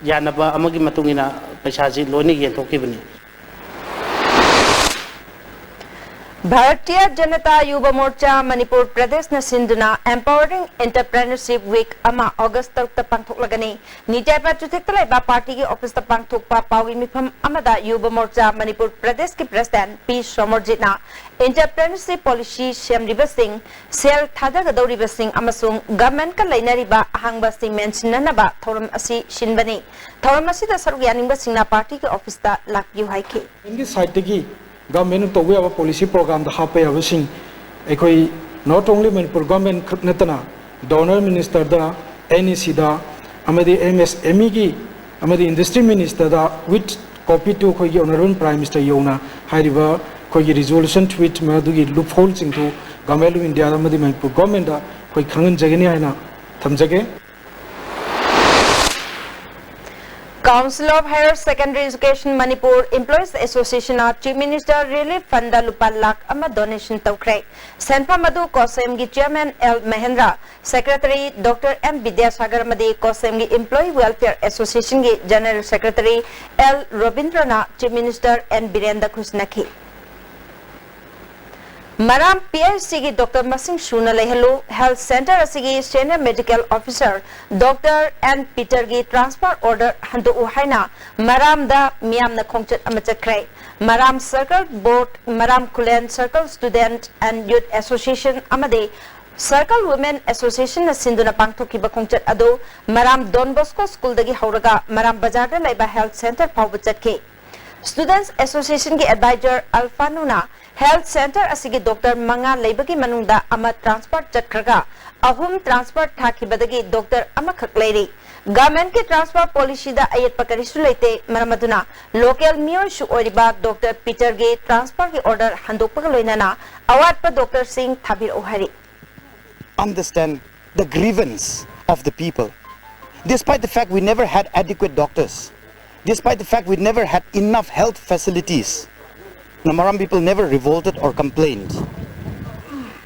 ꯌꯥꯅꯕ ꯑꯃꯒꯤ ꯃꯇꯨꯡ ꯏꯟꯅ ꯄꯩꯁꯥꯁꯤ ꯂꯣꯏꯅ ꯌꯦꯟꯊꯣꯛꯈꯤꯕꯅꯤ꯫ ꯚꯥꯔꯇꯤꯌ ꯖꯅꯇꯥ ꯌꯨꯕ ꯃꯣꯔꯆꯥ ꯃꯅꯤꯄꯨꯔ ꯄ꯭ꯔꯗꯦꯁꯅ ꯁꯤꯟꯗꯨꯅ Empowering Entrepreneurship Week ꯑꯃ ꯑꯣꯒꯁ ꯇꯔꯨꯛꯇ ꯄꯥꯡꯊꯣꯛꯂꯒꯅꯤ꯫ ꯅꯤꯡꯇꯦꯝꯄꯥ ꯆꯨꯊꯦꯛꯇ ꯂꯩꯕ ꯄꯥꯔꯇꯤꯒꯤ ꯑꯣꯐꯤꯁꯇ ꯄꯥꯡꯊꯣꯛꯄ ꯄꯥꯎꯒꯤ ꯃꯤꯐꯝ ꯑꯃꯗ ꯌꯨꯕ ꯃꯣꯔꯆꯥ ꯃꯅꯤꯄꯨꯔ ꯄ꯭ꯔꯗꯦꯁꯀꯤ ꯄ꯭ꯔꯁꯤꯗꯦꯟꯠ ꯄꯤ ꯁꯣꯃꯣꯔꯖꯤꯠꯅ entrepreneurship policy ꯁꯦꯝꯂꯤꯕꯁꯤꯡ, ꯁꯦꯜ ꯊꯥꯗꯒꯗꯧꯔꯤꯕꯁꯤꯡ ꯑꯃꯁꯨꯡ ꯒꯚꯔꯟꯃꯦꯟꯠꯀ ꯂꯩꯅꯔꯤꯕ ꯑꯍꯥꯡꯕꯁꯤꯡ ꯃꯦꯟꯁꯤꯟꯅꯅꯕ ꯊꯧꯔꯝ ꯑꯁꯤ ꯁꯤꯟꯕꯅꯤ꯫ ꯊꯧꯔꯝ ꯑꯁꯤꯗ ꯁꯔꯨꯛ ꯌꯥꯅꯤꯡꯕꯁꯤꯡꯅ ꯄꯥꯔꯇꯤꯒꯤ ꯑꯣꯐꯤꯁꯇ ꯂꯥꯛꯄꯤꯌꯨ ꯍꯥꯏꯈꯤ꯫ ꯒꯤ ꯁꯥꯏꯠꯇꯒꯤ ꯒꯚꯔꯟꯃꯦꯟꯠꯅ ꯇꯧꯕ ꯌꯥꯕ ꯄꯣꯂꯤꯁꯤ ꯄ꯭ꯔꯣꯒ꯭ꯔꯥꯝꯗ ꯍꯥꯞꯄ ꯌꯥꯕꯁꯤꯡ ꯑꯩꯈꯣꯏ not only ꯃꯅꯤꯄꯨꯔ ꯒꯚꯔꯟꯃꯦꯟꯠ ꯈꯛ ꯅꯠꯇꯅ ꯗꯣꯅꯔ ꯃꯤꯅꯤꯁꯇꯔꯗ, ꯑꯦꯟ ꯏ ꯁꯤꯗ ꯑꯃꯗꯤ ꯑꯦꯝ ꯑꯦꯁ ꯑꯦꯝ ꯏꯒꯤ ꯑꯃꯗꯤ ꯏꯟꯗꯁꯇ꯭ꯔꯤ ꯃꯤꯅꯤꯁꯇꯔꯗ with copy to ꯑꯩꯈꯣꯏꯒꯤ ꯑꯣꯅꯔꯦꯕꯜ ꯄ꯭ꯔꯥꯏꯝ ꯃꯤꯅꯤꯁꯇꯔ ꯌꯧꯅ ꯍꯥꯏꯔꯤꯕ ꯑꯩꯈꯣꯏꯒꯤ ꯔꯤꯖꯣꯂꯨꯁꯟ ꯊ꯭ꯔꯨ ꯏꯠ ꯃꯗꯨꯒꯤ ꯂꯨꯞꯍꯣꯜꯁꯤꯡꯗꯨ ꯒꯚꯔꯟꯃꯦꯟꯠ ꯑꯣꯐ ꯏꯟꯗꯤꯌꯥ ꯑꯃꯗꯤ ꯃꯅꯤꯄꯨꯔ ꯒꯚꯔꯟꯃꯦꯟꯠꯗ ꯑꯩꯈꯣꯏ ꯈꯪꯍꯟꯖꯒꯅꯤ ꯍꯥꯏꯅ ꯊꯝꯖꯒꯦ꯫ Council of Higher Secondary Education Manipur Employees Association ꯅ Chief Minister Relief Fund ꯗ ꯂꯨꯄꯥ ꯂꯥꯈ ꯑꯃ donation ꯇꯧꯈ꯭ꯔꯦ꯫ ꯁꯦꯟꯐꯝ ꯑꯗꯨ ꯀꯣꯁꯦꯝꯒꯤ Chairman L Mahendra, Secretary doctor M Bidyasagar ꯑꯃꯗꯤ ꯀꯣꯁꯦꯝꯒꯤ Employee Welfare Association ꯒꯤ General Secretary ꯑꯦꯜ ꯔꯣꯕꯤꯟꯗ꯭ꯔꯅ Chief Minister ꯑꯦꯟ ꯕꯤꯔꯦꯟꯗ ꯈꯨꯠꯁꯤꯟꯅꯈꯤ꯫ ꯃꯔꯥꯝ ꯄꯤ ꯑꯩꯆ ꯁꯤꯒꯤ ꯗꯣꯛꯇꯔ ꯃꯁꯤꯡ ꯁꯨꯅ ꯂꯩꯍꯜꯂꯨ, ꯍꯦꯜꯊ ꯁꯦꯟꯇꯔ ꯑꯁꯤꯒꯤ Senior Medical Officer doctor N ꯄꯤꯇꯔꯒꯤ transfer order ꯍꯟꯗꯣꯛꯎ ꯍꯥꯏꯅ ꯃꯔꯥꯝꯗ ꯃꯤꯌꯥꯝꯅ ꯈꯣꯡꯆꯠ ꯑꯃ ꯆꯠꯈ꯭ꯔꯦ꯫ ꯃꯔꯥꯝ Circle Board, ꯃꯔꯥꯝ Khulen Circle Student and Youth Association ꯑꯃꯗꯤ Circle Women Association ꯅ ꯁꯤꯟꯗꯨꯅ ꯄꯥꯡꯊꯣꯛꯈꯤꯕ ꯈꯣꯡꯆꯠ ꯑꯗꯨ ꯃꯔꯥꯝ Don Bosco School ꯗꯒꯤ ꯍꯧꯔꯒ ꯃꯔꯥꯝ ꯕꯖꯥꯔꯗ ꯂꯩꯕ Health Center ꯐꯥꯎꯕ ꯆꯠꯈꯤ꯫ Students Association ꯒꯤ advisor ꯑꯜꯐꯥꯅꯨꯅ Health Center ꯑꯁꯤꯒꯤ doctor ꯃꯉꯥ ꯂꯩꯕꯒꯤ ꯃꯅꯨꯡꯗ ꯑꯃ transfer ꯆꯠꯈ꯭ꯔꯒ ꯑꯍꯨꯝ transfer ꯊꯥꯈꯤꯕꯗꯒꯤ doctor ꯑꯃꯈꯛ ꯂꯩꯔꯤ꯫ Government ꯀꯤ transfer policy ꯗ ꯑꯌꯦꯠꯄ ꯀꯔꯤꯁꯨ ꯂꯩꯇꯦ, ꯃꯔꯝ ꯑꯗꯨꯅ local ꯃꯤꯑꯣꯏꯁꯨ ꯑꯣꯏꯔꯤꯕ doctor ꯄꯤꯇꯔꯒꯤ transfer ꯒꯤ order ꯍꯟꯗꯣꯛꯄꯒ ꯂꯣꯏꯅꯅ ꯑꯋꯥꯠꯄ doctor ꯁꯤꯡ ꯊꯥꯕꯤꯔꯛꯎ ꯍꯥꯏꯔꯤ꯫ Understand the grievance of the people. Despite the fact we never had adequate doctors, despite the fact we never had enough health facilities, the Maram people never revolted or complained.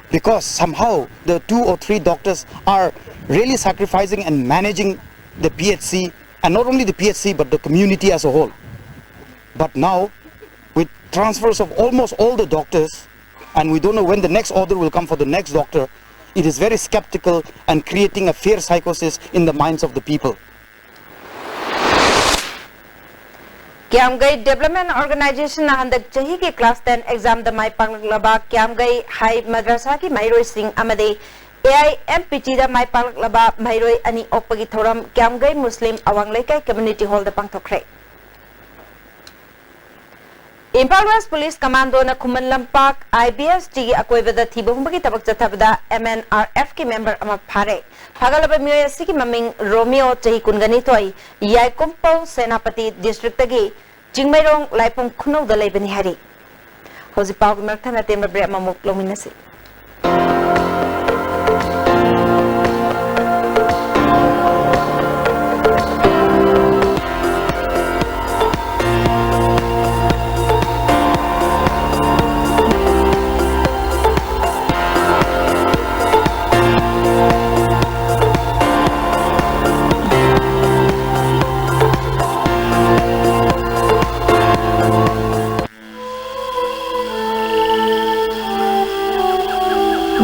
Because somehow the two or three doctors are really sacrificing and managing the P H C, and not only the P H C, but the community as a whole. But now, with transfers of almost all the doctors, and we don't know when the next order will come for the next doctor, it is very skeptical and creating a fear psychosis in the minds of the people. Kiamgay Development Organization ꯅ ꯍꯟꯗꯛ ꯆꯍꯤꯒꯤ class ten exam ꯗ ꯃꯥꯏ ꯄꯥꯛꯂꯛꯂꯕ Kiamgay High Madrasa ꯒꯤ ꯃꯍꯩꯔꯣꯏꯁꯤꯡ ꯑꯃꯗꯤ A I M P T ꯗ ꯃꯥꯏ ꯄꯥꯛꯂꯛꯂꯕ ꯃꯍꯩꯔꯣꯏ ꯑꯅꯤ ꯑꯣꯛꯄꯒꯤ ꯊꯧꯔꯝ Kiamgay Muslim Awang Leikai Community Hall ꯗ ꯄꯥꯡꯊꯣꯛꯈ꯭ꯔꯦ꯫ Imphal West Police Commando ꯅ Khuman Lampak I B S T ꯒꯤ ꯑꯀꯣꯏꯕꯗ ꯊꯤꯕ ꯍꯨꯝꯕꯒꯤ ꯊꯕꯛ ꯆꯠꯊꯕꯗ M N R F ꯀꯤ member ꯑꯃ ꯐꯥꯔꯦ꯫ ꯐꯥꯒꯠꯂꯕ ꯃꯤꯑꯣꯏ ꯑꯁꯤꯒꯤ ꯃꯃꯤꯡ ꯔꯣꯃꯤꯑꯣ, ꯆꯍꯤ ꯀꯨꯟꯒ ꯅꯤꯊꯣꯏ, ꯌꯥꯏꯀꯨꯝꯄꯧ, ꯁꯦꯅꯥꯄꯇꯤ district ꯇꯒꯤ ꯆꯤꯡꯃꯩꯔꯣꯡ ꯂꯥꯏꯐꯝ ꯈꯨꯅꯧꯗ ꯂꯩꯕꯅꯤ ꯍꯥꯏꯔꯤ꯫ ꯍꯧꯖꯤꯛ ꯄꯥꯎꯒꯤ ꯃꯔꯛ ꯊꯠꯅ ꯑꯇꯦꯟꯕ break ꯑꯃꯃꯨꯛ ꯂꯧꯃꯤꯟꯅꯁꯤ꯫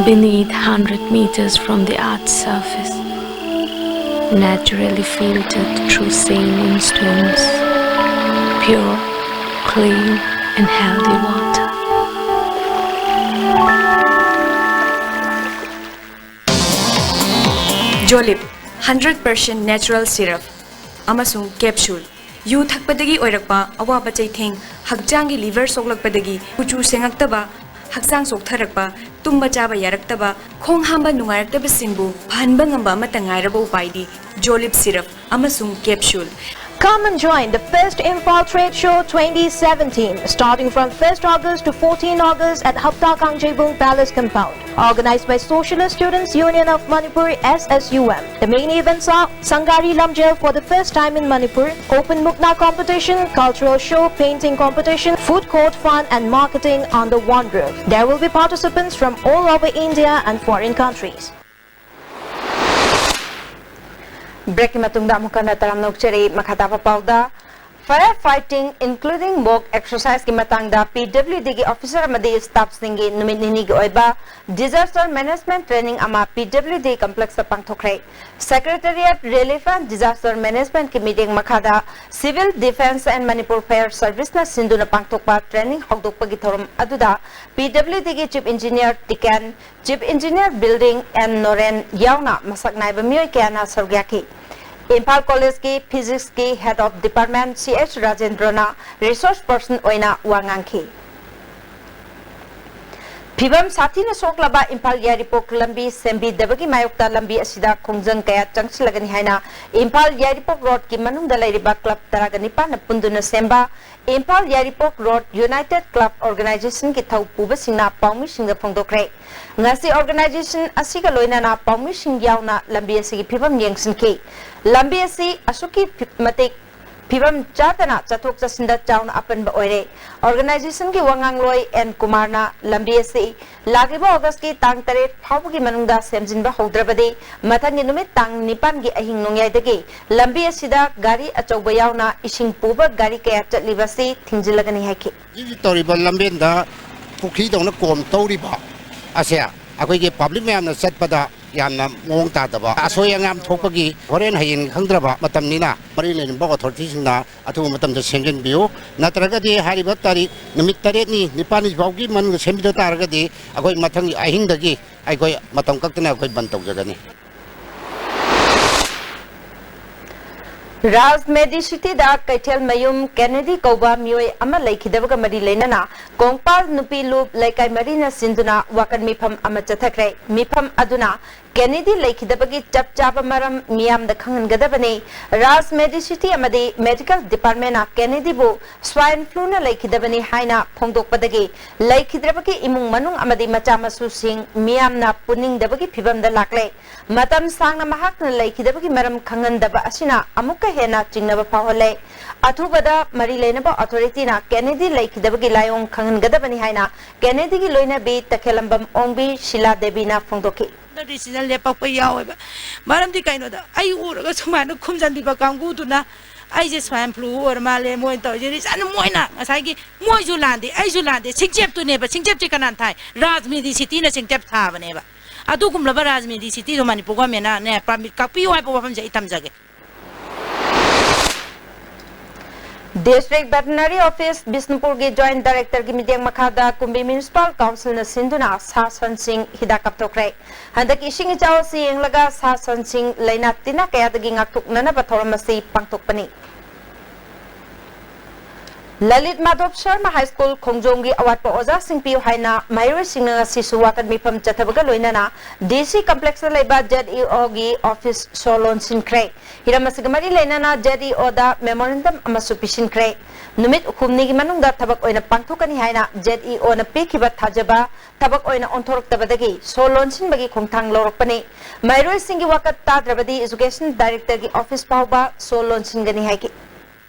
Beneath, hundred meters from the earth's surface, naturally filtered through saline stones, pure, clean, and healthy water. Jolib, hundred percent natural syrup ꯑꯃꯁꯨꯡ capsule꯫ ꯌꯨ ꯊꯛꯄꯗꯒꯤ ꯑꯣꯏꯔꯛꯄ ꯑꯋꯥꯕ ꯆꯩꯊꯦꯡ, ꯍꯛꯆꯥꯡꯒꯤ liver ꯁꯣꯛꯂꯛꯄꯗꯒꯤ ꯀꯨꯆꯨ ꯁꯦꯡꯉꯛꯇꯕ, ꯍꯛꯆꯥꯡ ꯆꯣꯛꯊꯔꯛꯄ, ꯇꯨꯝꯕ ꯆꯥꯕ ꯌꯥꯔꯛꯇꯕ, ꯈꯣꯡ ꯍꯥꯝꯕ ꯅꯨꯡꯉꯥꯏꯔꯛꯇꯕꯁꯤꯡꯕꯨ ꯐꯍꯟꯕ ꯉꯝꯕ ꯑꯃꯠꯇ ꯉꯥꯏꯔꯕ ꯎꯄꯥꯏꯗꯤ Jolib syrup ꯑꯃꯁꯨꯡ capsule꯫ Come and join the first Imphal Trade Show twenty seventeen, starting from first August to fourteen August at Hapta Kangjebung Palace Compound. Organized by Socialist Students Union of Manipur, S S U M. The main events are Sangari Lamjel for the first time in Manipur, open mukna competition, cultural show, painting competition, food court fun and marketing under one roof. There will be participants from all over India and foreign countries. Break ꯀꯤ ꯃꯇꯨꯡꯗ ꯑꯃꯨꯛ ꯍꯟꯅ ꯇꯔꯥꯝꯅ ꯑꯣꯛꯆꯔꯤ꯫ ꯃꯈꯥ ꯇꯥꯕ ꯄꯥꯎꯗ, fire fighting including mock exercise ꯀꯤ ꯃꯇꯥꯡꯗ P W D ꯒꯤ officer ꯑꯃꯗꯤ staff ꯁꯤꯡꯒꯤ ꯅꯨꯃꯤꯠ ꯅꯤꯅꯤꯒꯤ ꯑꯣꯏꯕ disaster management training ꯑꯃ P W D complex ꯇ ꯄꯥꯡꯊꯣꯛꯈ꯭ꯔꯦ꯫ Secretariat Relief and Disaster Management ꯀꯤ ꯃꯤꯠꯌꯦꯡ ꯃꯈꯥꯗ Civil Defence and Manipur Fire Service ꯅ ꯁꯤꯟꯗꯨꯅ ꯄꯥꯡꯊꯣꯛꯄ training ꯍꯧꯗꯣꯛꯄꯒꯤ ꯊꯧꯔꯝ ꯑꯗꯨꯗ P W D ꯒꯤ Chief Engineer ꯇꯤꯀꯦꯟ, Chief Engineer Building N Noren ꯌꯥꯎꯅ ꯃꯁꯛ ꯅꯥꯏꯕ ꯃꯤꯑꯣꯏ ꯀꯌꯥꯅ ꯁꯔꯨꯛ ꯌꯥꯈꯤ꯫ ꯏꯝꯐꯥꯜ ꯀꯣꯂꯦꯖꯀꯤ Physics ꯀꯤ Head of Department C H ꯔꯥꯖꯦꯟꯗ꯭ꯔꯣꯅ resource person ꯑꯣꯏꯅ ꯋꯥ ꯉꯥꯡꯈꯤ꯫ ꯐꯤꯚꯝ ꯁꯥꯊꯤꯅ ꯁꯣꯛꯂꯕ ꯏꯝꯐꯥꯜ ꯌꯥꯏꯔꯤꯄꯣꯛ ꯂꯝꯕꯤ ꯁꯦꯝꯕꯤꯗꯕꯒꯤ ꯃꯥꯌꯣꯛꯇ ꯂꯝꯕꯤ ꯑꯁꯤꯗ ꯈꯣꯡꯖꯪ ꯀꯌꯥ ꯆꯪꯁꯤꯜꯂꯒꯅꯤ ꯍꯥꯏꯅ ꯏꯝꯐꯥꯜ ꯌꯥꯏꯔꯤꯄꯣꯛ ꯔꯣꯗꯀꯤ ꯃꯅꯨꯡꯗ ꯂꯩꯔꯤꯕ club ꯇꯔꯥꯒ ꯅꯤꯄꯥꯟꯅ ꯄꯨꯟꯗꯨꯅ ꯁꯦꯝꯕ ꯏꯝꯐꯥꯜ ꯌꯥꯏꯔꯤꯄꯣꯛ ꯔꯣꯗ United Club Organization ꯒꯤ ꯊꯧ ꯄꯨꯕꯁꯤꯡꯅ ꯄꯥꯎꯃꯤꯁꯤꯡꯗ ꯐꯣꯡꯗꯣꯛꯈ꯭ꯔꯦ꯫ ꯉꯁꯤ organization ꯑꯁꯤꯒ ꯂꯣꯏꯅꯅ ꯄꯥꯎꯃꯤꯁꯤꯡ ꯌꯥꯎꯅ ꯂꯝꯕꯤ ꯑꯁꯤꯒꯤ ꯐꯤꯚꯝ ꯌꯦꯡꯁꯤꯟꯈꯤ꯫ ꯂꯝꯕꯤ ꯑꯁꯤ ꯑꯁꯨꯛꯀꯤ ꯐꯤ-, ꯃꯇꯤꯛ ꯐꯤꯚꯝ ꯆꯥꯗꯅ ꯆꯠꯊꯣꯛ ꯆꯠꯁꯤꯟꯗ ꯆꯥꯎꯅ ꯑꯄꯟꯕ ꯑꯣꯏꯔꯦ꯫ Organization ꯒꯤ ꯋꯥꯉꯥꯡꯂꯣꯏ ꯑꯦꯟ ꯀꯨꯃꯥꯔꯅ ꯂꯝꯕꯤ ꯑꯁꯤ ꯂꯥꯛꯂꯤꯕ ꯑꯣꯒꯁꯀꯤ ꯇꯥꯡ ꯇꯔꯦꯠ ꯐꯥꯎꯕꯒꯤ ꯃꯅꯨꯡꯗ ꯁꯦꯝꯖꯤꯟꯕ ꯍꯧꯗ꯭ꯔꯕꯗꯤ ꯃꯊꯪꯒꯤ ꯅꯨꯃꯤꯠ ꯇꯥꯡ ꯅꯤꯄꯥꯟꯒꯤ ꯑꯍꯤꯡ ꯅꯣꯡꯌꯥꯏꯗꯒꯤ ꯂꯝꯕꯤ ꯑꯁꯤꯗ ꯒꯥꯔꯤ ꯑꯆꯧꯕ ꯌꯥꯎꯅ ꯏꯁꯤꯡ ꯄꯨꯕ ꯒꯥꯔꯤ ꯀꯌꯥ ꯆꯠꯂꯤꯕꯁꯤ ꯊꯤꯡꯖꯤꯜꯂꯒꯅꯤ ꯍꯥꯏꯈꯤ꯫ ꯍꯧꯖꯤꯛ ꯇꯧꯔꯤꯕ ꯂꯝꯕꯦꯟꯗ ꯄꯨꯈ꯭ꯔꯤꯗꯧꯅ ꯀꯣꯝ ꯇꯧꯔꯤꯕ ꯑꯁꯦ ꯑꯩꯈꯣꯏꯒꯤ public ꯃꯌꯥꯝꯅ ꯆꯠꯄꯗ ꯌꯥꯝꯅ ꯃꯑꯣꯡ ꯇꯥꯗꯕ ꯑꯁꯣꯏ ꯑꯉꯥꯝ ꯊꯣꯛꯄꯒꯤ ꯍꯣꯔꯦꯟ ꯍꯌꯦꯡ ꯈꯪꯗ꯭ꯔꯕ ꯃꯇꯝꯅꯤꯅ ꯃꯔꯤ ꯂꯩꯅꯕ authority ꯁꯤꯡꯅ ꯑꯊꯨꯕ ꯃꯇꯝꯗ ꯁꯦꯝꯖꯤꯟꯕꯤꯌꯨ꯫ ꯅꯠꯇ꯭ꯔꯒꯗꯤ ꯍꯥꯏꯔꯤꯕ ꯇꯥꯔꯤꯛ ꯅꯨꯃꯤꯠ ꯇꯔꯦꯠꯅꯤ ꯅꯤꯄꯥꯜꯅꯤ ꯐꯥꯎꯒꯤ ꯃꯅꯨꯡꯗ ꯁꯦꯝꯕꯤꯗ ꯇꯥꯔꯒꯗꯤ ꯑꯩꯈꯣꯏ ꯃꯊꯪꯒꯤ ꯑꯍꯤꯡꯗꯒꯤ ꯑꯩꯈꯣꯏ ꯃꯇꯝ ꯀꯛꯇꯅ ꯑꯩꯈꯣꯏ ꯕꯟ ꯇꯧꯖꯒꯅꯤ꯫ ꯔꯥꯖ ꯃꯦꯗꯤꯁꯤꯇꯤꯗ ꯀꯩꯊꯦꯜ ꯃꯌꯨꯝ ꯀꯦꯅꯦꯗꯤ ꯀꯧꯕ ꯃꯤꯑꯣꯏ ꯑꯃ ꯂꯩꯈꯤꯗꯕꯒ ꯃꯔꯤ ꯂꯩꯅꯅ ꯀꯣꯡꯄꯥꯜ ꯅꯨꯄꯤ ꯂꯨꯞ ꯂꯩꯀꯥꯏ ꯃꯔꯤꯅ ꯁꯤꯟꯗꯨꯅ ꯋꯥꯀꯠ ꯃꯤꯐꯝ ꯑꯃ ꯆꯠꯊꯈ꯭ꯔꯦ꯫ ꯃꯤꯐꯝ ꯑꯗꯨꯅ ꯀꯦꯅꯦꯗꯤ ꯂꯩꯈꯤꯗꯕꯒꯤ ꯆꯞ ꯆꯥꯕ ꯃꯔꯝ ꯃꯤꯌꯥꯝꯗ ꯈꯪꯍꯟꯒꯗꯕꯅꯤ꯫ ꯔꯥꯖ ꯃꯦꯗꯤꯁꯤꯇꯤ ꯑꯃꯗꯤ ꯃꯦꯗꯤꯀꯦꯜ ꯗꯤꯄꯥꯔꯠꯃꯦꯟꯅ ꯀꯦꯅꯦꯗꯤꯕꯨ ꯁ꯭ꯋꯥꯏꯟ ꯐ꯭ꯂꯨꯅ ꯂꯩꯈꯤꯗꯕꯅꯤ ꯍꯥꯏꯅ ꯐꯣꯡꯗꯣꯛꯄꯗꯒꯤ ꯂꯩꯈꯤꯗ꯭ꯔꯕꯒꯤ ꯏꯃꯨꯡ ꯃꯅꯨꯡ ꯑꯃꯗꯤ ꯃꯆꯥ ꯃꯁꯨꯁꯤꯡ ꯃꯤꯌꯥꯝꯅ ꯄꯨꯅꯤꯡꯗꯕꯒꯤ ꯐꯤꯚꯝꯗ ꯂꯥꯛꯂꯦ꯫ ꯃꯇꯝ ꯁꯥꯡꯅ ꯃꯍꯥꯛꯅ ꯂꯩꯈꯤꯗꯕꯒꯤ ꯃꯔꯝ ꯈꯪꯍꯟꯗꯕ ꯑꯁꯤꯅ ꯑꯃꯨꯛꯀ ꯍꯦꯟꯅ ꯆꯤꯡꯅꯕ ꯐꯥꯎꯍꯜꯂꯦ꯫ ꯑꯊꯨꯕꯗ ꯃꯔꯤ ꯂꯩꯅꯕ ꯑꯣꯊꯣꯔꯤꯇꯤꯅ ꯀꯦꯅꯦꯗꯤ ꯂꯩꯈꯤꯗꯕꯒꯤ ꯂꯥꯏꯑꯣꯡ ꯈꯪꯍꯟꯒꯗꯕꯅꯤ ꯍꯥꯏꯅ ꯀꯦꯅꯦꯗꯤꯒꯤ ꯂꯣꯏꯅꯕꯤ ꯇꯈꯦꯂꯝꯕꯝ ꯑꯣꯡꯕꯤ ꯁꯤꯂꯥ ꯗꯦꯕꯤꯅ ꯐꯣꯡꯗꯣꯛꯈꯤ꯫ ꯗꯤꯁꯤꯖꯟ ꯂꯦꯞꯄꯛꯄ ꯌꯥꯎꯋꯦꯕ꯫ ꯃꯔꯝꯗꯤ ꯀꯩꯅꯣꯗ, ꯑꯩ ꯎꯔꯒ ꯁꯨꯃꯥꯏꯅ ꯈꯨꯝꯖꯟꯕꯤꯕ ꯀꯥꯡꯕꯨꯗꯨꯅ ꯑꯩꯁꯦ ꯁ꯭ꯋꯥꯏꯟ ꯐ꯭ꯂꯨ ꯑꯣꯏꯔ ꯃꯥꯜꯂꯦ ꯃꯣꯏꯅ ꯇꯧꯔꯤꯁꯦ꯫ ꯔꯤꯖꯟ ꯃꯣꯏꯅ ꯉꯁꯥꯏꯒꯤ, ꯃꯣꯏꯁꯨ ꯂꯥꯟꯗꯦ, ꯑꯩꯁꯨ ꯂꯥꯟꯗꯦ, ꯁꯤꯡꯆꯦꯞꯇꯨꯅꯦꯕ꯫ ꯁꯤꯡꯆꯦꯞꯁꯦ ꯀꯅꯥꯅ ꯊꯥꯏ? ꯔꯥꯖ ꯃꯦꯗꯤꯁꯤꯇꯤꯅ ꯁꯤꯡꯆꯦꯞ ꯊꯥꯕꯅꯦꯕ꯫ ꯑꯗꯨꯒꯨꯝꯂꯕ ꯔꯥꯖ ꯃꯦꯗꯤꯁꯤꯇꯤꯗꯣ ꯃꯅꯤꯄꯨꯔ ꯒꯣꯔꯃꯦꯟꯅꯅꯦ ꯄꯔꯃꯤꯠ ꯀꯛꯄꯤꯌꯨ ꯍꯥꯏꯕ ꯋꯥꯐꯝꯁꯦ ꯑꯩ ꯊꯝꯖꯒꯦ꯫ ꯗꯤꯁꯇ꯭ꯔꯤꯛ ꯚꯦꯇꯅꯔꯤ ꯑꯣꯐꯤꯁ ꯕꯤꯁꯅꯨꯄꯨꯔꯒꯤ ꯖꯣꯏꯟꯠ ꯗꯥꯏꯔꯦꯛꯇꯔꯒꯤ ꯃꯤꯠꯌꯦꯡ ꯃꯈꯥꯗ ꯀꯨꯝꯕꯤ ꯃ꯭ꯌꯨꯅꯤꯁꯤꯄꯥꯜ ꯀꯥꯎꯟꯁꯤꯜꯅ ꯁꯤꯟꯗꯨꯅ ꯁꯥ ꯁꯟꯁꯤꯡ ꯍꯤꯗꯥꯛ ꯀꯥꯞꯊꯣꯛꯈ꯭ꯔꯦ꯫ ꯍꯟꯗꯛꯀꯤ ꯏꯁꯤꯡ ꯏꯆꯥꯎ ꯑꯁꯤ ꯌꯦꯡꯂꯒ ꯁꯥ ꯁꯟꯁꯤꯡ ꯂꯥꯏꯅꯥ ꯇꯤꯟꯅꯥ ꯀꯌꯥꯗꯒꯤ ꯉꯥꯛꯊꯣꯛꯅꯅꯕ ꯊꯧꯔꯝ ꯑꯁꯤ ꯄꯥꯡꯊꯣꯛꯄꯅꯤ꯫ ꯂꯂꯤꯠ ꯃꯥꯙꯣꯕ ꯁꯔꯃ ꯍꯥꯏ ꯁ꯭ꯀꯨꯜ ꯈꯣꯡꯖꯣꯝꯒꯤ ꯑꯋꯥꯠꯄ ꯑꯣꯖꯥꯁꯤꯡ ꯄꯤꯌꯨ ꯍꯥꯏꯅ ꯃꯍꯩꯔꯣꯏꯁꯤꯡꯅ ꯉꯁꯤꯁꯨ ꯋꯥꯀꯠ ꯃꯤꯐꯝ ꯆꯠꯊꯕꯒ ꯂꯣꯏꯅꯅ ꯗꯤ ꯁꯤ ꯀꯝꯄ꯭ꯂꯦꯛꯁꯇ ꯂꯩꯕ ꯖꯦꯠ ꯏ ꯑꯣꯒꯤ ꯑꯣꯐꯤꯁ ꯁꯣ ꯂꯣꯟꯁꯤꯟꯈ꯭ꯔꯦ꯫ ꯍꯤꯔꯝ ꯑꯁꯤꯒ ꯃꯔꯤ ꯂꯩꯅꯅ ꯖꯦꯠ ꯏ ꯑꯣꯗ ꯃꯦꯃꯣꯔꯦꯟꯗꯝ ꯑꯃꯁꯨ ꯄꯤꯁꯤꯟꯈ꯭ꯔꯦ꯫ ꯅꯨꯃꯤꯠ ꯍꯨꯝꯅꯤꯒꯤ ꯃꯅꯨꯡꯗ ꯊꯕꯛ ꯑꯣꯏꯅ ꯄꯥꯡꯊꯣꯛꯀꯅꯤ ꯍꯥꯏꯅ ꯖꯦꯠ ꯏ ꯑꯣꯅ ꯄꯤꯈꯤꯕ ꯊꯥꯖꯕ ꯊꯕꯛ ꯑꯣꯏꯅ ꯑꯣꯟꯊꯣꯔꯛꯇꯕꯗꯒꯤ ꯁꯣ ꯂꯣꯟꯁꯤꯟꯕꯒꯤ ꯈꯣꯡꯊꯥꯡ ꯂꯧꯔꯛꯄꯅꯤ꯫ ꯃꯍꯩꯔꯣꯏꯁꯤꯡꯒꯤ ꯋꯥꯀꯠ ꯇꯥꯗ꯭ꯔꯕꯗꯤ ꯏꯖꯨꯀꯦꯁꯟ ꯗꯥꯏꯔꯦꯛꯇꯔꯒꯤ ꯑꯣꯐꯤꯁ ꯐꯥꯎꯕ ꯁꯣ ꯂꯣꯟꯁꯤꯟꯒꯅꯤ ꯍꯥꯏꯈꯤ꯫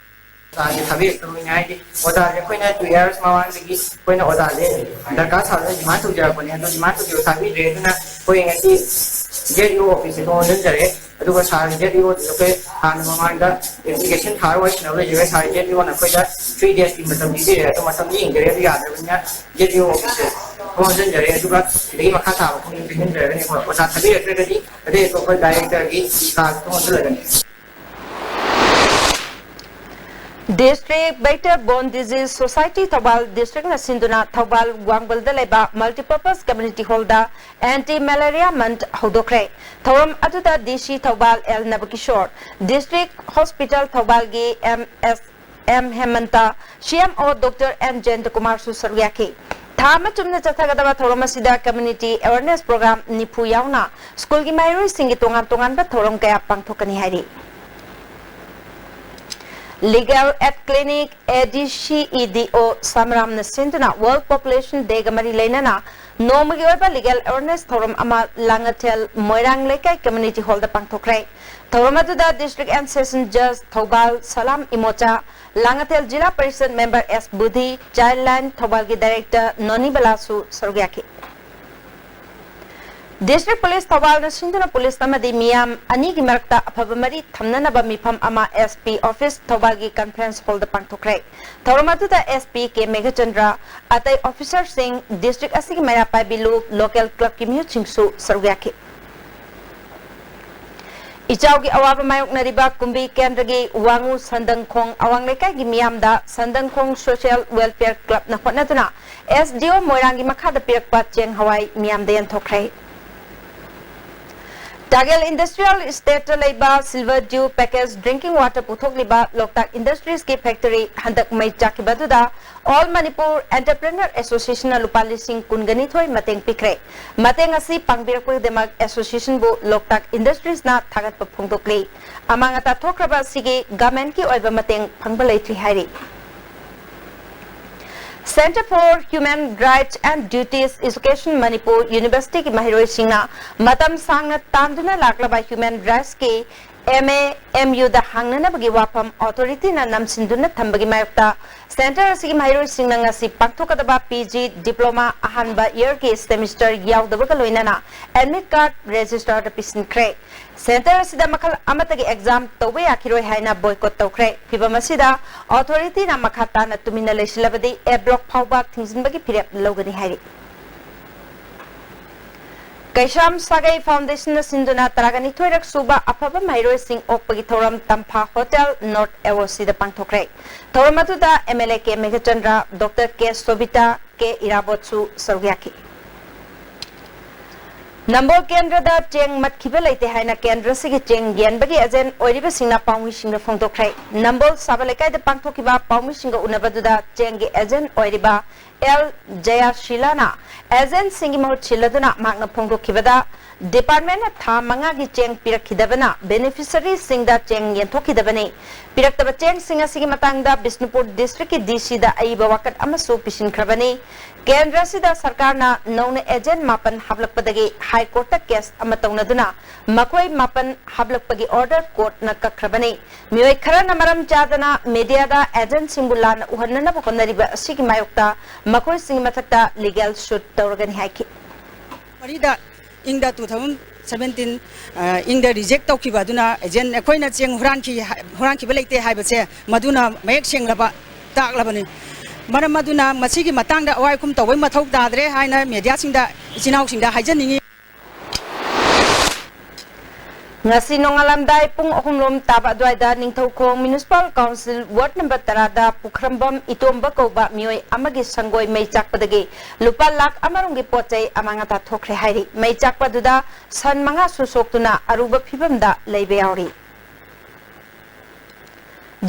ꯑꯣꯖꯥꯁꯦ ꯊꯥꯕꯤꯔꯛꯇꯕꯅꯤ꯫ ꯍꯥꯏꯗꯤ ꯑꯣꯖꯥꯁꯦ ꯑꯩꯈꯣꯏꯅ ꯇꯨ ꯏꯌꯥꯔꯁ ꯃꯃꯥꯡꯗꯒꯤ ꯑꯩꯈꯣꯏꯅ ꯑꯣꯖꯥꯁꯦ ꯗꯔꯀꯥꯔ ꯁꯥꯗꯨꯅ ꯗꯤꯃꯥꯟ ꯇꯧꯖꯔꯛꯄꯅꯦ꯫ ꯑꯗꯣ ꯗꯤꯃꯥꯟ ꯇꯧꯖꯕ ꯊꯥꯕꯤꯗ꯭ꯔꯦ꯫ ꯑꯗꯨꯅ ꯑꯩꯈꯣꯏ ꯉꯁꯤ ꯖꯦꯠ ꯏ ꯑꯣ ꯑꯣꯐꯤꯁꯁꯦ ꯊꯣꯡ ꯍꯥꯡꯖꯤꯟꯖꯔꯦ꯫ ꯑꯗꯨꯒ ꯁꯥꯔ ꯖꯦꯠ ꯏ ꯑꯣꯗꯨꯁꯨ ꯑꯩꯈꯣꯏ ꯍꯥꯟꯅ ꯃꯃꯥꯡꯗ ꯑꯦꯄ꯭ꯂꯤꯀꯦꯁꯟ ꯊꯥꯔ ꯋꯥꯔꯤ ꯁꯥꯟꯅꯕ ꯂꯩꯖꯔꯦ꯫ ꯁꯥꯔ ꯖꯦꯠ ꯏ ꯑꯣꯅ ꯑꯩꯈꯣꯏꯗ ꯊ꯭ꯔꯤ ꯗꯦꯖꯀꯤ ꯃꯇꯝ ꯄꯤꯕꯤꯔꯦ꯫ ꯑꯗꯣ ꯃꯇꯝꯗꯤ ꯌꯦꯡꯖꯔꯦ꯫ ꯑꯗꯨ ꯌꯥꯗ꯭ꯔꯕꯅꯤꯅ ꯖꯦꯠ ꯏ ꯑꯣ ꯑꯣꯐꯤꯁꯁꯦ ꯊꯣꯡ ꯍꯥꯡꯖꯤꯟꯖꯔꯦ꯫ ꯑꯗꯨꯒ ꯁꯤꯗꯒꯤ ꯃꯈꯥ ꯇꯥꯕ ꯈꯣꯡꯖꯪ ꯆꯪꯁꯤꯟꯖꯔꯒꯅꯤ꯫ ꯑꯩꯈꯣꯏ ꯑꯣꯖꯥ ꯊꯥꯕꯤꯔꯛꯇ꯭ꯔꯒꯗꯤ ꯑꯇꯩ ꯑꯇꯣꯞꯄ ꯗꯥꯏꯔꯦꯛꯇꯔꯒꯤ ꯀꯥꯁꯦ ꯊꯣꯡ ꯍꯥꯡꯖꯤꯜꯂꯒꯅꯤ꯫ District Better Bone Disease Society Thoubal districtꯅ ꯁꯤꯟꯗꯨꯅ ꯊꯧꯕꯥꯜ ꯋꯥꯡꯕꯜꯗ ꯂꯩꯕ Multipurpose Community Hallꯗ Anti Malaria Month ꯍꯧꯗꯣꯛꯈ꯭ꯔꯦ꯫ ꯊꯧꯔꯝ ꯑꯗꯨꯗ DC Thoubal L Nabakishore, District Hospital ꯊꯧꯕꯥꯜꯒꯤ MS M Hemanta, CMO Doctor N ꯖꯌꯟꯇꯀꯨꯃꯥꯔꯁꯨ ꯁꯔꯨꯛ ꯌꯥꯈꯤ꯫ ꯊꯥ ꯑꯃ ꯆꯨꯞꯅ ꯆꯠꯊꯒꯗꯕ ꯊꯧꯔꯝ ꯑꯁꯤꯗ community awareness program ꯅꯤꯐꯨ ꯌꯥꯎꯅ ꯁ꯭ꯀꯨꯜꯒꯤ ꯃꯍꯩꯔꯣꯏꯁꯤꯡꯒꯤ ꯇꯣꯉꯥꯟ ꯇꯣꯉꯥꯟꯕ ꯊꯧꯔꯝ ꯀꯌꯥ ꯄꯥꯡꯊꯣꯛꯀꯅꯤ ꯍꯥꯏꯔꯤ꯫ Legal Aid Clinic, ADCEDO ꯁꯥꯃꯔꯥꯝꯅ ꯁꯤꯟꯗꯨꯅ World Population Dayꯒ ꯃꯔꯤ ꯂꯩꯅꯅ ꯅꯣꯡꯃꯒꯤ ꯑꯣꯏꯕ legal awareness ꯊꯧꯔꯝ ꯑꯃ ꯂꯥꯡꯉꯊꯦꯜ ꯃꯣꯏꯔꯥꯡ ꯂꯩꯀꯥꯏ community hallꯗ ꯄꯥꯡꯊꯣꯛꯈ꯭ꯔꯦ꯫ ꯊꯧꯔꯝ ꯑꯗꯨꯗ District and Session Judge Thoubal Salam ꯏꯃꯣꯆꯥ, Langathel zila parishad member S ꯕꯨꯙꯤ, Childline ꯊꯧꯕꯥꯜꯒꯤ director ꯅꯣꯅꯤꯕꯂꯥꯁꯨ ꯁꯔꯨꯛ ꯌꯥꯈꯤ꯫ District Police ꯊꯧꯕꯥꯜꯅ ꯁꯤꯟꯗꯨꯅ police ꯑꯃꯗꯤ ꯃꯤꯌꯥꯝ ꯑꯅꯤꯒꯤ ꯃꯔꯛꯇ ꯑꯐꯕ ꯃꯔꯤ ꯊꯝꯅꯅꯕ ꯃꯤꯐꯝ ꯑꯃ SP office ꯊꯧꯕꯥꯜꯒꯤ conference hallꯗ ꯄꯥꯡꯊꯣꯛꯈ꯭ꯔꯦ꯫ ꯊꯧꯔꯝ ꯑꯗꯨꯗ SP ꯀꯦ ꯃꯦꯘꯆꯟꯗ꯭ꯔ, ꯑꯇꯩ officerꯁꯤꯡ, district ꯑꯁꯤꯒꯤ ꯃꯩꯔꯥ ꯄꯥꯏꯕꯤ ꯂꯨꯞ, local clubꯀꯤ ꯃꯤꯍꯨꯠꯁꯤꯡꯁꯨ ꯁꯔꯨꯛ ꯌꯥꯈꯤ꯫ ꯏꯆꯥꯎꯒꯤ ꯑꯋꯥꯕ ꯃꯥꯌꯣꯛꯅꯔꯤꯕ ꯀꯨꯝꯕꯤ ꯀꯦꯟꯗ꯭ꯔꯒꯤ ꯋꯥꯉꯨ ꯁꯟꯗꯪꯈꯣꯡ ꯑꯋꯥꯡ ꯂꯩꯀꯥꯏꯒꯤ ꯃꯤꯌꯥꯝꯗ ꯁꯟꯗꯪꯈꯣꯡ Social Welfare Clubꯅ ꯍꯣꯠꯅꯗꯨꯅ SDO ꯃꯣꯏꯔꯥꯡꯒꯤ ꯃꯈꯥꯗ ꯄꯤꯔꯛꯄ ꯆꯦꯡ ꯍꯋꯥꯏ ꯃꯤꯌꯥꯝꯗ ꯌꯦꯟꯊꯣꯛꯈ꯭ꯔꯦ꯫ ꯇꯥꯒꯦꯜ Industrial Estateꯇ ꯂꯩꯕ Silver Dew package drinking water ꯄꯨꯊꯣꯛꯂꯤꯕ ꯂꯣꯛꯇꯥꯛ Industriesꯀꯤ factory ꯍꯟꯗꯛ ꯃꯩ ꯆꯥꯛꯈꯤꯕ ꯑꯗꯨꯗ All Manipur Entrepreneur Associationꯅ ꯂꯨꯄꯥ ꯂꯤꯁꯤꯡ ꯀꯨꯟꯒ ꯅꯤꯊꯣꯏ ꯃꯇꯦꯡ ꯄꯤꯈ꯭ꯔꯦ꯫ ꯃꯇꯦꯡ ꯑꯁꯤ ꯄꯥꯡꯕꯤꯔꯛꯄꯒꯤꯗꯃꯛ associationꯕꯨ ꯂꯣꯛꯇꯥꯛ Industriesꯅ ꯊꯥꯒꯠꯄ ꯐꯣꯡꯗꯣꯛꯂꯤ꯫ ꯑꯃꯥꯡ ꯑꯇꯥ ꯊꯣꯛꯈ꯭ꯔꯕ ꯑꯁꯤꯒꯤ governmentꯀꯤ ꯑꯣꯏꯕ ꯃꯇꯦꯡ ꯐꯪꯕ ꯂꯩꯇ꯭ꯔꯤ ꯍꯥꯏꯔꯤ꯫ Centre for Human Rights and Duties Education Manipur Universityꯒꯤ ꯃꯍꯩꯔꯣꯏꯁꯤꯡꯅ ꯃꯇꯝ ꯁꯥꯡꯅ ꯇꯥꯟꯗꯨꯅ ꯂꯥꯛꯂꯕ human rightsꯀꯤ MA MUꯗ ꯍꯥꯡꯅꯅꯕꯒꯤ ꯋꯥꯐꯝ authorityꯅ ꯅꯝꯁꯤꯟꯗꯨꯅ ꯊꯝꯕꯒꯤ ꯃꯥꯌꯣꯛꯇ centre ꯑꯁꯤꯒꯤ ꯃꯍꯩꯔꯣꯏꯁꯤꯡꯅ ꯉꯁꯤ ꯄꯥꯡꯊꯣꯛꯀꯗꯕ PG diploma ꯑꯍꯥꯟꯕ yearꯒꯤ semester ꯌꯥꯎꯗꯕꯒ ꯂꯣꯏꯅꯅ admit card registrarꯗ ꯄꯤꯁꯤꯟꯈ꯭ꯔꯦ꯫ Centre ꯑꯁꯤꯗ ꯃꯈꯜ ꯑꯃꯠꯇꯒꯤ exam ꯇꯧꯕ ꯌꯥꯈꯤꯔꯣꯏ ꯍꯥꯏꯅ boycott ꯇꯧꯈ꯭ꯔꯦ꯫ ꯐꯤꯚꯝ ꯑꯁꯤꯗ authorityꯅ ꯃꯈꯥ ꯇꯥꯅ ꯇꯨꯃꯤꯟꯅ ꯂꯩꯁꯤꯜꯂꯕꯗꯤ A block ꯐꯥꯎꯕ ꯊꯤꯡꯖꯤꯟꯕꯒꯤ ꯐꯤꯔꯦꯞ ꯂꯧꯒꯅꯤ ꯍꯥꯏꯔꯤ꯫ ꯀꯩꯁꯥꯝ ꯁꯥꯒꯩ ꯐꯥꯎꯟꯗꯦꯁꯟꯅ ꯁꯤꯟꯗꯨꯅ ꯇꯔꯥꯒ ꯅꯤꯊꯣꯏꯔꯛ ꯁꯨꯕ ꯑꯐꯕ ꯃꯍꯩꯔꯣꯏꯁꯤꯡ ꯑꯣꯛꯄꯒꯤ ꯊꯧꯔꯝ ꯇꯝꯐꯥ ꯍꯣꯇꯦꯜ ꯅꯣꯔꯠ ꯑꯦ ꯑꯣ ꯁꯤꯗ ꯄꯥꯡꯊꯣꯛꯈ꯭ꯔꯦ꯫ ꯊꯧꯔꯝ ꯑꯗꯨꯗ M L A K Meghachandra, doctor K Sobita, K ꯏꯔꯥꯕꯣꯠꯁꯨ ꯁꯔꯨꯛ ꯌꯥꯈꯤ꯫ ꯅꯝꯕꯣꯜ ꯀꯦꯟꯗ꯭ꯔꯗ ꯆꯦꯡ ꯃꯠꯈꯤꯕ ꯂꯩꯇꯦ ꯍꯥꯏꯅ ꯀꯦꯟꯗ꯭ꯔꯁꯤꯒꯤ ꯆꯦꯡ ꯌꯦꯟꯕꯒꯤ ꯑꯦꯖꯦꯟ ꯑꯣꯏꯔꯤꯕꯁꯤꯡꯅ ꯄꯥꯎꯃꯤꯁꯤꯡꯗ ꯐꯣꯡꯗꯣꯛꯈ꯭ꯔꯦ꯫ ꯅꯝꯕꯣꯜ ꯁꯥꯕ ꯂꯩꯀꯥꯏꯗ ꯄꯥꯡꯊꯣꯛꯈꯤꯕ ꯄꯥꯎꯃꯤꯁꯤꯡꯒ ꯎꯅꯕꯗꯨꯗ ꯆꯦꯡꯒꯤ ꯑꯦꯖꯦꯟ ꯑꯣꯏꯔꯤꯕ ꯑꯦꯜ ꯖꯌꯥꯁꯤꯂꯥꯅ ꯑꯦꯖꯦꯟꯁꯤꯡꯒꯤ ꯃꯍꯨꯠ ꯁꯤꯜꯂꯗꯨꯅ ꯃꯍꯥꯛꯅ ꯐꯣꯡꯗꯣꯛꯈꯤꯕꯗ, ꯗꯤꯄꯥꯔꯠꯃꯦꯟꯅ ꯊꯥ ꯃꯉꯥꯒꯤ ꯆꯦꯡ ꯄꯤꯔꯛꯈꯤꯗꯕꯅ ꯕꯦꯅꯤꯐꯤꯁꯔꯤꯁꯤꯡꯗ ꯆꯦꯡ ꯌꯦꯟꯊꯣꯛꯈꯤꯗꯕꯅꯤ꯫ ꯄꯤꯔꯛꯇꯕ ꯆꯦꯡꯁꯤꯡ ꯑꯁꯤꯒꯤ ꯃꯇꯥꯡꯗ ꯕꯤꯁꯅꯨꯄꯨꯔ ꯗꯤꯁꯇ꯭ꯔꯤꯛꯀꯤ ꯗꯤ ꯁꯤꯗ ꯑꯏꯕ ꯋꯥꯀꯠ ꯑꯃꯁꯨ ꯄꯤꯁꯤꯟꯈ꯭ꯔꯕꯅꯤ꯫ ꯀꯦꯟꯗ꯭ꯔ ꯑꯁꯤꯗ ꯁꯔꯀꯥꯔꯅ ꯅꯧꯅ ꯑꯦꯖꯦꯟ ꯃꯥꯄꯟ ꯍꯥꯞꯂꯛꯄꯗꯒꯤ ꯍꯥꯏ ꯀꯣꯔꯠꯇ ꯀꯦꯁ ꯑꯃ ꯇꯧꯅꯗꯨꯅ ꯃꯈꯣꯏ ꯃꯥꯄꯟ ꯍꯥꯞꯂꯛꯄꯒꯤ ꯑꯣꯔꯗꯔ ꯀꯣꯔꯠꯅ ꯀꯛꯈ꯭ꯔꯕꯅꯤ꯫ ꯃꯤꯑꯣꯏ ꯈꯔꯅ ꯃꯔꯝ ꯆꯥꯗꯅ ꯃꯤꯗꯤꯌꯥꯗ ꯑꯦꯖꯦꯟꯁꯤꯡꯕꯨ ꯂꯥꯟꯅ ꯎꯍꯟꯅꯅꯕ ꯍꯣꯠꯅꯔꯤꯕ ꯑꯁꯤꯒꯤ ꯃꯥꯌꯣꯛꯇ ꯃꯈꯣꯏꯁꯤꯡꯒꯤ ꯃꯊꯛꯇ ꯂꯤꯒꯦꯜ ꯁꯨꯠ ꯇꯧꯔꯒꯅꯤ ꯍꯥꯏꯈꯤ꯫ ꯃꯔꯤꯗ ꯏꯪꯗ two thousand seventeen, ꯑ, ꯏꯪꯗ ꯔꯤꯖꯦꯛ ꯇꯧꯈꯤꯕ ꯑꯗꯨꯅ ꯑꯦꯖꯦꯟ ꯑꯩꯈꯣꯏꯅ ꯆꯦꯡ ꯍꯨꯔꯥꯟꯈꯤ ꯍꯥꯏ-, ꯍꯨꯔꯥꯟꯈꯤꯕ ꯂꯩꯇꯦ ꯍꯥꯏꯕꯁꯦ ꯃꯗꯨꯅ ꯃꯌꯦꯛ ꯁꯦꯡꯂꯕ ꯇꯥꯛꯂꯕꯅꯤ꯫ ꯃꯔꯝ ꯑꯗꯨꯅ ꯃꯁꯤꯒꯤ ꯃꯇꯥꯡꯗ ꯑꯋꯥꯏ ꯑꯈꯨꯝ ꯇꯧꯕꯩ ꯃꯊꯧ ꯇꯥꯗ꯭ꯔꯦ ꯍꯥꯏꯅ ꯃꯦꯗꯤꯌꯥꯁꯤꯡꯗ, ꯏꯆꯤꯟ ꯏꯅꯥꯎꯁꯤꯡꯗ ꯍꯥꯏꯖꯅꯤꯡꯉꯤ꯫ ꯉꯁꯤ ꯅꯣꯡꯉꯥꯜꯂꯝꯗꯥꯏ ꯄꯨꯡ ꯑꯍꯨꯝ ꯂꯣꯝ ꯇꯥꯕ ꯑꯗꯨꯋꯥꯏꯗ Ningthoukhong municipal council ward number ꯇꯔꯥꯗ ꯄꯨꯈ꯭ꯔꯝꯕꯝ ꯏꯇꯣꯝꯕ ꯀꯧꯕ ꯃꯤꯑꯣꯏ ꯑꯃꯒꯤ ꯁꯪꯒꯣꯏ ꯃꯩ ꯆꯥꯛꯄꯗꯒꯤ ꯂꯨꯄꯥ ꯂꯥꯈ ꯑꯃ ꯔꯣꯝꯒꯤ ꯄꯣꯠ ꯆꯩ ꯑꯃꯥꯡ ꯑꯇꯥ ꯊꯣꯛꯈ꯭ꯔꯦ ꯍꯥꯏꯔꯤ꯫ ꯃꯩ ꯆꯥꯛꯄ ꯑꯗꯨꯗ ꯁꯟ ꯃꯉꯥꯁꯨ ꯁꯣꯛꯇꯨꯅ ꯑꯔꯨꯕ ꯐꯤꯕꯝꯗ ꯂꯩꯕ ꯌꯥꯎꯔꯤ꯫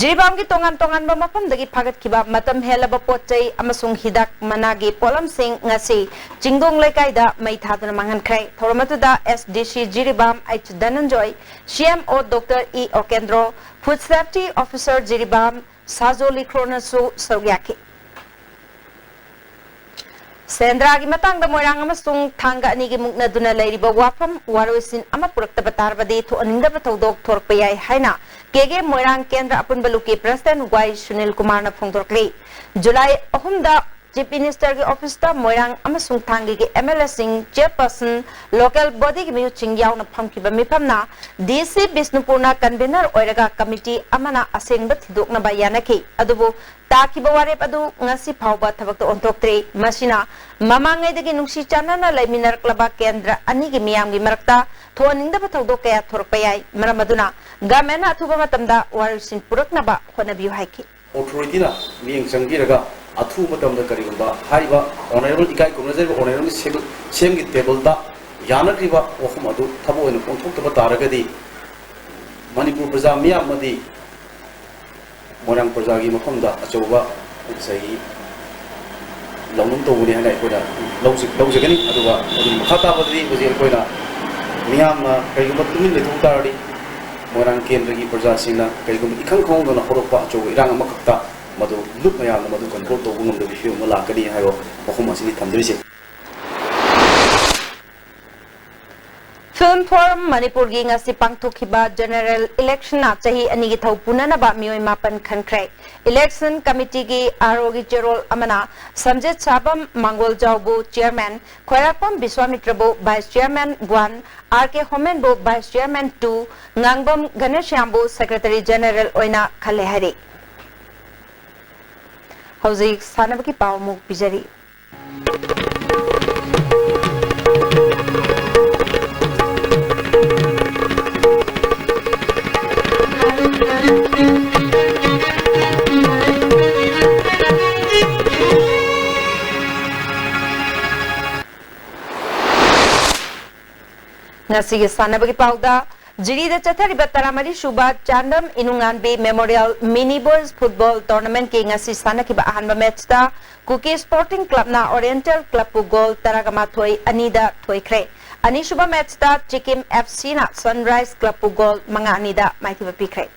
ꯖꯤꯔꯤꯕꯥꯝꯒꯤ ꯇꯣꯉꯥꯟ ꯇꯣꯉꯥꯟꯕ ꯃꯐꯝꯗꯒꯤ ꯐꯥꯒꯠꯈꯤꯕ ꯃꯇꯝ ꯍꯦꯜꯂꯕ ꯄꯣꯠ ꯆꯩ ꯑꯃꯁꯨꯡ ꯍꯤꯗꯥꯛ ꯃꯅꯥꯒꯤ ꯄꯣꯠꯂꯝꯁꯤꯡ ꯉꯁꯤ ꯆꯤꯡꯗꯣꯡ ꯂꯩꯀꯥꯏꯗ ꯃꯩ ꯊꯥꯗꯨꯅ ꯃꯥꯡꯍꯟꯈ꯭ꯔꯦ꯫ ꯊꯧꯔꯝ ꯑꯗꯨꯗ ꯑꯦꯁ ꯗꯤ ꯁꯤ ꯖꯤꯔꯤꯕꯥꯝ ꯑꯩꯆ ꯙꯅꯟꯖꯣꯏ, ꯁꯤ M O doctor E ꯑꯣꯀꯦꯟꯗ꯭ꯔꯣ, food safety officer Jiribam ꯁꯥꯖꯣ ꯂꯤꯈ꯭ꯔꯣꯅꯁꯨ ꯁꯔꯨꯛ ꯌꯥꯈꯤ꯫ ꯁꯦꯟꯗ꯭ꯔꯥꯒꯤ ꯃꯇꯥꯡꯗ ꯃꯣꯏꯔꯥꯡ ꯑꯃꯁꯨꯡ ꯊꯥꯡꯒ ꯑꯅꯤꯒꯤ ꯃꯨꯛꯅꯗꯨꯅ ꯂꯩꯔꯤꯕ ꯋꯥꯐꯝ ꯋꯥꯔꯣꯏꯁꯤꯟ ꯑꯃ ꯄꯨꯔꯛꯇꯕ ꯇꯥꯔꯕꯗꯤ ꯊꯣꯛꯍꯟꯅꯤꯡꯗꯕ ꯊꯧꯗꯣꯛ ꯊꯣꯔꯛꯄ ꯌꯥꯏ ꯍꯥꯏꯅ ꯀꯦ ꯀꯦ ꯃꯣꯏꯔꯥꯡ ꯀꯦꯟꯗ꯭ꯔ ꯑꯄꯨꯟꯕ ꯂꯨꯞꯀꯤ ꯄ꯭ꯔꯁꯤꯗꯦꯟꯠ ꯋꯥꯏ ꯁꯨꯅꯤꯜ ꯀꯨꯃꯥꯔꯅ ꯐꯣꯡꯗꯣꯔꯛꯂꯤ꯫ ꯖꯨꯂꯥꯏ ꯑꯍꯨꯝꯗ Chief Minister ꯒꯤ office ꯇ ꯃꯣꯏꯔꯥꯡ ꯑꯃꯁꯨꯡ ꯊꯥꯡꯒꯒꯤ M L A ꯁꯤꯡ, chairperson, local body ꯒꯤ ꯃꯤꯍꯨꯠꯁꯤꯡ ꯌꯥꯎꯅ ꯐꯝꯈꯤꯕ ꯃꯤꯐꯝꯅ D C ꯕꯤꯁꯅꯨꯄꯨꯔꯅ convener ꯑꯣꯏꯔꯒ committee ꯑꯃꯅ ꯑꯁꯦꯡꯕ ꯊꯤꯗꯣꯛꯅꯕ ꯌꯥꯅꯈꯤ꯫ ꯑꯗꯨꯕꯨ ꯇꯥꯈꯤꯕ ꯋꯥꯔꯦꯞ ꯑꯗꯨ ꯉꯁꯤ ꯐꯥꯎꯕ ꯊꯕꯛꯇ ꯑꯣꯟꯊꯣꯛꯇ꯭ꯔꯤ꯫ ꯃꯁꯤꯅ ꯃꯃꯥꯡꯉꯩꯗꯒꯤ ꯅꯨꯡꯁꯤ ꯆꯥꯟꯅꯅ ꯂꯩꯃꯤꯟꯅꯔꯛꯂꯕ ꯀꯦꯟꯗ꯭ꯔ ꯑꯅꯤꯒꯤ ꯃꯤꯌꯥꯝꯒꯤ ꯃꯔꯛꯇ ꯊꯣꯛꯍꯟꯅꯤꯡꯗꯕ ꯊꯧꯗꯣꯛ ꯀꯌꯥ ꯊꯣꯔꯛꯄ ꯌꯥꯏ꯫ ꯃꯔꯝ ꯑꯗꯨꯅ government ꯅ ꯑꯊꯨꯕ ꯃꯇꯝꯗ ꯋꯥꯔꯣꯏꯁꯤꯟ ꯄꯨꯔꯛꯅꯕ ꯍꯣꯠꯅꯕꯤꯌꯨ ꯍꯥꯏꯈꯤ꯫ Authority ꯅ ꯃꯤꯠꯌꯦꯡ ꯆꯪꯕꯤꯔꯒ ꯑꯊꯨꯕ ꯃꯇꯝꯗ ꯀꯔꯤꯒꯨꯝꯕ ꯍꯥꯏꯔꯤꯕ honourable, ꯏꯀꯥꯏ ꯈꯨꯝꯅꯖꯔꯤꯕ honourable ꯁꯦꯝ-, ꯁꯦꯝꯒꯤ table ꯗ ꯌꯥꯅꯈ꯭ꯔꯤꯕ ꯋꯥꯐꯝ ꯑꯗꯨ ꯊꯕꯛ ꯑꯣꯏꯅ ꯑꯣꯟꯊꯣꯛꯇꯕ ꯇꯥꯔꯒꯗꯤ ꯃꯅꯤꯄꯨꯔ ꯄ꯭ꯔꯖꯥ ꯃꯤꯌꯥꯝ ꯑꯃꯗꯤ ꯃꯣꯏꯔꯥꯡ ꯄ꯭ꯔꯖꯥꯒꯤ ꯃꯐꯝꯗ ꯑꯆꯧꯕ ꯉꯁꯥꯏꯒꯤ ꯂꯧꯅꯝ ꯇꯧꯕꯅꯤ ꯍꯥꯏꯅ ꯑꯩꯈꯣꯏꯅ ꯂꯧꯖ-, ꯂꯧꯖꯒꯅꯤ꯫ ꯑꯗꯨꯒ ꯃꯗꯨꯒꯤ ꯃꯈꯥ ꯇꯥꯕꯗꯗꯤ ꯍꯧꯖꯤꯛ ꯑꯩꯈꯣꯏꯅ ꯃꯤꯌꯥꯝꯅ ꯀꯔꯤꯒꯨꯝꯕ ꯇꯨꯃꯤꯟ ꯂꯩꯊꯣꯛ ꯇꯥꯔꯗꯤ ꯃꯣꯏꯔꯥꯡ ꯀꯦꯟꯗ꯭ꯔꯒꯤ ꯄ꯭ꯔꯖꯥꯁꯤꯡꯅ ꯀꯔꯤꯒꯨꯝꯕ ꯏꯈꯪ ꯈꯪꯍꯧꯗꯅ ꯍꯧꯔꯛꯄ ꯑꯆꯧꯕ ꯏꯔꯥꯡ ꯑꯃꯈꯛꯇ ꯃꯗꯨ ꯂꯨꯞ ꯃꯌꯥꯝꯅ ꯃꯗꯨ control ꯇꯧꯕ ꯉꯝꯗꯕꯒꯤ ꯐꯤꯕꯝ ꯑꯃ ꯂꯥꯛꯀꯅꯤ ꯍꯥꯏꯕ ꯋꯥꯐꯝ ꯑꯁꯤꯅꯤ ꯊꯝꯖꯔꯤꯁꯦ꯫ Film Forum ꯃꯅꯤꯄꯨꯔꯒꯤ ꯉꯁꯤ ꯄꯥꯡꯊꯣꯛꯈꯤꯕ general election ꯅ ꯆꯍꯤ ꯑꯅꯤꯒꯤ ꯊꯧ ꯄꯨꯅꯅꯕ ꯃꯤꯑꯣꯏ ꯃꯥꯄꯟ ꯈꯟꯈ꯭ꯔꯦ꯫ Election committee ꯒꯤ R O ꯒꯤ ꯆꯦꯔꯣꯜ ꯑꯃꯅ ꯁꯝꯖꯦꯠ ꯁꯥꯕꯝ ꯃꯥꯡꯒꯣꯜꯖꯥꯎꯕꯨ chairman, ꯈ꯭ꯋꯥꯏꯔꯥꯛꯄꯝ ꯕꯤꯁ꯭ꯋꯥꯃꯤꯇ꯭ꯔꯕꯨ vice chairman one, R K ꯍꯣꯃꯦꯟꯕꯨ vice chairman two, ꯉꯥꯡꯕꯝ ꯘꯅꯁ꯭ꯌꯥꯝꯕꯨ secretary general ꯑꯣꯏꯅ ꯈꯜꯂꯦ ꯍꯥꯏꯔꯤ꯫ ꯍꯧꯖꯤꯛ ꯁꯥꯟꯅꯕꯒꯤ ꯄꯥꯎ ꯑꯃꯨꯛ ꯄꯤꯖꯔꯤ꯫ ꯉꯁꯤꯒꯤ ꯁꯥꯟꯅꯕꯒꯤ ꯄꯥꯎꯗ, ꯖꯤꯔꯤꯗ ꯆꯠꯊꯔꯤꯕ ꯇꯔꯥꯃꯔꯤ ꯁꯨꯕ Chandam ꯏꯅꯨꯉꯥꯟꯕꯤ Memorial Mini Boys Football Tournament ꯀꯤ ꯉꯁꯤ ꯁꯥꯟꯅꯈꯤꯕ ꯑꯍꯥꯟꯕ match ꯇ ꯀꯨꯀꯤ Sporting Club ꯅ Oriental Club ꯄꯨ goal ꯇꯔꯥꯒ ꯃꯥꯊꯣꯏ ꯑꯅꯤꯗ ꯊꯣꯏꯈ꯭ꯔꯦ꯫ ꯑꯅꯤꯁꯨꯕ match ꯇ ꯆꯤꯀꯤꯝ F C ꯅ Sunrise Club ꯄꯨ goal ꯃꯉꯥ ꯑꯅꯤꯗ ꯃꯥꯏꯊꯤꯕ ꯄꯤꯈ꯭ꯔꯦ꯫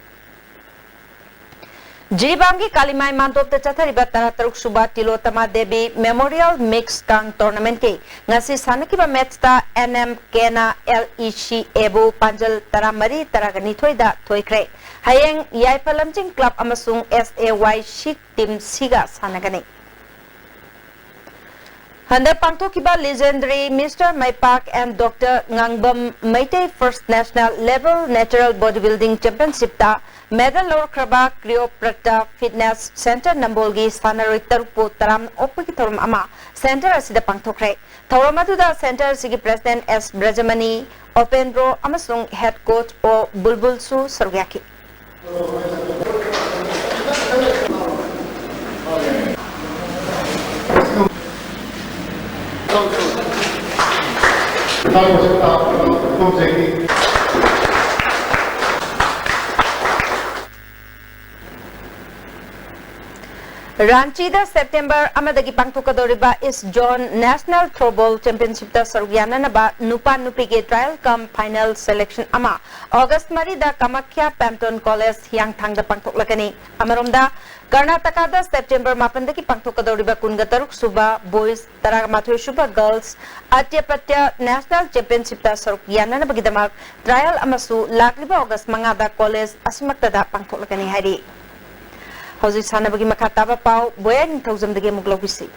ꯖꯤꯔꯤꯕꯥꯝꯒꯤ ꯀꯥꯂꯤꯃꯥꯏ ꯃꯥꯟꯗꯣꯞꯇ ꯆꯠꯊꯔꯤꯕ ꯇꯔꯥꯇꯔꯨꯛ ꯁꯨꯕ ꯇꯤꯂꯣꯇꯃꯥ Devi Memorial Mix Kang Tournament ꯀꯤ ꯉꯁꯤ ꯁꯥꯟꯅꯈꯤꯕ match ꯇ N M K ꯅ L E C A ꯕꯨ ꯄꯥꯟꯖꯜ ꯇꯔꯥꯃꯔꯤ ꯇꯔꯥꯒ ꯅꯤꯊꯣꯏꯗ ꯊꯣꯏꯈ꯭ꯔꯦ꯫ ꯍꯌꯦꯡ ꯌꯥꯏꯐ ꯂꯝꯖꯤꯡ club ꯑꯃꯁꯨꯡ S A Y C team ꯁꯤꯒ ꯁꯥꯟꯅꯒꯅꯤ꯫ ꯍꯟꯗꯛ ꯄꯥꯡꯊꯣꯛꯈꯤꯕ Legendary Mister ꯃꯩꯄꯥꯛ and Doctor Ngangbam Meitei First National Level Natural Bodybuilding Championshipꯇ medal ꯂꯧꯔꯛꯈ꯭ꯔꯕ Cleopatra Fitness Center ꯅꯝꯕꯣꯜꯒꯤ ꯁꯥꯟꯅꯔꯣꯏ ꯇꯔꯨꯛꯄꯨ ꯇꯔꯥꯝꯅ ꯑꯣꯛꯄꯒꯤ ꯊꯧꯔꯝ ꯑꯃ center ꯑꯁꯤꯗ ꯄꯥꯡꯊꯣꯛꯈ꯭ꯔꯦ꯫ ꯊꯧꯔꯝ ꯑꯗꯨꯗ center ꯑꯁꯤꯒꯤ president S ꯕ꯭ꯔꯖꯃꯅꯤ, ꯑꯣꯄꯦꯟꯗ꯭ꯔꯣ ꯑꯃꯁꯨꯡ head coach ꯑꯣ ꯕꯨꯜꯕꯨꯜꯁꯨ ꯁꯔꯨꯛ ꯌꯥꯈꯤ꯫ ꯔꯥꯟꯆꯤꯗ September ꯑꯃꯗꯒꯤ ꯄꯥꯡꯊꯣꯛꯀꯗꯧꯔꯤꯕ East Zone National Throwball Championshipꯇ ꯁꯔꯨꯛ ꯌꯥꯅꯅꯕ ꯅꯨꯄꯥ ꯅꯨꯄꯤꯒꯤ trial cum final selection ꯑꯃ August ꯃꯔꯤꯗ ꯀꯃꯈ꯭ꯌꯥ ꯄꯦꯝꯇꯣꯟ ꯀꯣꯂꯦꯖ ꯍꯤꯌꯥꯡꯊꯥꯡꯗ ꯄꯥꯡꯊꯣꯛꯂꯒꯅꯤ꯫ ꯑꯃꯔꯣꯝꯗ, ꯀꯔꯅꯥꯇꯀꯥꯗ September ꯃꯥꯄꯟꯗꯒꯤ ꯄꯥꯡꯊꯣꯛꯀꯗꯧꯔꯤꯕ ꯀꯨꯟꯒ ꯇꯔꯨꯛ ꯁꯨꯕ Boys, ꯇꯔꯥꯃꯥꯊꯣꯏ ꯁꯨꯕ Girls ꯑꯇ꯭ꯌꯄꯇ꯭ꯌ National Championshipꯇ ꯁꯔꯨꯛ ꯌꯥꯅꯅꯕꯒꯤꯗꯃꯛ trial ꯑꯃꯁꯨ ꯂꯥꯛꯂꯤꯕ August ꯃꯉꯥꯗ ꯀꯣꯂꯦꯖ ꯑꯁꯤꯃꯛꯇꯗ ꯄꯥꯡꯊꯣꯛꯂꯒꯅꯤ ꯍꯥꯏꯔꯤ꯫ ꯍꯧꯖꯤꯛ ꯁꯥꯟꯅꯕꯒꯤ ꯃꯈꯥ ꯇꯥꯕ ꯄꯥꯎ ꯕꯣꯌꯥ ꯅꯤꯡꯊꯧꯖꯝꯗꯒꯤ ꯑꯃꯨꯛ ꯂꯧꯕꯤꯁꯤ꯫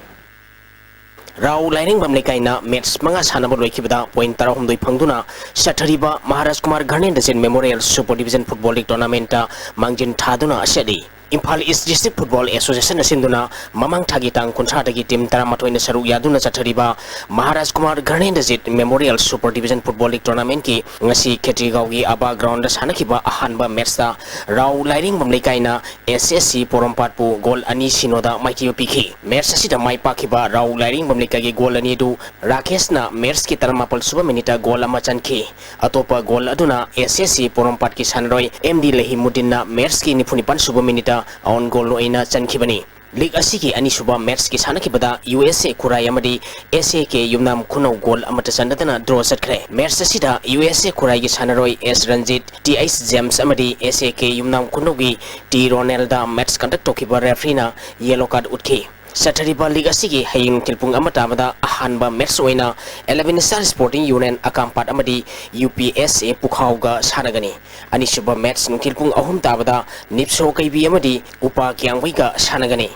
ꯔꯥꯎ ꯂꯥꯏꯔꯦꯡꯕꯝ ꯂꯩꯀꯥꯏꯅ match ꯃꯉꯥ ꯁꯥꯟꯅꯕ ꯂꯣꯏꯈꯤꯕꯗ point ꯇꯔꯥꯍꯨꯝꯗꯣꯏ ꯐꯪꯗꯨꯅ ꯆꯠꯊꯔꯤꯕ Maharaj Kumar ꯘꯔꯅꯦꯟꯗꯖꯤꯠ Memorial Super Division Football League Tournamentꯇ ꯃꯥꯡꯖꯤꯟ ꯊꯥꯗꯨꯅ ꯆꯠꯂꯤ꯫ ꯏꯝꯐꯥꯜ East District Football Associationꯅ ꯁꯤꯟꯗꯨꯅ ꯃꯃꯥꯡ ꯊꯥꯒꯤ ꯇꯥꯡ ꯀꯨꯟꯊ꯭ꯔꯥꯗꯒꯤ team ꯇꯔꯥꯃꯥꯊꯣꯏꯅ ꯁꯔꯨꯛ ꯌꯥꯗꯨꯅ ꯆꯠꯊꯔꯤꯕ Maharaj Kumar ꯘꯔꯅꯦꯟꯗꯖꯤꯠ Memorial Super Division Football League Tournamentꯀꯤ ꯉꯁꯤ ꯈꯦꯇ꯭ꯔꯤꯒꯥꯎꯒꯤ ꯑꯕꯥ groundꯗ ꯁꯥꯟꯅꯈꯤꯕ ꯑꯍꯥꯟꯕ matchꯇ Rao ꯂꯥꯏꯔꯦꯡꯕꯝ ꯂꯩꯀꯥꯏꯅ S S C ꯄꯣꯔꯣꯝꯄꯥꯠꯄꯨ goal ꯑꯅꯤ ꯁꯤꯅꯣꯗ ꯃꯥꯏꯊꯤꯕ ꯄꯤꯈꯤ꯫ Match ꯑꯁꯤꯗ ꯃꯥꯏ ꯄꯥꯛꯈꯤꯕ ꯔꯥꯎ ꯂꯥꯏꯔꯦꯡꯕꯝ ꯂꯩꯀꯥꯏꯒꯤ goal ꯑꯅꯤ ꯑꯗꯨ ꯔꯥꯀꯦꯁꯅ matchꯀꯤ ꯇꯔꯥꯃꯥꯄꯜ ꯁꯨꯕ minuteꯇ goal ꯑꯃ ꯆꯟꯈꯤ꯫ ꯑꯇꯣꯞꯄ goal ꯑꯗꯨꯅ S S C ꯄꯣꯔꯣꯝꯄꯥꯠꯀꯤ ꯁꯥꯟꯅꯔꯣꯏ M D ꯂꯍꯤꯃꯨꯗꯤꯟꯅ matchꯀꯤ ꯅꯤꯐꯨꯅꯤꯄꯥꯜ ꯁꯨꯕ minuteꯇ own goal ꯑꯣꯏꯅ ꯆꯟꯈꯤꯕꯅꯤ꯫ League ꯑꯁꯤꯒꯤ ꯑꯅꯤꯁꯨꯕ matchꯀꯤ ꯁꯥꯟꯅꯈꯤꯕꯗ U S A ꯈꯨꯔꯥꯏ ꯑꯃꯗꯤ S A K Yumnam ꯈꯨꯅꯧ goal ꯑꯃꯠꯇ ꯆꯟꯅꯗꯅ draw ꯆꯠꯈ꯭ꯔꯦ꯫ Match ꯑꯁꯤꯗ U S A ꯈꯨꯔꯥꯏꯒꯤ ꯁꯥꯟꯅꯔꯣꯏ S Ranjit, T H James ꯑꯃꯗꯤ S A K Yumnam ꯈꯨꯅꯧꯒꯤ T ꯔꯣꯅꯦꯜꯗ match conduct ꯇꯧꯈꯤꯕ refereeꯅ yellow card ꯎꯠꯈꯤ꯫ ꯆꯠꯊꯔꯤꯕ league ꯑꯁꯤꯒꯤ ꯍꯌꯦꯡ ꯅꯨꯡꯊꯤꯜ ꯄꯨꯡ ꯑꯃ ꯇꯥꯕꯗ ꯑꯍꯥꯟꯕ match ꯑꯣꯏꯅ Eleven Star Sporting Union ꯑꯀꯥꯝꯄꯥꯠ ꯑꯃꯗꯤ U P S A ꯄꯨꯈꯥꯎꯒ ꯁꯥꯟꯅꯒꯅꯤ꯫ ꯑꯅꯤꯁꯨꯕ match ꯅꯨꯡꯊꯤꯜ ꯄꯨꯡ ꯑꯍꯨꯝ ꯇꯥꯕꯗ ꯅꯤꯞꯁꯣ ꯀꯩꯕꯤ ꯑꯃꯗꯤ ꯎꯄꯥ ꯀꯤꯌꯥꯡꯕꯩꯒ ꯁꯥꯟꯅꯒꯅꯤ꯫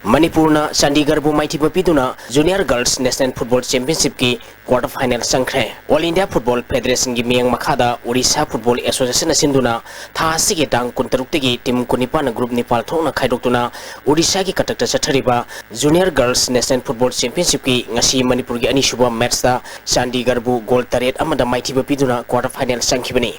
ꯃꯅꯤꯄꯨꯔꯅ ꯆꯥꯟꯗꯤꯒꯔꯕꯨ ꯃꯥꯏꯊꯤꯕ ꯄꯤꯗꯨꯅ Junior Girls National Football Championshipꯀꯤ quarter final ꯆꯪꯈ꯭ꯔꯦ꯫ All India Football Federationꯒꯤ ꯃꯤꯠꯌꯦꯡ ꯃꯈꯥꯗ Odisha Football Associationꯅ ꯁꯤꯟꯗꯨꯅ ꯊꯥ ꯑꯁꯤꯒꯤ ꯇꯥꯡ ꯀꯨꯟꯇꯔꯨꯛꯇꯒꯤ team ꯀꯨꯟꯅꯤꯄꯥꯟꯅ group ꯅꯤꯄꯥꯜ ꯊꯣꯛꯅ ꯈꯥꯏꯗꯣꯛꯇꯨꯅ Odishaꯒꯤ ꯀꯇꯛꯇ ꯆꯠꯊꯔꯤꯕ Junior Girls National Football Championshipꯀꯤ ꯉꯁꯤ ꯃꯅꯤꯄꯨꯔꯒꯤ ꯑꯅꯤꯁꯨꯕ matchꯇ ꯆꯥꯟꯗꯤꯒꯔꯕꯨ goal ꯇꯔꯦꯠ ꯑꯃꯗ ꯃꯥꯏꯊꯤꯕ ꯄꯤꯗꯨꯅ quarter final ꯆꯪꯈꯤꯕꯅꯤ꯫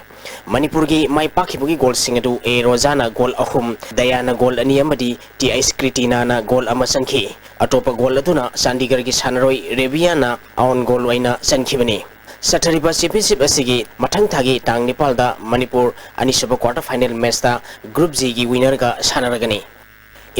ꯃꯅꯤꯄꯨꯔꯒꯤ ꯃꯥꯏ ꯄꯥꯛꯈꯤꯕꯒꯤ goalꯁꯤꯡ ꯑꯗꯨ ꯑꯦ ꯔꯣꯖꯥꯅ goal ꯑꯍꯨꯝ, ꯗꯌꯥꯅ goal ꯑꯅꯤ ꯑꯃꯗꯤ ꯇꯤ ꯑꯩꯆ ꯀ꯭ꯔꯤꯇꯤꯅꯥꯅ goal ꯑꯃ ꯆꯟꯈꯤ꯫ ꯑꯇꯣꯞꯄ goal ꯑꯗꯨꯅ ꯆꯥꯟꯗꯤꯒꯔꯒꯤ ꯁꯥꯟꯅꯔꯣꯏ ꯔꯦꯕꯤꯌꯥꯅ own goal ꯑꯣꯏꯅ ꯆꯟꯈꯤꯕꯅꯤ꯫ ꯆꯠꯊꯔꯤꯕ championship ꯑꯁꯤꯒꯤ ꯃꯊꯪ ꯊꯥꯒꯤ ꯇꯥꯡ ꯅꯤꯄꯥꯜꯗ ꯃꯅꯤꯄꯨꯔ ꯑꯅꯤꯁꯨꯕ quarter final matchꯇ Group Gꯒꯤ winnerꯒ ꯁꯥꯟꯅꯔꯒꯅꯤ꯫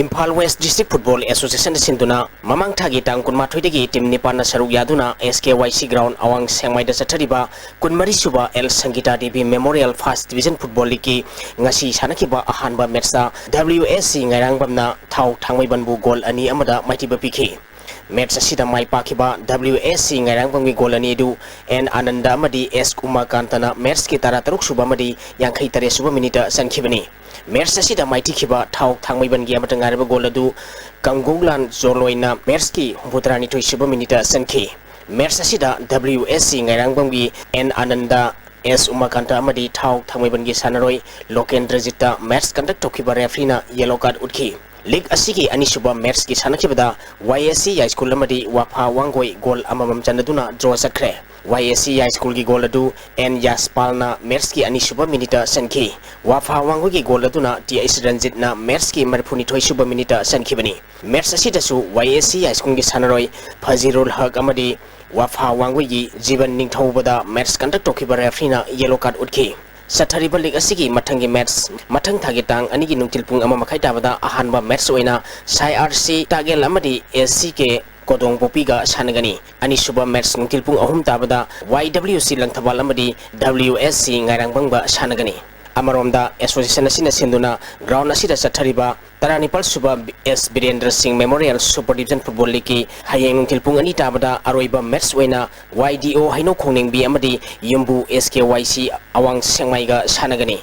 Imphal West District Football Associationꯅ ꯁꯤꯟꯗꯨꯅ ꯃꯃꯥꯡ ꯊꯥꯒꯤ ꯇꯥꯡ ꯀꯨꯟꯃꯥꯊꯣꯏꯗꯒꯤ team ꯅꯤꯄꯥꯟꯅ ꯁꯔꯨꯛ ꯌꯥꯗꯨꯅ ꯑꯦꯁ ꯀꯦ ꯋꯥꯏ ꯁꯤ ground ꯑꯋꯥꯡ ꯁꯦꯡꯃꯥꯏꯗ ꯆꯠꯊꯔꯤꯕ ꯀꯨꯟꯃꯔꯤ ꯁꯨꯕ L Sangita Devi Memorial First Division Football Leagueꯀꯤ ꯉꯁꯤ ꯁꯥꯟꯅꯈꯤꯕ ꯑꯍꯥꯟꯕ matchꯇ ꯗꯕ꯭ꯂꯤꯎ ꯑꯦꯁ ꯁꯤ ꯉꯥꯏꯔꯥꯡꯕꯝꯅ ꯊꯥꯎ ꯊꯥꯡꯃꯩꯕꯟꯕꯨ goal ꯑꯅꯤ ꯑꯃꯗ ꯃꯥꯏꯊꯤꯕ ꯄꯤꯈꯤ꯫ Match ꯑꯁꯤꯗ ꯃꯥꯏ ꯄꯥꯛꯈꯤꯕ ꯗꯕ꯭ꯂꯤꯎ ꯑꯦꯁ ꯁꯤ ꯉꯥꯏꯔꯥꯡꯕꯝꯒꯤ goal ꯑꯅꯤ ꯑꯗꯨ ꯑꯦꯟ ꯑꯥꯅꯟꯗ ꯑꯃꯗꯤ ꯑꯦꯁ ꯎꯃꯥꯀꯥꯟꯇꯅ matchꯀꯤ ꯇꯔꯥꯇꯔꯨꯛ ꯁꯨꯕ ꯑꯃꯗꯤ ꯌꯥꯡꯈꯩ ꯇꯔꯦꯠ ꯁꯨꯕ minuteꯇ ꯆꯟꯈꯤꯕꯅꯤ꯫ Match ꯑꯁꯤꯗ ꯃꯥꯏꯊꯤꯈꯤꯕ ꯊꯥꯎ ꯊꯥꯡꯃꯩꯕꯟꯒꯤ ꯑꯃꯠꯇ ꯉꯥꯏꯔꯕ goal ꯑꯗꯨ ꯀꯪꯒꯧꯂꯥꯟ ꯖꯣꯂꯣꯏꯅ matchꯀꯤ ꯍꯨꯝꯐꯨꯇꯔꯥꯅꯤꯊꯣꯏ ꯁꯨꯕ minuteꯇ ꯆꯟꯈꯤ꯫ Match ꯑꯁꯤꯗ W S C ꯉꯥꯏꯔꯥꯡꯕꯝꯒꯤ and Anand, ꯑꯦꯁ ꯎꯃꯥꯀꯥꯟꯇ ꯑꯃꯗꯤ ꯊꯥꯎ ꯊꯥꯡꯃꯩꯕꯟꯒꯤ ꯁꯥꯟꯅꯔꯣꯏ ꯂꯣꯀꯦꯟꯗ꯭ꯔꯖꯤꯠꯇ match conduct ꯇꯧꯈꯤꯕ refereeꯅ yellow card ꯎꯠꯈꯤ꯫ League ꯑꯁꯤꯒꯤ ꯑꯅꯤꯁꯨꯕ matchꯀꯤ ꯁꯥꯟꯅꯈꯤꯕꯗ ꯋꯥꯏ ꯑꯦꯁ ꯁꯤ ꯌꯥꯏꯁ꯭ꯀꯨꯜ ꯑꯃꯗꯤ ꯋꯥꯐꯥ ꯋꯥꯡꯒꯣꯏ goal ꯑꯃꯃꯝ ꯆꯟꯅꯗꯨꯅ draw ꯆꯠꯈ꯭ꯔꯦ꯫ ꯋꯥꯏ ꯑꯦꯁ ꯁꯤ ꯌꯥꯏꯁ꯭ꯀꯨꯜꯒꯤ goal ꯑꯗꯨ ꯑꯦꯟ ꯌꯥꯁꯄꯥꯜꯅ matchꯀꯤ ꯑꯅꯤꯁꯨꯕ minuteꯇ ꯆꯟꯈꯤ꯫ ꯋꯥꯐꯥ ꯋꯥꯡꯒꯣꯏꯒꯤ goal ꯑꯗꯨꯅ ꯇꯤ ꯑꯩꯆ ꯔꯟꯖꯤꯠꯅ matchꯀꯤ ꯃꯔꯤꯐꯨꯅꯤꯊꯣꯏ ꯁꯨꯕ minuteꯇ ꯆꯟꯈꯤꯕꯅꯤ꯫ Match ꯑꯁꯤꯗꯁꯨ ꯋꯥꯏ ꯑꯦꯁ ꯁꯤ ꯌꯥꯏꯁ꯭ꯀꯨꯜꯒꯤ ꯁꯥꯟꯅꯔꯣꯏ ꯐꯖꯤꯔꯨꯜ ꯍꯛ ꯑꯃꯗꯤ ꯋꯥꯐꯥ ꯋꯥꯡꯒꯣꯏꯒꯤ ꯖꯤꯕꯟ ꯅꯤꯡꯊꯧꯕꯗ match conduct ꯇꯧꯈꯤꯕ refereeꯅ yellow card ꯎꯠꯈꯤ꯫ ꯆꯠꯊꯔꯤꯕ league ꯑꯁꯤꯒꯤ ꯃꯊꯪꯒꯤ match ꯃꯊꯪ ꯊꯥꯒꯤ ꯇꯥꯡ ꯑꯅꯤꯒꯤ ꯅꯨꯡꯊꯤꯜ ꯄꯨꯡ ꯑꯃ ꯃꯈꯥꯏ ꯇꯥꯕꯗ ꯑꯍꯥꯟꯕ match ꯑꯣꯏꯅ ꯁꯥꯏ ꯑꯥꯔ ꯁꯤ ꯇꯥꯒꯦꯜ ꯑꯃꯗꯤ ꯑꯦꯁ ꯁꯤ ꯀꯦ ꯀꯣꯗꯣꯡꯄꯣꯛꯄꯤꯒ ꯁꯥꯟꯅꯒꯅꯤ꯫ ꯑꯅꯤꯁꯨꯕ match ꯅꯨꯡꯊꯤꯜ ꯄꯨꯡ ꯑꯍꯨꯝ ꯇꯥꯕꯗ ꯋꯥꯏ ꯗꯕ꯭ꯂꯤꯎ ꯁꯤ ꯂꯪꯊꯕꯥꯜ ꯑꯃꯗꯤ ꯗꯕ꯭ꯂꯤꯎ ꯑꯦꯁ ꯁꯤ ꯉꯥꯏꯔꯥꯡꯕꯝꯒ ꯁꯥꯟꯅꯒꯅꯤ꯫ ꯑꯃꯔꯣꯝꯗ association ꯑꯁꯤꯅ ꯁꯤꯟꯗꯨꯅ ground ꯑꯁꯤꯗ ꯆꯠꯊꯔꯤꯕ ꯇꯔꯥꯅꯤꯄꯥꯜ ꯁꯨꯕ ꯑꯦꯁ ꯕꯤꯔꯦꯟꯗ꯭ꯔ ꯁꯤꯡ Memorial Super Division Football Leagueꯀꯤ ꯍꯌꯦꯡ ꯅꯨꯡꯊꯤꯜ ꯄꯨꯡ ꯑꯅꯤ ꯇꯥꯕꯗ ꯑꯔꯣꯏꯕ match ꯑꯣꯏꯅ ꯋꯥꯏ ꯗꯤ ꯑꯣ ꯍꯩꯅꯧ ꯈꯣꯡꯅꯤꯡꯕꯤ ꯑꯃꯗꯤ ꯌꯨꯝꯕꯨ ꯑꯦꯁ ꯀꯦ ꯋꯥꯏ ꯁꯤ ꯑꯋꯥꯡ ꯁꯦꯡꯃꯥꯏꯒ ꯁꯥꯟꯅꯒꯅꯤ꯫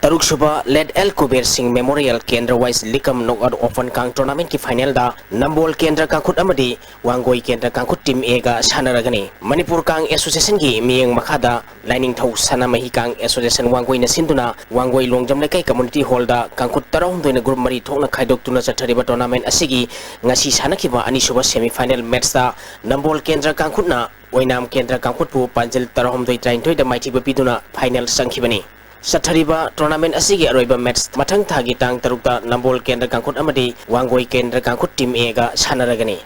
ꯇꯔꯨꯛꯁꯨꯕ Late L Kuber Singh Memorial Kendra Wise Likam Knockout Open Kang Tournament ꯀꯤ final ꯗ ꯅꯝꯕꯣꯜ ꯀꯦꯟꯗ꯭ꯔ ꯀꯥꯡꯈꯨꯠ ꯑꯃꯗꯤ ꯋꯥꯡꯒꯣꯏ ꯀꯦꯟꯗ꯭ꯔ ꯀꯥꯡꯈꯨꯠ team A ꯒ ꯁꯥꯟꯅꯔꯒꯅꯤ꯫ ꯃꯅꯤꯄꯨꯔ ꯀꯥꯡ Association ꯒꯤ ꯃꯤꯠꯌꯦꯡ ꯃꯈꯥꯗ ꯂꯥꯏꯅꯤꯡꯊꯧ ꯁꯅꯥꯃꯍꯤ ꯀꯥꯡ Association ꯋꯥꯡꯒꯣꯏꯅ ꯁꯤꯟꯗꯨꯅ ꯋꯥꯡꯒꯣꯏ ꯂꯣꯡꯖꯝ ꯂꯩꯀꯥꯏ community hall ꯗ ꯀꯥꯡꯈꯨꯠ ꯇꯔꯥꯍꯨꯝꯗꯣꯏꯅ group ꯃꯔꯤ ꯊꯣꯛꯅ ꯈꯥꯏꯗꯣꯛꯇꯨꯅ ꯆꯠꯊꯔꯤꯕ tournament ꯑꯁꯤꯒꯤ ꯉꯁꯤ ꯁꯥꯟꯅꯈꯤꯕ ꯑꯅꯤꯁꯨꯕ semi final match ꯇ ꯅꯝꯕꯣꯜ ꯀꯦꯟꯗ꯭ꯔ ꯀꯥꯡꯈꯨꯠꯅ ꯑꯣꯏꯅꯥꯝ ꯀꯦꯟꯗ꯭ꯔ ꯀꯥꯡꯈꯨꯠꯄꯨ ꯄꯥꯟꯖꯤꯜ ꯇꯔꯥꯍꯨꯝꯗꯣꯏ ꯇꯔꯥꯅꯤꯊꯣꯏꯗ ꯃꯥꯏꯊꯤꯕ ꯄꯤꯗꯨꯅ final ꯆꯪꯈꯤꯕꯅꯤ꯫ ꯆꯠꯊꯔꯤꯕ tournament ꯑꯁꯤꯒꯤ ꯑꯔꯣꯏꯕ match ꯃꯊꯪ ꯊꯥꯒꯤ ꯇꯥꯡ ꯇꯔꯨꯛꯇ ꯅꯝꯕꯣꯜ ꯀꯦꯟꯗ꯭ꯔ ꯀꯥꯡꯈꯨꯠ ꯑꯃꯗꯤ ꯋꯥꯡꯒꯣꯏ ꯀꯦꯟꯗ꯭ꯔ ꯀꯥꯡꯈꯨꯠ team A ꯒ ꯁꯥꯟꯅꯔꯒꯅꯤ꯫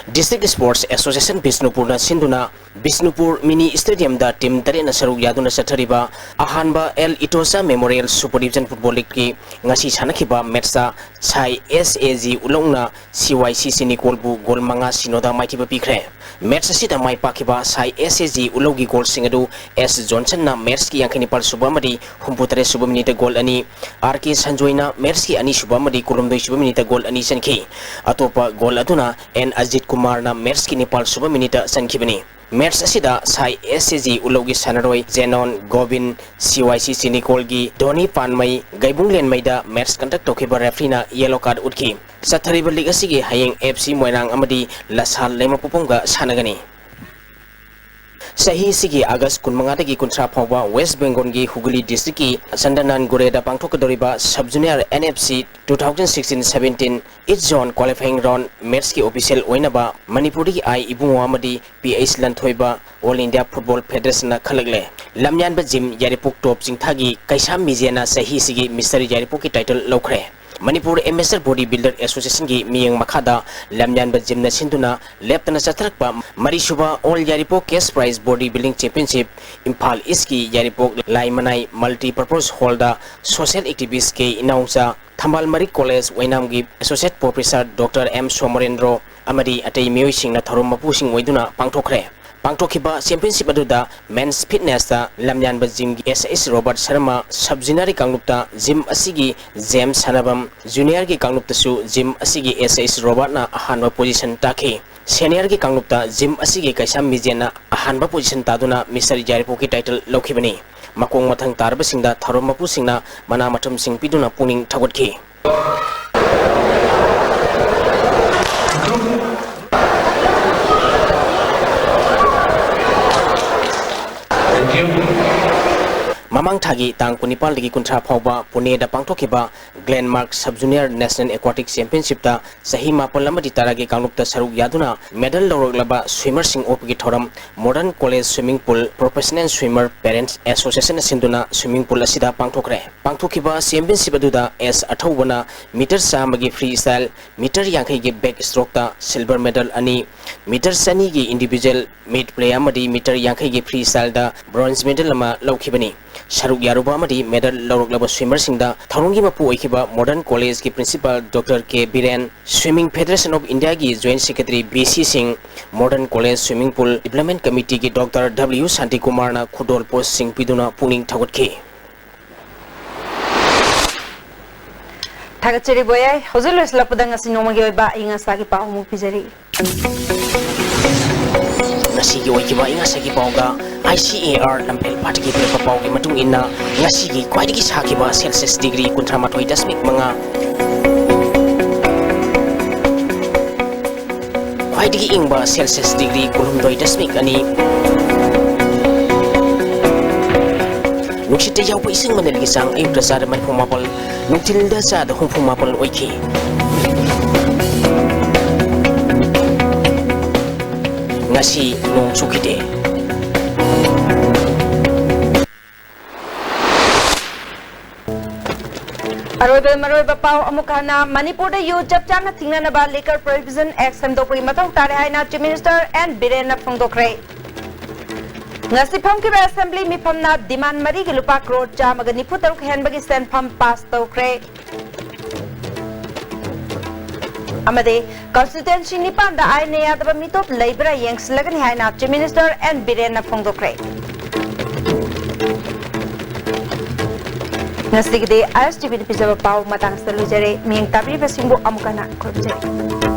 District Sports Association ꯕꯤꯁꯅꯨꯄꯨꯔꯅ ꯁꯤꯟꯗꯨꯅ ꯕꯤꯁꯅꯨꯄꯨꯔ mini stadium ꯗ team ꯇꯔꯦꯠꯅ ꯁꯔꯨꯛ ꯌꯥꯗꯨꯅ ꯆꯠꯊꯔꯤꯕ ꯑꯍꯥꯟꯕ L ꯏꯇꯣꯆꯥ Memorial Super Division Football League ꯀꯤ ꯉꯁꯤ ꯁꯥꯟꯅꯈꯤꯕ match ꯇ ꯁꯥꯏ ꯑꯦꯁ ꯑꯦ ꯖꯤ ꯎꯂꯧꯅ ꯁꯤ ꯋꯥꯏ ꯁꯤ ꯆꯤꯅꯤꯀꯣꯜꯕꯨ goal ꯃꯉꯥ ꯁꯤꯅꯣꯗ ꯃꯥꯏꯊꯤꯕ ꯄꯤꯈ꯭ꯔꯦ꯫ Match ꯑꯁꯤꯗ ꯃꯥꯏ ꯄꯥꯛꯈꯤꯕ ꯁꯥꯏ ꯑꯦꯁ ꯑꯦ ꯖꯤ ꯎꯂꯧꯒꯤ goal ꯁꯤꯡ ꯑꯗꯨ ꯑꯦꯁ ꯖꯣꯟꯁꯟꯅ match ꯀꯤ ꯌꯥꯡꯈꯩ ꯅꯤꯄꯥꯜ ꯁꯨꯕ ꯑꯃꯗꯤ ꯍꯨꯝꯐꯨ ꯇꯔꯦꯠ ꯁꯨꯕ minute ꯇ goal ꯑꯅꯤ, ꯑꯥꯔ ꯀꯦ ꯁꯟꯖꯣꯏꯅ match ꯀꯤ ꯑꯅꯤ ꯁꯨꯕ ꯑꯃꯗꯤ ꯀꯨꯟꯍꯨꯝꯗꯣꯏ ꯁꯨꯕ minute ꯇ goal ꯑꯅꯤ ꯆꯟꯈꯤ꯫ ꯑꯇꯣꯞꯄ goal ꯑꯗꯨꯅ ꯑꯦꯟ ꯑꯖꯤꯠ ꯀꯨꯃꯥꯔꯅ match ꯀꯤ ꯅꯤꯄꯥꯜ ꯁꯨꯕ minute ꯇ ꯆꯟꯈꯤꯕꯅꯤ꯫ Match ꯑꯁꯤꯗ ꯁꯥꯏ ꯑꯦꯁ ꯑꯦ ꯖꯤ ꯎꯂꯧꯒꯤ ꯁꯥꯟꯅꯔꯣꯏ ꯖꯦꯅꯣꯟ ꯒꯣꯕꯤꯟ, ꯁꯤ ꯋꯥꯏ ꯁꯤ ꯆꯤꯅꯤꯀꯣꯜꯒꯤ ꯙꯣꯅꯤ ꯄꯥꯟꯃꯩ, ꯒꯩꯕꯨꯡ ꯂꯦꯟꯃꯩꯗ match conduct ꯇꯧꯈꯤꯕ referee ꯅ yellow card ꯎꯠꯈꯤ꯫ ꯆꯠꯊꯔꯤꯕ league ꯑꯁꯤꯒꯤ ꯍꯌꯦꯡ ꯑꯦꯐ ꯁꯤ ꯃꯣꯏꯔꯥꯡ ꯑꯃꯗꯤ ꯂꯁꯥꯜ ꯂꯩꯃꯄꯣꯛꯄꯝꯒ ꯁꯥꯟꯅꯒꯅꯤ꯫ ꯆꯍꯤ ꯑꯁꯤꯒꯤ ꯑꯥꯒꯁ ꯀꯨꯟꯃꯉꯥꯗꯒꯤ ꯀꯨꯟꯊ꯭ꯔꯥ ꯐꯥꯎꯕ West Bengal ꯒꯤ ꯍꯨꯒꯂꯤ district ꯀꯤ ꯆꯟꯗꯅꯥꯟꯒꯨꯔꯦꯗ ꯄꯥꯡꯊꯣꯛꯀꯗꯧꯔꯤꯕ sub junior N F C two thousand sixteen seventeen East Zone qualifying round match ꯀꯤ official ꯑꯣꯏꯅꯕ ꯃꯅꯤꯄꯨꯔꯗꯒꯤ ꯑꯥꯏ ꯏꯕꯨꯡꯉꯣ ꯑꯃꯗꯤ ꯄꯤ ꯑꯩꯆ ꯂꯟꯊꯣꯏꯕ All India Football Federation ꯅ ꯈꯜꯂꯛꯂꯦ꯫ ꯂꯝꯌꯥꯟꯕ ꯖꯤꯝ ꯌꯥꯏꯔꯤꯄꯣꯛ ꯇꯣꯞ ꯆꯤꯡꯊꯥꯒꯤ ꯀꯩꯁꯥꯝ ꯃꯤꯖꯦꯅ ꯆꯍꯤ ꯑꯁꯤꯒꯤ Mister ꯌꯥꯏꯔꯤꯄꯣꯛꯀꯤ title ꯂꯧꯈ꯭ꯔꯦ꯫ Manipur Amateur Body Builder Association ꯒꯤ ꯃꯤꯠꯌꯦꯡ ꯃꯈꯥꯗ ꯂꯝꯌꯥꯟꯕ ꯖꯤꯝꯅ ꯁꯤꯟꯗꯨꯅ ꯂꯦꯞꯇꯅ ꯆꯠꯊꯔꯛꯄ ꯃꯔꯤꯁꯨꯕ All Yairipok Cash Prize Body Building Championship Imphal ꯏꯁꯀꯤ ꯌꯥꯏꯔꯤꯄꯣꯛ ꯂꯥꯏꯃꯅꯥꯏ Multipurpose Hall ꯗ social activist ꯀꯦ ꯏꯅꯥꯎꯆꯥ, ꯊꯝꯕꯥꯜ ꯃꯔꯤꯛ College ꯑꯣꯏꯅꯥꯝꯒꯤ Associate Professor Doctor M Somorendro ꯑꯃꯗꯤ ꯑꯇꯩ ꯃꯤꯑꯣꯏꯁꯤꯡꯅ ꯊꯧꯔꯝ ꯃꯄꯨꯁꯤꯡ ꯑꯣꯏꯗꯨꯅ ꯄꯥꯡꯊꯣꯛꯈ꯭ꯔꯦ꯫ ꯄꯥꯡꯊꯣꯛꯈꯤꯕ championship ꯑꯗꯨꯗ men's fitness ꯇ ꯂꯝꯌꯥꯟꯕ ꯖꯤꯝꯒꯤ ꯑꯦꯁ ꯑꯦꯁ ꯔꯣꯕꯔꯠ ꯁꯔꯃ, sub junior ꯒꯤ ꯀꯥꯡꯂꯨꯞꯇ ꯖꯤꯝ ꯑꯁꯤꯒꯤ ꯖꯦꯝꯁ ꯁꯅꯥꯕꯝ, junior ꯒꯤ ꯀꯥꯡꯂꯨꯞꯇꯁꯨ ꯖꯤꯝ ꯑꯁꯤꯒꯤ ꯑꯦꯁ ꯑꯦꯁ ꯔꯣꯕꯥꯔꯠꯅ ꯑꯍꯥꯟꯕ position ꯇꯥꯈꯤ꯫ Senior ꯒꯤ ꯀꯥꯡꯂꯨꯞꯇ ꯖꯤꯝ ꯑꯁꯤꯒꯤ ꯀꯩꯁꯥꯝ ꯃꯤꯖꯦꯟꯅ ꯑꯍꯥꯟꯕ position ꯇꯥꯗꯨꯅ Mister ꯌꯥꯏꯔꯤꯄꯣꯛꯀꯤ title ꯂꯧꯈꯤꯕꯅꯤ꯫ ꯃꯀꯣꯡ ꯃꯊꯪ ꯇꯥꯔꯕꯁꯤꯡꯗ ꯊꯧꯔꯝ ꯃꯄꯨꯁꯤꯡꯅ ꯃꯅꯥ ꯃꯊꯨꯝꯁꯤꯡ ꯄꯤꯗꯨꯅ ꯄꯨꯛꯅꯤꯡ ꯊꯧꯒꯠꯈꯤ꯫ ꯃꯃꯥꯡ ꯊꯥꯒꯤ ꯇꯥꯡ ꯀꯨꯟꯅꯤꯄꯥꯜꯗꯒꯤ ꯀꯨꯟꯊ꯭ꯔꯥ ꯐꯥꯎꯕ ꯄꯨꯅꯦꯗ ꯄꯥꯡꯊꯣꯛꯈꯤꯕ Glenmark Sub Junior National Aquatic Championshipꯇ ꯆꯍꯤ ꯃꯥꯄꯜ ꯑꯃꯗꯤ ꯇꯔꯥꯒꯤ ꯀꯥꯡꯂꯨꯞꯇ ꯁꯔꯨꯛ ꯌꯥꯗꯨꯅ medal ꯂꯧꯔꯛꯂꯕ swimmerꯁꯤꯡ ꯑꯣꯛꯄꯒꯤ ꯊꯧꯔꯝ Modern College Swimming Pool Professional Swimmer Parents Associationꯅ ꯁꯤꯟꯗꯨꯅ swimming pool ꯑꯁꯤꯗ ꯄꯥꯡꯊꯣꯛꯈ꯭ꯔꯦ꯫ ꯄꯥꯡꯊꯣꯛꯈꯤꯕ championship ꯑꯗꯨꯗ ꯑꯦꯁ ꯑꯊꯧꯕꯅ meter ꯆꯥꯝꯃꯒꯤ freestyle, meter ꯌꯥꯡꯈꯩꯒꯤ backstrokeꯇ silver medal ꯑꯅꯤ, meter ꯆꯅꯤꯒꯤ individual meet play ꯑꯃꯗꯤ meter ꯌꯥꯡꯈꯩꯒꯤ freestyleꯗ bronze medal ꯑꯃ ꯂꯧꯈꯤꯕꯅꯤ꯫ ꯁꯔꯨꯛ ꯌꯥꯔꯨꯕ ꯑꯃꯗꯤ medal ꯂꯧꯔꯛꯂꯕ swimmerꯁꯤꯡꯗ ꯊꯧꯔꯝꯒꯤ ꯃꯄꯨ ꯑꯣꯏꯈꯤꯕ Modern Collegeꯀꯤ principal Doctor K Biren, Swimming Federation of Indiaꯒꯤ Joint Secretary B C ꯁꯤꯡ, Modern College Swimming Pool Development Committeeꯒꯤ Doctor W ꯁꯥꯟꯇꯤꯀꯨꯃꯥꯔꯅ ꯈꯨꯗꯣꯜ ꯄꯣꯠꯁꯤꯡ ꯄꯤꯗꯨꯅ ꯄꯨꯛꯅꯤꯡ ꯊꯧꯒꯠꯈꯤ꯫ ꯊꯥꯒꯠꯆꯔꯤ ꯕꯣꯌꯥꯏ꯫ ꯍꯧꯖꯤꯛ ꯂꯣꯏꯁꯤꯜꯂꯛꯄꯗ ꯉꯁꯤ ꯅꯣꯡꯃꯒꯤ ꯑꯣꯏꯕ ꯑꯏꯪ ꯑꯁꯥꯒꯤ ꯄꯥꯎ ꯑꯃꯨꯛ ꯄꯤꯖꯔꯤ꯫ ꯉꯁꯤꯒꯤ ꯑꯣꯏꯈꯤꯕ ꯑꯏꯪ ꯑꯁꯥꯒꯤ ꯄꯥꯎꯗ I C A R ꯂꯝꯐꯦꯜ ꯄꯥꯠꯀꯤ ꯄꯤꯔꯛꯄ ꯄꯥꯎꯒꯤ ꯃꯇꯨꯡ ꯏꯟꯅ, ꯉꯁꯤꯒꯤ ꯈ꯭ꯋꯥꯏꯗꯒꯤ ꯁꯥꯈꯤꯕ Celsius degree ꯀꯨꯟꯊ꯭ꯔꯥ ꯃꯥꯊꯣꯏ ꯗꯁꯃꯤꯛ ꯃꯉꯥ, ꯈ꯭ꯋꯥꯏꯗꯒꯤ ꯏꯪꯕ Celsius degree ꯀꯨꯟꯍꯨꯝꯗꯣꯏ ꯗꯁꯃꯤꯛ ꯑꯅꯤ, ꯅꯨꯡꯁꯤꯠꯇ ꯌꯥꯎꯕ ꯏꯁꯤꯡ ꯃꯅꯤꯜꯒꯤ ꯆꯥꯡ ꯑꯌꯨꯛꯇ ꯆꯥꯗ ꯃꯔꯤꯐꯨ ꯃꯥꯄꯜ, ꯅꯨꯡꯊꯤꯜꯗ ꯆꯥꯗ ꯍꯨꯝꯐꯨ ꯃꯥꯄꯜ ꯑꯣꯏꯈꯤ꯫ ꯉꯁꯤ ꯅꯣꯡ ꯆꯨꯈꯤꯗꯦ꯫ ꯑꯔꯣꯏꯕ ꯃꯔꯨꯑꯣꯏꯕ ꯄꯥꯎ ꯑꯃꯨꯛ ꯍꯟꯅ꯫ ꯃꯅꯤꯄꯨꯔꯗ ꯌꯨ ꯆꯞ ꯆꯥꯅ ꯊꯤꯡꯅꯅꯕ Liquor Prohibition Act ꯁꯦꯝꯗꯣꯛꯄꯒꯤ ꯃꯊꯧ ꯇꯥꯔꯦ ꯍꯥꯏꯅ Chief Minister ꯑꯦꯟ ꯕꯤꯔꯦꯟꯅ ꯐꯣꯡꯗꯣꯛꯈ꯭ꯔꯦ꯫ ꯉꯁꯤ ꯐꯝꯈꯤꯕ assembly ꯃꯤꯐꯝꯅ demand ꯃꯔꯤꯒꯤ ꯂꯨꯄꯥ ꯀ꯭ꯔꯣꯔ ꯆꯥꯝꯃꯒ ꯅꯤꯐꯨ ꯇꯔꯨꯛ ꯍꯦꯟꯕꯒꯤ ꯁꯦꯟꯐꯝ pass ꯇꯧꯈ꯭ꯔꯦ꯫ ꯑꯃꯗꯤ constituency ꯅꯤꯄꯥꯟꯗ ꯑꯥꯏꯟꯅ ꯌꯥꯗꯕ ꯃꯤꯇꯣꯞ ꯂꯩꯕ꯭ꯔꯥ ꯌꯦꯡꯁꯤꯜꯂꯒꯅꯤ ꯍꯥꯏꯅ Chief Minister ꯑꯦꯟ ꯕꯤꯔꯦꯟꯅ ꯐꯣꯡꯗꯣꯛꯈ꯭ꯔꯦ꯫ ꯉꯁꯤꯒꯤꯗꯤ ꯑꯥꯏ ꯑꯦꯁ ꯇꯤ ꯚꯤꯗ ꯄꯤꯖꯕ ꯄꯥꯎ ꯃꯇꯥꯡꯁꯤꯗ ꯂꯣꯏꯖꯔꯦ꯫ ꯃꯤꯠꯌꯦꯡ ꯇꯥꯕꯤꯔꯤꯕꯁꯤꯡꯕꯨ ꯑꯃꯨꯛ ꯍꯟꯅ ꯈꯨꯔꯨꯝꯖꯔꯤ꯫